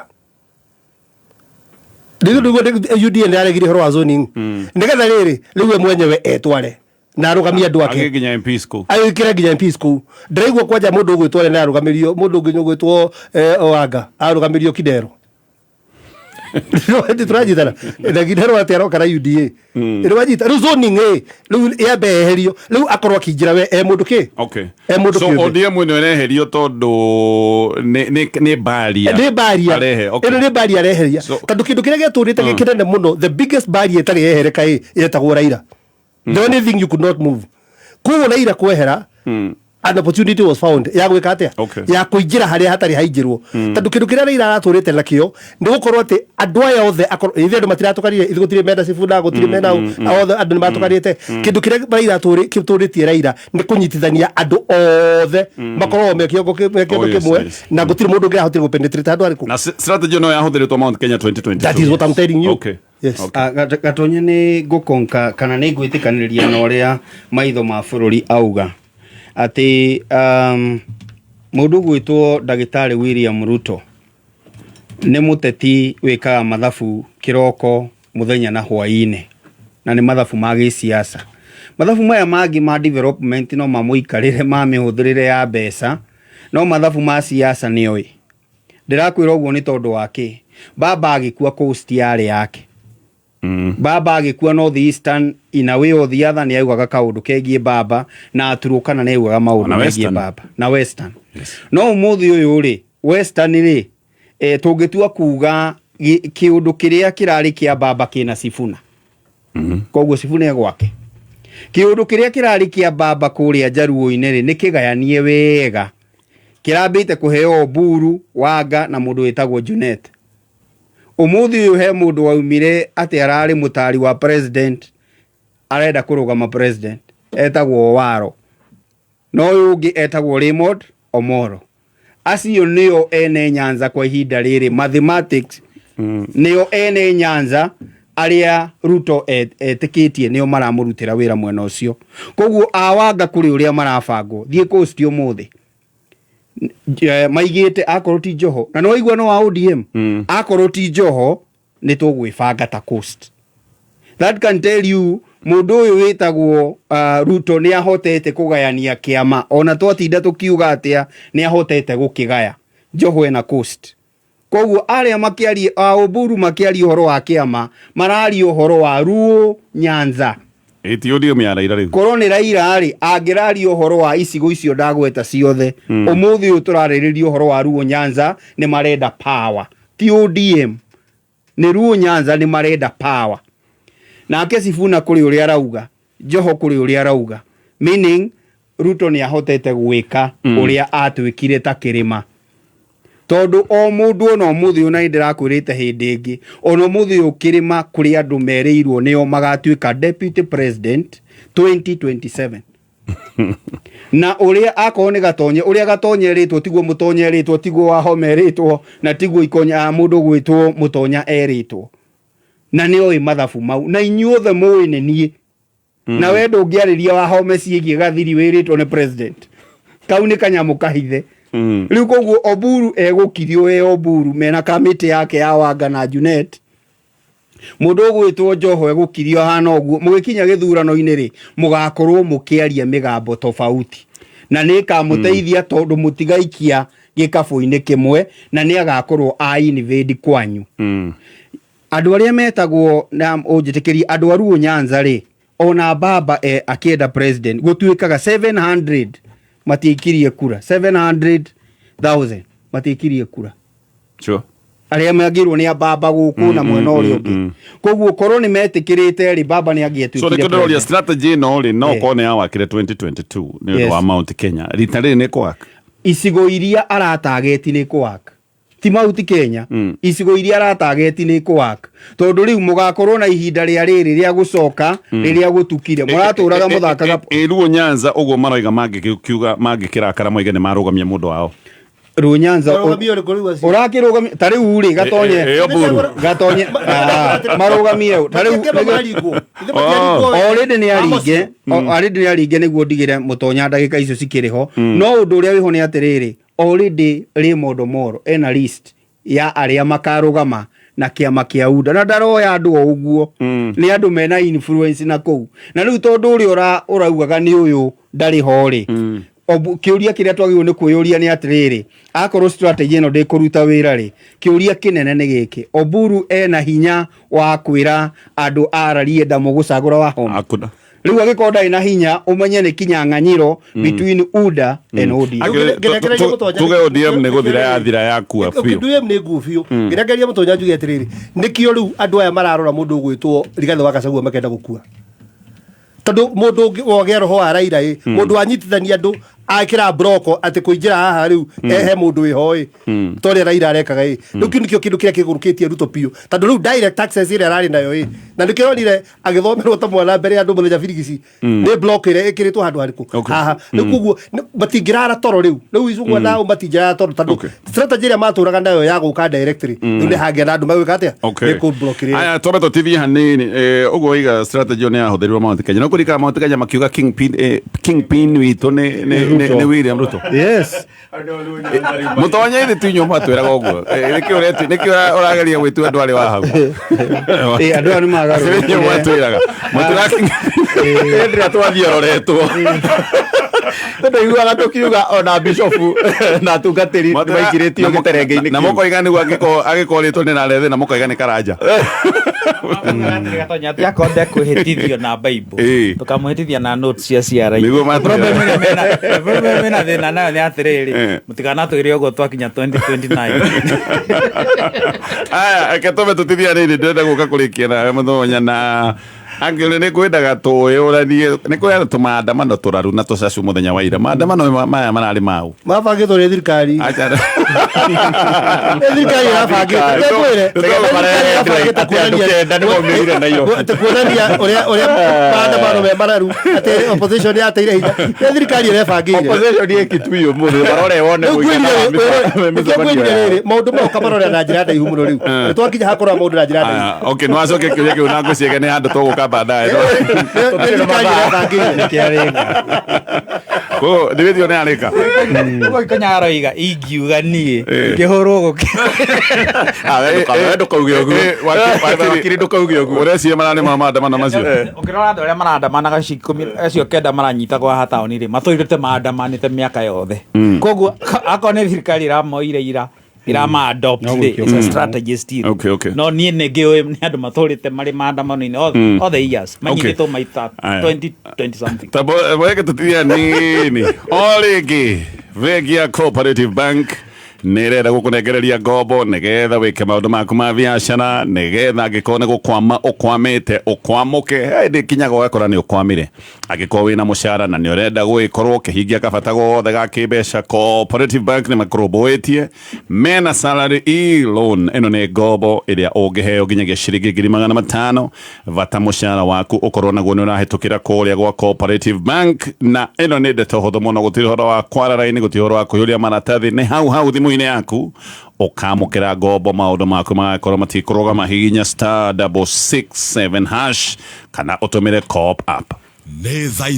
Rĩu nĩguo UDA nĩ yaregire ũhoro wa zoning. Nĩgetha rĩrĩ, rĩu we mwenyewe etware na arũgamie andũ ake. Agĩe nginya MPs kũu. Agĩkĩre nginya MPs kũu. Ndĩraigua kwanja mũndũ ũgwĩtwo nĩ arũgamĩrio, mũndũ ũngĩ ũgwĩtwo, Oanga, arũgamĩrio Kidero. Nĩ tũranyitana. Na Kidero atĩ aroka na UDA. Rĩu wanyita, rĩu zoning ĩ, rĩu yambe yeherio, rĩu akorwo akĩingĩra we e mũndũ kĩ? E mũndũ So kĩũmbe. ODM ĩno ĩreherio tondũ nĩ barrier. Nĩ barrier. Arehe, okay. Ĩno nĩ barrier areheria. So Tondũ kĩndũ kĩrĩa gĩatũrĩte gĩ kĩnene mũno, the biggest barrier ĩtarĩ yehereka ĩ, yetagwo Raila. The only thing you could not move. Koguo Raila kwehera, an opportunity was found ya gwĩka atĩa? Ya kũingĩra harĩa hatarĩ haingĩrwo. Tondũ kĩndũ kĩrĩa Raila aratũrĩte nakĩo nĩ gũkorwo atĩ andũ aya othe akorwo ithuĩ andũ matiratũkanire, ithuĩ gũtirĩ mena Sifuna, gũtirĩ mena othe andũ nĩ matũkanĩte. Kĩndũ kĩrĩa Raila atũrĩtie Raila nĩ kũnyitithania andũ othe makorwo me kĩongo me kĩndũ kĩmwe, na gũtirĩ mũndũ ũngĩ arahotire gũpenetrate handũ harĩkũ. Na strategy no yahũthĩrĩtwo Mount Kenya 2022. That is what I'm telling you. Yes. Ah, Gatonye nĩ ngũkonka kana nĩ ngwĩtĩkanĩria na ũrĩa maitho ma bũrũri auga atĩ mũndũ gwĩtwo ndagĩtarĩ William Ruto nĩ mũteti wĩkaga mathabu kĩroko mũthenya na hwaĩ-inĩ na nĩ mathabu ma gĩsiasa. Mathabu maya mangĩ ma development no mamũikarĩre ma mĩhũthĩrĩre ya mbeca, no mathabu ma siasa nĩoĩ. Ndĩrakwĩra ũguo nĩ tondũ wa kĩ? Baba agĩkua coast yarĩ yake. Baba agĩkua North Eastern in a way or the other nĩ augaga kaũndũ kegiĩ baba na Turkana nĩ augaga maũndũ Ona megiĩ Western. baba na Western. No ũmũthĩ ũyũ rĩ, Western rĩ, tũngĩtua kuga kĩũndũ kĩrĩa kĩrarĩ kĩa baba kĩna Sifuna. Koguo Sifuna e gwake. Kĩũndũ kĩrĩa kĩrarĩ kĩa baba kũrĩa Njaruo-inĩ rĩ, nĩ kĩgayanie wega. Kĩrambĩte kũheo Oburu, Wanga na mũndũ wĩtagwo Junet. Ũmũthĩ ũyũ he mũndũ waumire atĩ ararĩ mũtari wa president, arenda kũrũgama president, etagwo Owaro. Na ũyũ ũngĩ etagwo Raymond Omoro. Acio nĩo ene Nyanza kwa ihinda rĩrĩ, mathematics nĩo ene Nyanza arĩa Ruto etĩkĩtie nĩo maramũrutĩra wĩra mwena ũcio. Koguo awanga kũrĩ ũrĩa marabangwo, thiĩ coast ũmũthĩ. Maigĩte akorwo ti Joho, na nĩwaigua no wa ODM, akorwo ti Joho nĩ tũgwĩbanga ta coast. That can tell you mũndũ ũyũ wĩtagwo Ruto nĩ ahotete kũgayania kĩama, ona twatinda tũkiuga atĩa nĩ ahotete gũkĩgaya. Joho ena coast. Koguo arĩa makĩaria a Oburu makĩaria ũhoro wa kĩama mararia ũhoro wa Luo Nyanza. Ĩti ODM ya Raila rĩu. Korwo nĩ Raila rĩ, angĩraria ũhoro wa icigo icio ndagweta ciothe. Ũmũthĩ ũyũ tũrarĩrĩria ũhoro wa Luo Nyanza nĩ marenda power. Ti ODM. Nĩ Luo Nyanza nĩ marenda power. Nake Sifuna kũrĩ ũrĩa arauga, Joho kũrĩ ũrĩa arauga. Meaning Ruto nĩ ahotete gwĩka ũrĩa atuĩkire ta kĩrĩma. Tondũ o mũndũ ona ũmũthĩ ũyũ, na nĩ ndĩrakwĩrĩte hĩndĩ ĩngĩ, ona ũmũthĩ ũyũ kĩrĩma kũrĩ andũ merĩirwo nĩo magatuĩka deputy president 2027. Na ũrĩa akorwo nĩ Gatonye, ũrĩa Gatonye erĩtwo tiguo Mũtonya erĩtwo, tiguo Wahoma erĩtwo, na tiguo Ikonya mũndũ gwĩtwo Mũtonya erĩtwo. Na nĩ oĩ mathabu mau, na inyuothe mũĩ nĩ niĩ. Na we ndũngĩarĩria Wahome ciĩgiĩ gathiri wĩrĩtwo nĩ president. Kau nĩ kanyamũ kahithe. Rĩu koguo Oburu egũkirio e Oburu mena kamĩtĩ yake ya Wanga na Junet. Mũndũ ũgwĩtwo Joho egũkirio ahana ũguo. Mũgĩkinya gĩthurano-inĩ rĩ, mũgakorwo mũkĩaria mĩgambo tofauti. Na nĩ ĩkamũteithia tondũ mũtigaikia gĩkabũ-inĩ kĩmwe, na nĩ agakorwo a invade kwanyu. Andũ arĩa metagwo na ũnjĩtĩkĩrie, andũ a Luo Nyanza rĩ, ona baba akĩenda president gũtuĩkaga 700 matiaikirie kura, 700,000 matiaikirie kura. Arĩa mangĩrwo nĩ a baba gũkũ na mwena ũrĩa ũngĩ. Koguo korwo nĩ metĩkĩrĩte rĩ, baba nĩ angĩatuĩkire So nĩkĩo ndĩroria president. strategy ĩno rĩ, no korwo nĩ yawakire 2022 nĩ ũndũ wa Mount Kenya. Rita rĩrĩ nĩ kũwaka. Icigo iria aratageti nĩ kũwaka. Ti Mount Kenya. Icigo iria aratageti nĩ kũwaka. Tondũ rĩu mũgakorwo na ihinda rĩa rĩrĩ rĩa gũcoka rĩrĩa gũtukire. Mũratũraga mũthakaga Luo Nyanza ũguo maroiga mangĩkiuga mangĩkĩrakara moige nĩ marũgamia mũndũ wao. Luo Nyanza Marũgamia ũrĩkũ rĩu acio? ũrakĩrũgamia ta rĩu rĩ, Gatonye. Oburu. Gatonye, marũgamie ũ. Ta rĩu Matingĩamba maringwo. Ithe matiaringwo. Already nĩ aringe, already nĩ aringe nĩguo ndigĩre Mũtonya ndagĩka icio cikĩrĩ ho. No ũndũ ũrĩa wĩho nĩ atĩrĩrĩ, already Raymond Omolo ena list ya arĩa makarũgama na kĩama kĩa UDA, na ndaroya andũ o ũguo, nĩ andũ mena influence na kũu. Na rĩu tondũ ũrĩa ũraugaga nĩ ũyũ ndarĩ ho rĩ, kĩũria kĩrĩa twagĩrĩirwo nĩ kwĩyũria nĩ atĩrĩrĩ, akorwo strategy ĩno ndĩkũruta wĩra rĩ, kĩũria kĩnene nĩ gĩkĩ, Oburu ena hinya wa kwĩra andũ a Rarieda mũgũcagũra Wahome? Hakuna. Rĩu angĩkorwo ndarĩ na hinya, ũmenye nĩ kinyang'anyĩro between UDA and ODM. Tuge ODM nĩ gũthira yathira yakua biũ. ODM nĩ nguo biũ. Ngĩrekereria Mũtonya njuge atĩrĩrĩ, nĩkĩo rĩu andũ aya mararora mũndũ ũgwĩtwo Rigathĩ wa Gachagua makenda gũkua. Tondũ mũndũ ũngĩ wogĩa roho wa Raila ĩ, mũndũ wanyitithania andũ Akĩra broko atĩ kũingĩra haha rĩu ehe mũndũ wĩho ĩ ta ũrĩa Raila arekaga ĩ. Rĩu kĩu nĩkĩo kĩndũ kĩrĩa kĩgũrũkĩtie Ruto biũ, tondũ rĩu direct access ĩrĩa ararĩ nayo ĩ, na nĩkĩo ronire agĩthomerwo ta mwana mbere ya andũ mũthenya birigici nĩ block ĩrĩa ĩkĩrĩtwo handũ harĩkũ haha. Rĩu koguo matingĩrara toro rĩu rĩu icungwa nao matingĩrara toro, tondũ strategy ĩrĩa matũraga nayo ya gũka directly rĩu nĩ hangĩa na andũ magwĩka atĩa nĩ kũ block ĩrĩa. Aya, twambe tũtithie hanini. Ũguo waiga strategy ĩyo nĩ yahũthĩrirwo Mount Kenya, no kũririkana Mount Kenya makiuga kingpin, kingpin witũ nĩ William Ruto. Yes. Mũtonye ithe tu inyuĩ mwatwĩraga ũguo. Nĩkĩ nĩkĩ ũrageria gwĩtua andũ arĩ wa hau? Andũ aya nĩ magarũrũkire. Inyuĩ mwatwĩraga mwatwĩraga Hĩndĩ ĩrĩa twathiororetwo tondũ iguaga tũkiuga ona bishofu na atungatĩri nĩ maingĩrĩtio gĩterenge-inĩ na kĩu. mũkoiga nĩguo angĩkorwo rĩtwa nĩ rarethĩ na mũkoiga nĩ Karanja. Gatonya akorwo ndekwĩhĩtithio na Bible, tũkamũhĩtithia na notes cia CRI. Nĩguo matwĩra. Problem ĩrĩa problem mena thĩna nayo nĩ atĩrĩrĩ, mũtikanatwĩre ũguo twakinya 2029. Aya, reke tũme tũtithia rĩrĩ, ndĩrenda gũka kũrĩkia nawe mũthonya na angĩ nĩ kwendaga tũyũranie nĩ kwĩ tũmaandamano tũraru na tũcacu mũthenya wa ira. Maandamano maya mararĩ mau? Mabangĩtwo nĩ thirikari. Acha. Nĩ thirikari ĩrabangĩte. Nĩngwĩre, thirikari ĩrabangĩte Atĩ andũ kenda nĩ maumĩrire Nairobi. atĩ kuonania ũrĩa maandamano me mararu atĩ opposition yateire hinya, nĩ thirikari ĩrebangĩire. Opposition ĩ Kitui ũmũthĩ, marore wone Rĩu mũigana wa ngwĩrire mĩcemanio yao. rĩrĩ, maũndũ mau kamarore na njĩra ndaihu mũno. Rĩu nĩ twakinya hakũrora maũndũ na njĩra ndaihu. Aya, okay, nĩ wacoke kĩũria kĩu na ngwĩciria nĩ handũ tũgũka baadaye. Nĩ thirikari ĩrebangĩire. Koguo ndĩwĩtio nĩ arĩka. Ũguo Ikonya aroiga ingiuga niĩ ngĩhũrwo gũkĩ. We ndũkauge ũguo. Wakiri ndũkauge ũguo. Ũreciria mararĩ ma maandamano macio? Ũkĩrora andũ arĩa marandamanaga acio ikũmi acio kenda maranyitagwo haha taũni rĩ, matũirĩte maandamanĩte mĩaka yothe. Koguo akorwo nĩ thirikari ĩramoire ira irama adopt No rĩ, gũikio. it's a strategy still. No niĩ nĩ ngĩũĩ nĩ andũ matũrĩte marĩ maandamano-inĩ all the years manyitĩtwo maita Aya. 20 20 something. Weke tũtithia nini o rĩngĩ, bengi ya Cooperative Bank nĩ ĩrenda gũkũnengereria ngombo nĩgetha wĩke maũndũ maku ma biacara, nĩgetha angĩkorwo nĩ gũkwama ũkwamĩte ũkwamũke. Hĩndĩ kinyaga ũgakora nĩ ũkwamire. Angĩkorwo wĩna mũcara na nĩ ũrenda gũgĩkorwo ũkĩhingia kabata gothe ga kĩmbeca, Cooperative Bank nĩ makũrũmbũĩtie mena salary e-loan. Ĩno nĩ ngombo ĩrĩa ũngĩheo nginyagia ciringi 500,000, bata mũcara waku ũkorwo naguo nĩ ũrahĩtũkĩra kũrĩa gwa Cooperative Bank. Na ĩno nĩ ndeto hũthũ mũno, gũtirĩ ũhoro wa kwara raini, gũtirĩ ũhoro wa kũiyũria maratathi, nĩ hau hau thimũ-inĩ yaku ũkamũkĩra ngombo, maũndũ maku magakorwo matikũrũgama. Hihinya *667# kana ũtũmĩre Co-op app. Nĩ thaa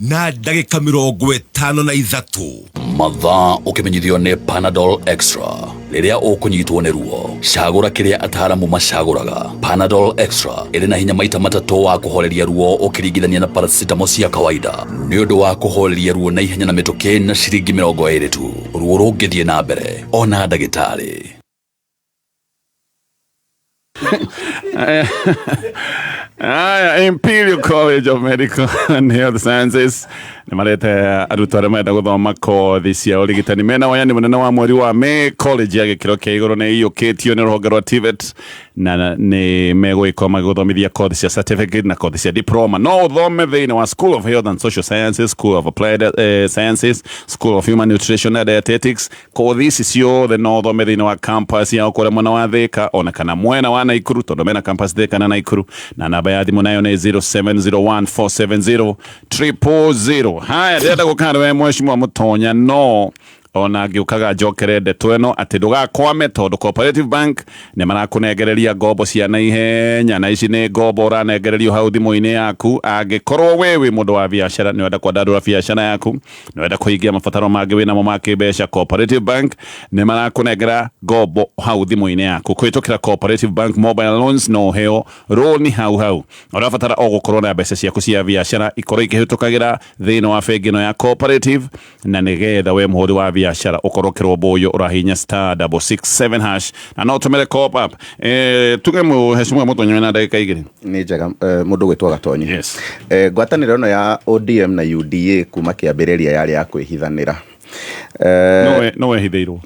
3:53. Mathaa ũkĩmenyithio nĩ Panadol Extra. Rĩrĩa ũkũnyitwo nĩ ruo, cagũra kĩrĩa ataaramu macagũraga. Panadol Extra ĩrĩ na hinya maita matatũ wa kũhoreria ruo ũkĩringithania na paracetamol cia kawaida, nĩ ũndũ wa kũhoreria ruo na ihenya na mĩtũkĩ na ciringi 20 tu. Ruo rũngĩthiĩ na mbere, ona ndagĩtarĩ. Aya, Imperial College of Medical and Health Sciences nĩ marete arutwo arĩa marenda gũthoma kothi cia ũrigitani mena wayani mũnene wa mweri wa May. College ya gĩkĩro kĩa igũrũ nĩ iyũkĩtio nĩ rũhonge rwa TVET na nĩ megũgĩkorwo magĩgũthomithia kothi cia certificate na kothi cia diploma. No ũthome thĩinĩ wa School of Health and Social Sciences, School of Applied Sciences, School of Human Nutrition and Dietetics. Kothi ici ciothe no ũthome thĩinĩ wa campus yao kũrĩa mwena wa Thika ona kana mwena wa Naikuru, tondũ mena campus Thika na Naikuru. Na namba ya thimũ nayo nĩ 0701 470 000. Haya, ndĩrenda gũka we mheshimiwa Mũtonya, no ona ngĩũkaga njokere ndeto ĩno atĩ ndũgakwame, tondũ Cooperative Bank nĩ marakũnengereria ngombo cia naihenya, na ici nĩ ngombo ũranengererio hau thimũ-inĩ yaku. Angĩkorwo we wĩ mũndũ wa biacara, nĩ ũrenda kwandandũra biacara yaku, nĩ ũrenda kũhingia mabataro mangĩ wĩnamo ma kĩmbeca, Cooperative Bank nĩ marakũnengera ngombo hau thimũ-inĩ yaku kũhĩtũkĩra Cooperative Bank Mobile Loans. No ũheo rũni hau hau, ũrabatara o gũkorwo na mbeca ciaku cia biacara ikorwo ikĩhĩtũkagĩra thĩinĩ wa bengi ĩno ya Cooperative, na nĩgetha we mũhũri wa biacara ũkorwo ũkĩrũmbũywo, ũrahihinya *667# na no ũtũmĩre Co-op app. Tuge mũhecimiwa Mũtonyo na ndagĩka 2. Nĩ njega, mũndũ gwĩtwo Gatonyi. Yes. Ngwatanĩro ĩno ya ODM na UDA kuma kĩambĩrĩria yarĩ ya kwĩhithanĩra. No wehithĩirwo.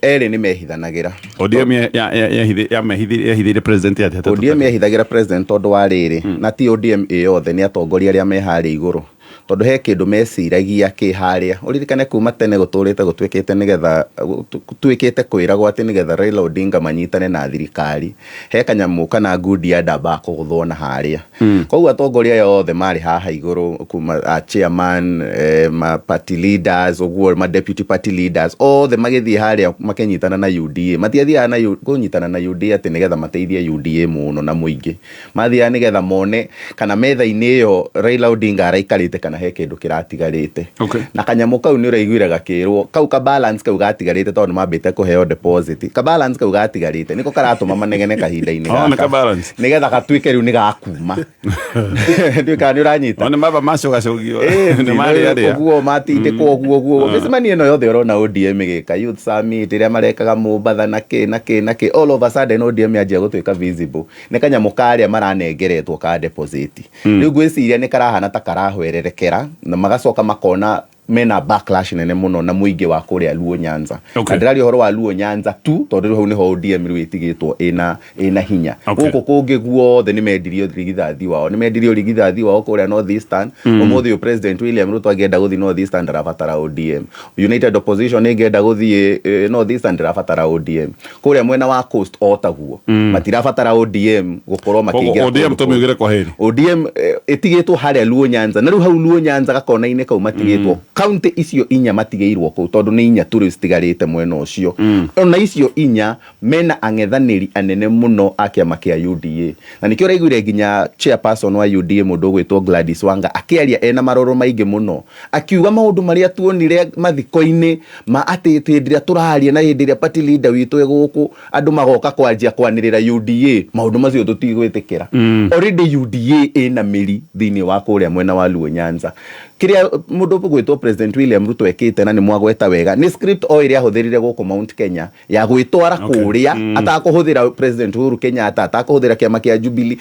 Erĩ nĩ mehithanagĩra. ODM yehithĩire president atĩa? ODM yehithagĩra president tondũ wa rĩrĩ, na ti ODM ĩ yothe, nĩ atongoria arĩa me harĩa igũrũ. Tondũ he kĩndũ meciragia kĩ harĩa. Ũririkane kuma tene gũtũrĩte gũtuĩkĩte nĩgetha gũtuĩkĩte kwĩragwo atĩ nĩgetha Raila Odinga manyitane na thirikari, he kanyamũ kana ngundi yandambaga kũgũthwo na harĩa. Koguo atongoria aya othe marĩ haha igũrũ kuma a chairman, ma party leaders, ũguo ma deputy party leaders, othe magĩthiĩ harĩa makĩnyitana na UDA. Matiathiaga na kũnyitana na UDA atĩ nĩgetha mateithie UDA mũno na mũingĩ. Mathiaga nĩgetha mone kana metha-inĩ ĩyo Raila Odinga araikarĩte kana he kĩndũ kĩratigarĩte. Na kanyamũ kau nĩ ũraiguire gakĩrwo, kau ka balance kau gatigarĩte tondũ nĩ mambĩte kũheo deposit. Ka balance kau gatigarĩte nĩko karatũma manegene kahinda-inĩ Oh, nĩ gaka. ka balance. Nĩgetha gatuĩke rĩu nĩ gakuma. Ndiũĩ kana nĩ ũranyita. Nĩ maba macũgacũgio. Ĩĩ, Nĩ marĩa arĩa. ũguo matindĩkwo ũguo ũguo. Mĩcemanio ĩno yothe ũrona ODM ĩgĩka youth summit ĩrĩa marekaga Mombatha na kĩ na kĩ na kĩ, all of a sudden ODM yanjia gũtuĩka visible. Nĩ kanyamũ karĩa maranengeretwo ka deposit. Rĩu ngwĩciria nĩ karahana ta karahwererekera na magacoka makona mena backlash nene mũno na mũingĩ wa kũrĩa Luo Nyanza. Okay. Na ndĩraria ũhoro wa Luo Nyanza tu tondũ rĩu hau nĩho ODM rĩu ĩtigĩtwo ĩna hinya. Gũkũ kũngĩ guothe nĩ mendirio rigithathi wao, nĩ mendirio rigithathi wao kũrĩa North Eastern. Ũmũthĩ ũyũ President William Ruto angĩenda gũthiĩ North Eastern ndarabatara ODM. United Opposition ĩngĩenda gũthiĩ North Eastern ndĩrabatara ODM. Kũrĩa mwena wa Coast o taguo. Matirabatara ODM gũkorwo makĩingĩra Koguo ODM kũndũ tũmiugĩre kwa heri. ODM ĩtigĩtwo harĩa Luo Nyanza na rĩu hau Luo Nyanza gakona-inĩ kau matigĩtwo kaunti icio inya matigĩirwo kũu tondũ nĩ inya tu rĩu citigarĩte mwena ũcio. Ona icio inya mena ang'ethanĩri anene mũno a kĩama kĩa UDA. Na nĩkĩo ũraiguire nginya chairperson wa UDA mũndũ ũgwĩtwo Gladys Wanga akĩaria ena marũrũ maingĩ mũno, akiuga maũndũ marĩa tuonire mathiko-inĩ ma atĩ hĩndĩ ĩrĩa tũraria na hĩndĩ ĩrĩa party leader witũ e gũkũ andũ magoka kwanjia kwanĩrĩra UDA, maũndũ macio tũtigwĩtĩkĩra. Already UDA ĩna mĩri thĩinĩ wa kũrĩa mwena wa Luo Nyanza. Kĩrĩa mũndũ ũgwĩtwo President William Ruto ekĩte na nĩ mwagweta wega nĩ script o ĩrĩa ahũthĩrire gũkũ Mount Kenya ya gwĩtwara kũrĩa atakũhũthĩra President Uhuru Kenyatta, atakũhũthĩra kĩama kĩa Jubilee.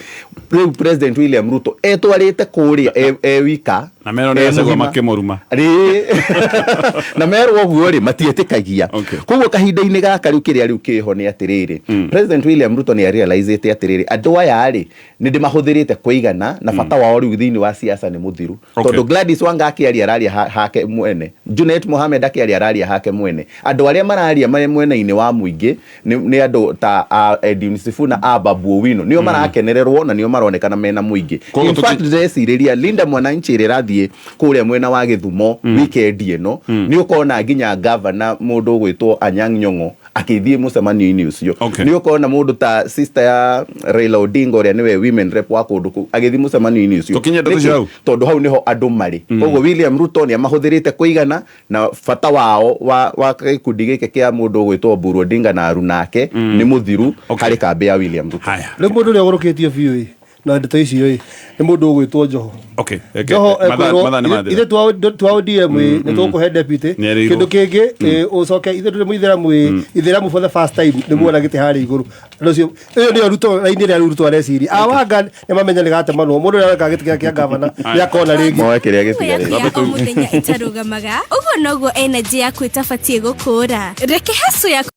Rĩu President William Ruto etwarĩte kũrĩa e wika Na merwo nĩ e Gachagua mũgima. makĩmũruma. Rĩ. Na merwo ũguo rĩ matiĩtĩkagia. Koguo kahinda-inĩ gaka rĩu kĩrĩa rĩu kĩho nĩ atĩrĩrĩ, President William Ruto nĩ arealizĩte atĩrĩrĩ, andũ aya rĩ nĩ ndĩmahũthĩrĩte kũigana na bata wao rĩu thĩinĩ wa siasa nĩ mũthiru. Tondũ Gladys Wanga akĩaria araria hake mwene, Junet Mohamed akĩaria araria hake mwene, andũ arĩa mararia marĩ mwena-inĩ wa mũingĩ nĩ andũ ta a Edwin Sifuna, a Babu Owino, nĩo marakenererwo na nĩo maronekana mena mũingĩ. Koguo In fact ndĩrecirĩria Linda Mwananchi ĩrĩa ĩrathiĩ kũrĩa mwena wa Gĩthumo weekend ĩno, nĩ ũkona nginya governor mũndũ ũgwĩtwo Anyang' Nyong'o akĩthiĩ mũcemanio-inĩ ũcio. Nĩ ũkona mũndũ ta sister ya Raila Odinga ũrĩa nĩwe women rep wa kũndũ kũu agĩthiĩ mũcemanio-inĩ ũcio. Tũkinye ndeto Nĩkĩ? cia hau. Tondũ hau nĩho andũ marĩ. Koguo William Ruto nĩ amahũthĩrĩte kũigana na bata wao wa gĩkundi gĩkĩ kĩa mũndũ ũgwĩtwo Oburu Odinga na aruna ake nĩ mũthiru harĩ kambĩ ya William Ruto. Rĩu mũndũ ũrĩa ũgũrũkĩtio biũ ĩ na ndeto icio ĩ nĩ mũndũ ũgwĩtwo Joho. Okay. Joho Mathaa nĩ mathira. ithuĩ twa ODM ĩ nĩ tũkũhe deputy Nĩerĩirwo. kĩndũ kĩngĩ ĩ, ũcoke ithuĩ tũrĩ mũithĩramu ĩ ithĩramu for the first time nĩ muona gĩtĩ harĩa igũrũ. Andũ acio ĩyo nĩyo Ruto raini ĩrĩa Ruto areciria. Awanga nĩ mamenya nĩ gatemanwo mũndũ ũrĩa areka gĩtĩ gĩake kĩa gavana nĩ akona rĩngĩ. Moe kĩrĩa Yaku ya o mũthenya ĩtarũgamaga ũguo noguo energy yaku ĩtabatiĩ gũkũra. Reke hacu yaku.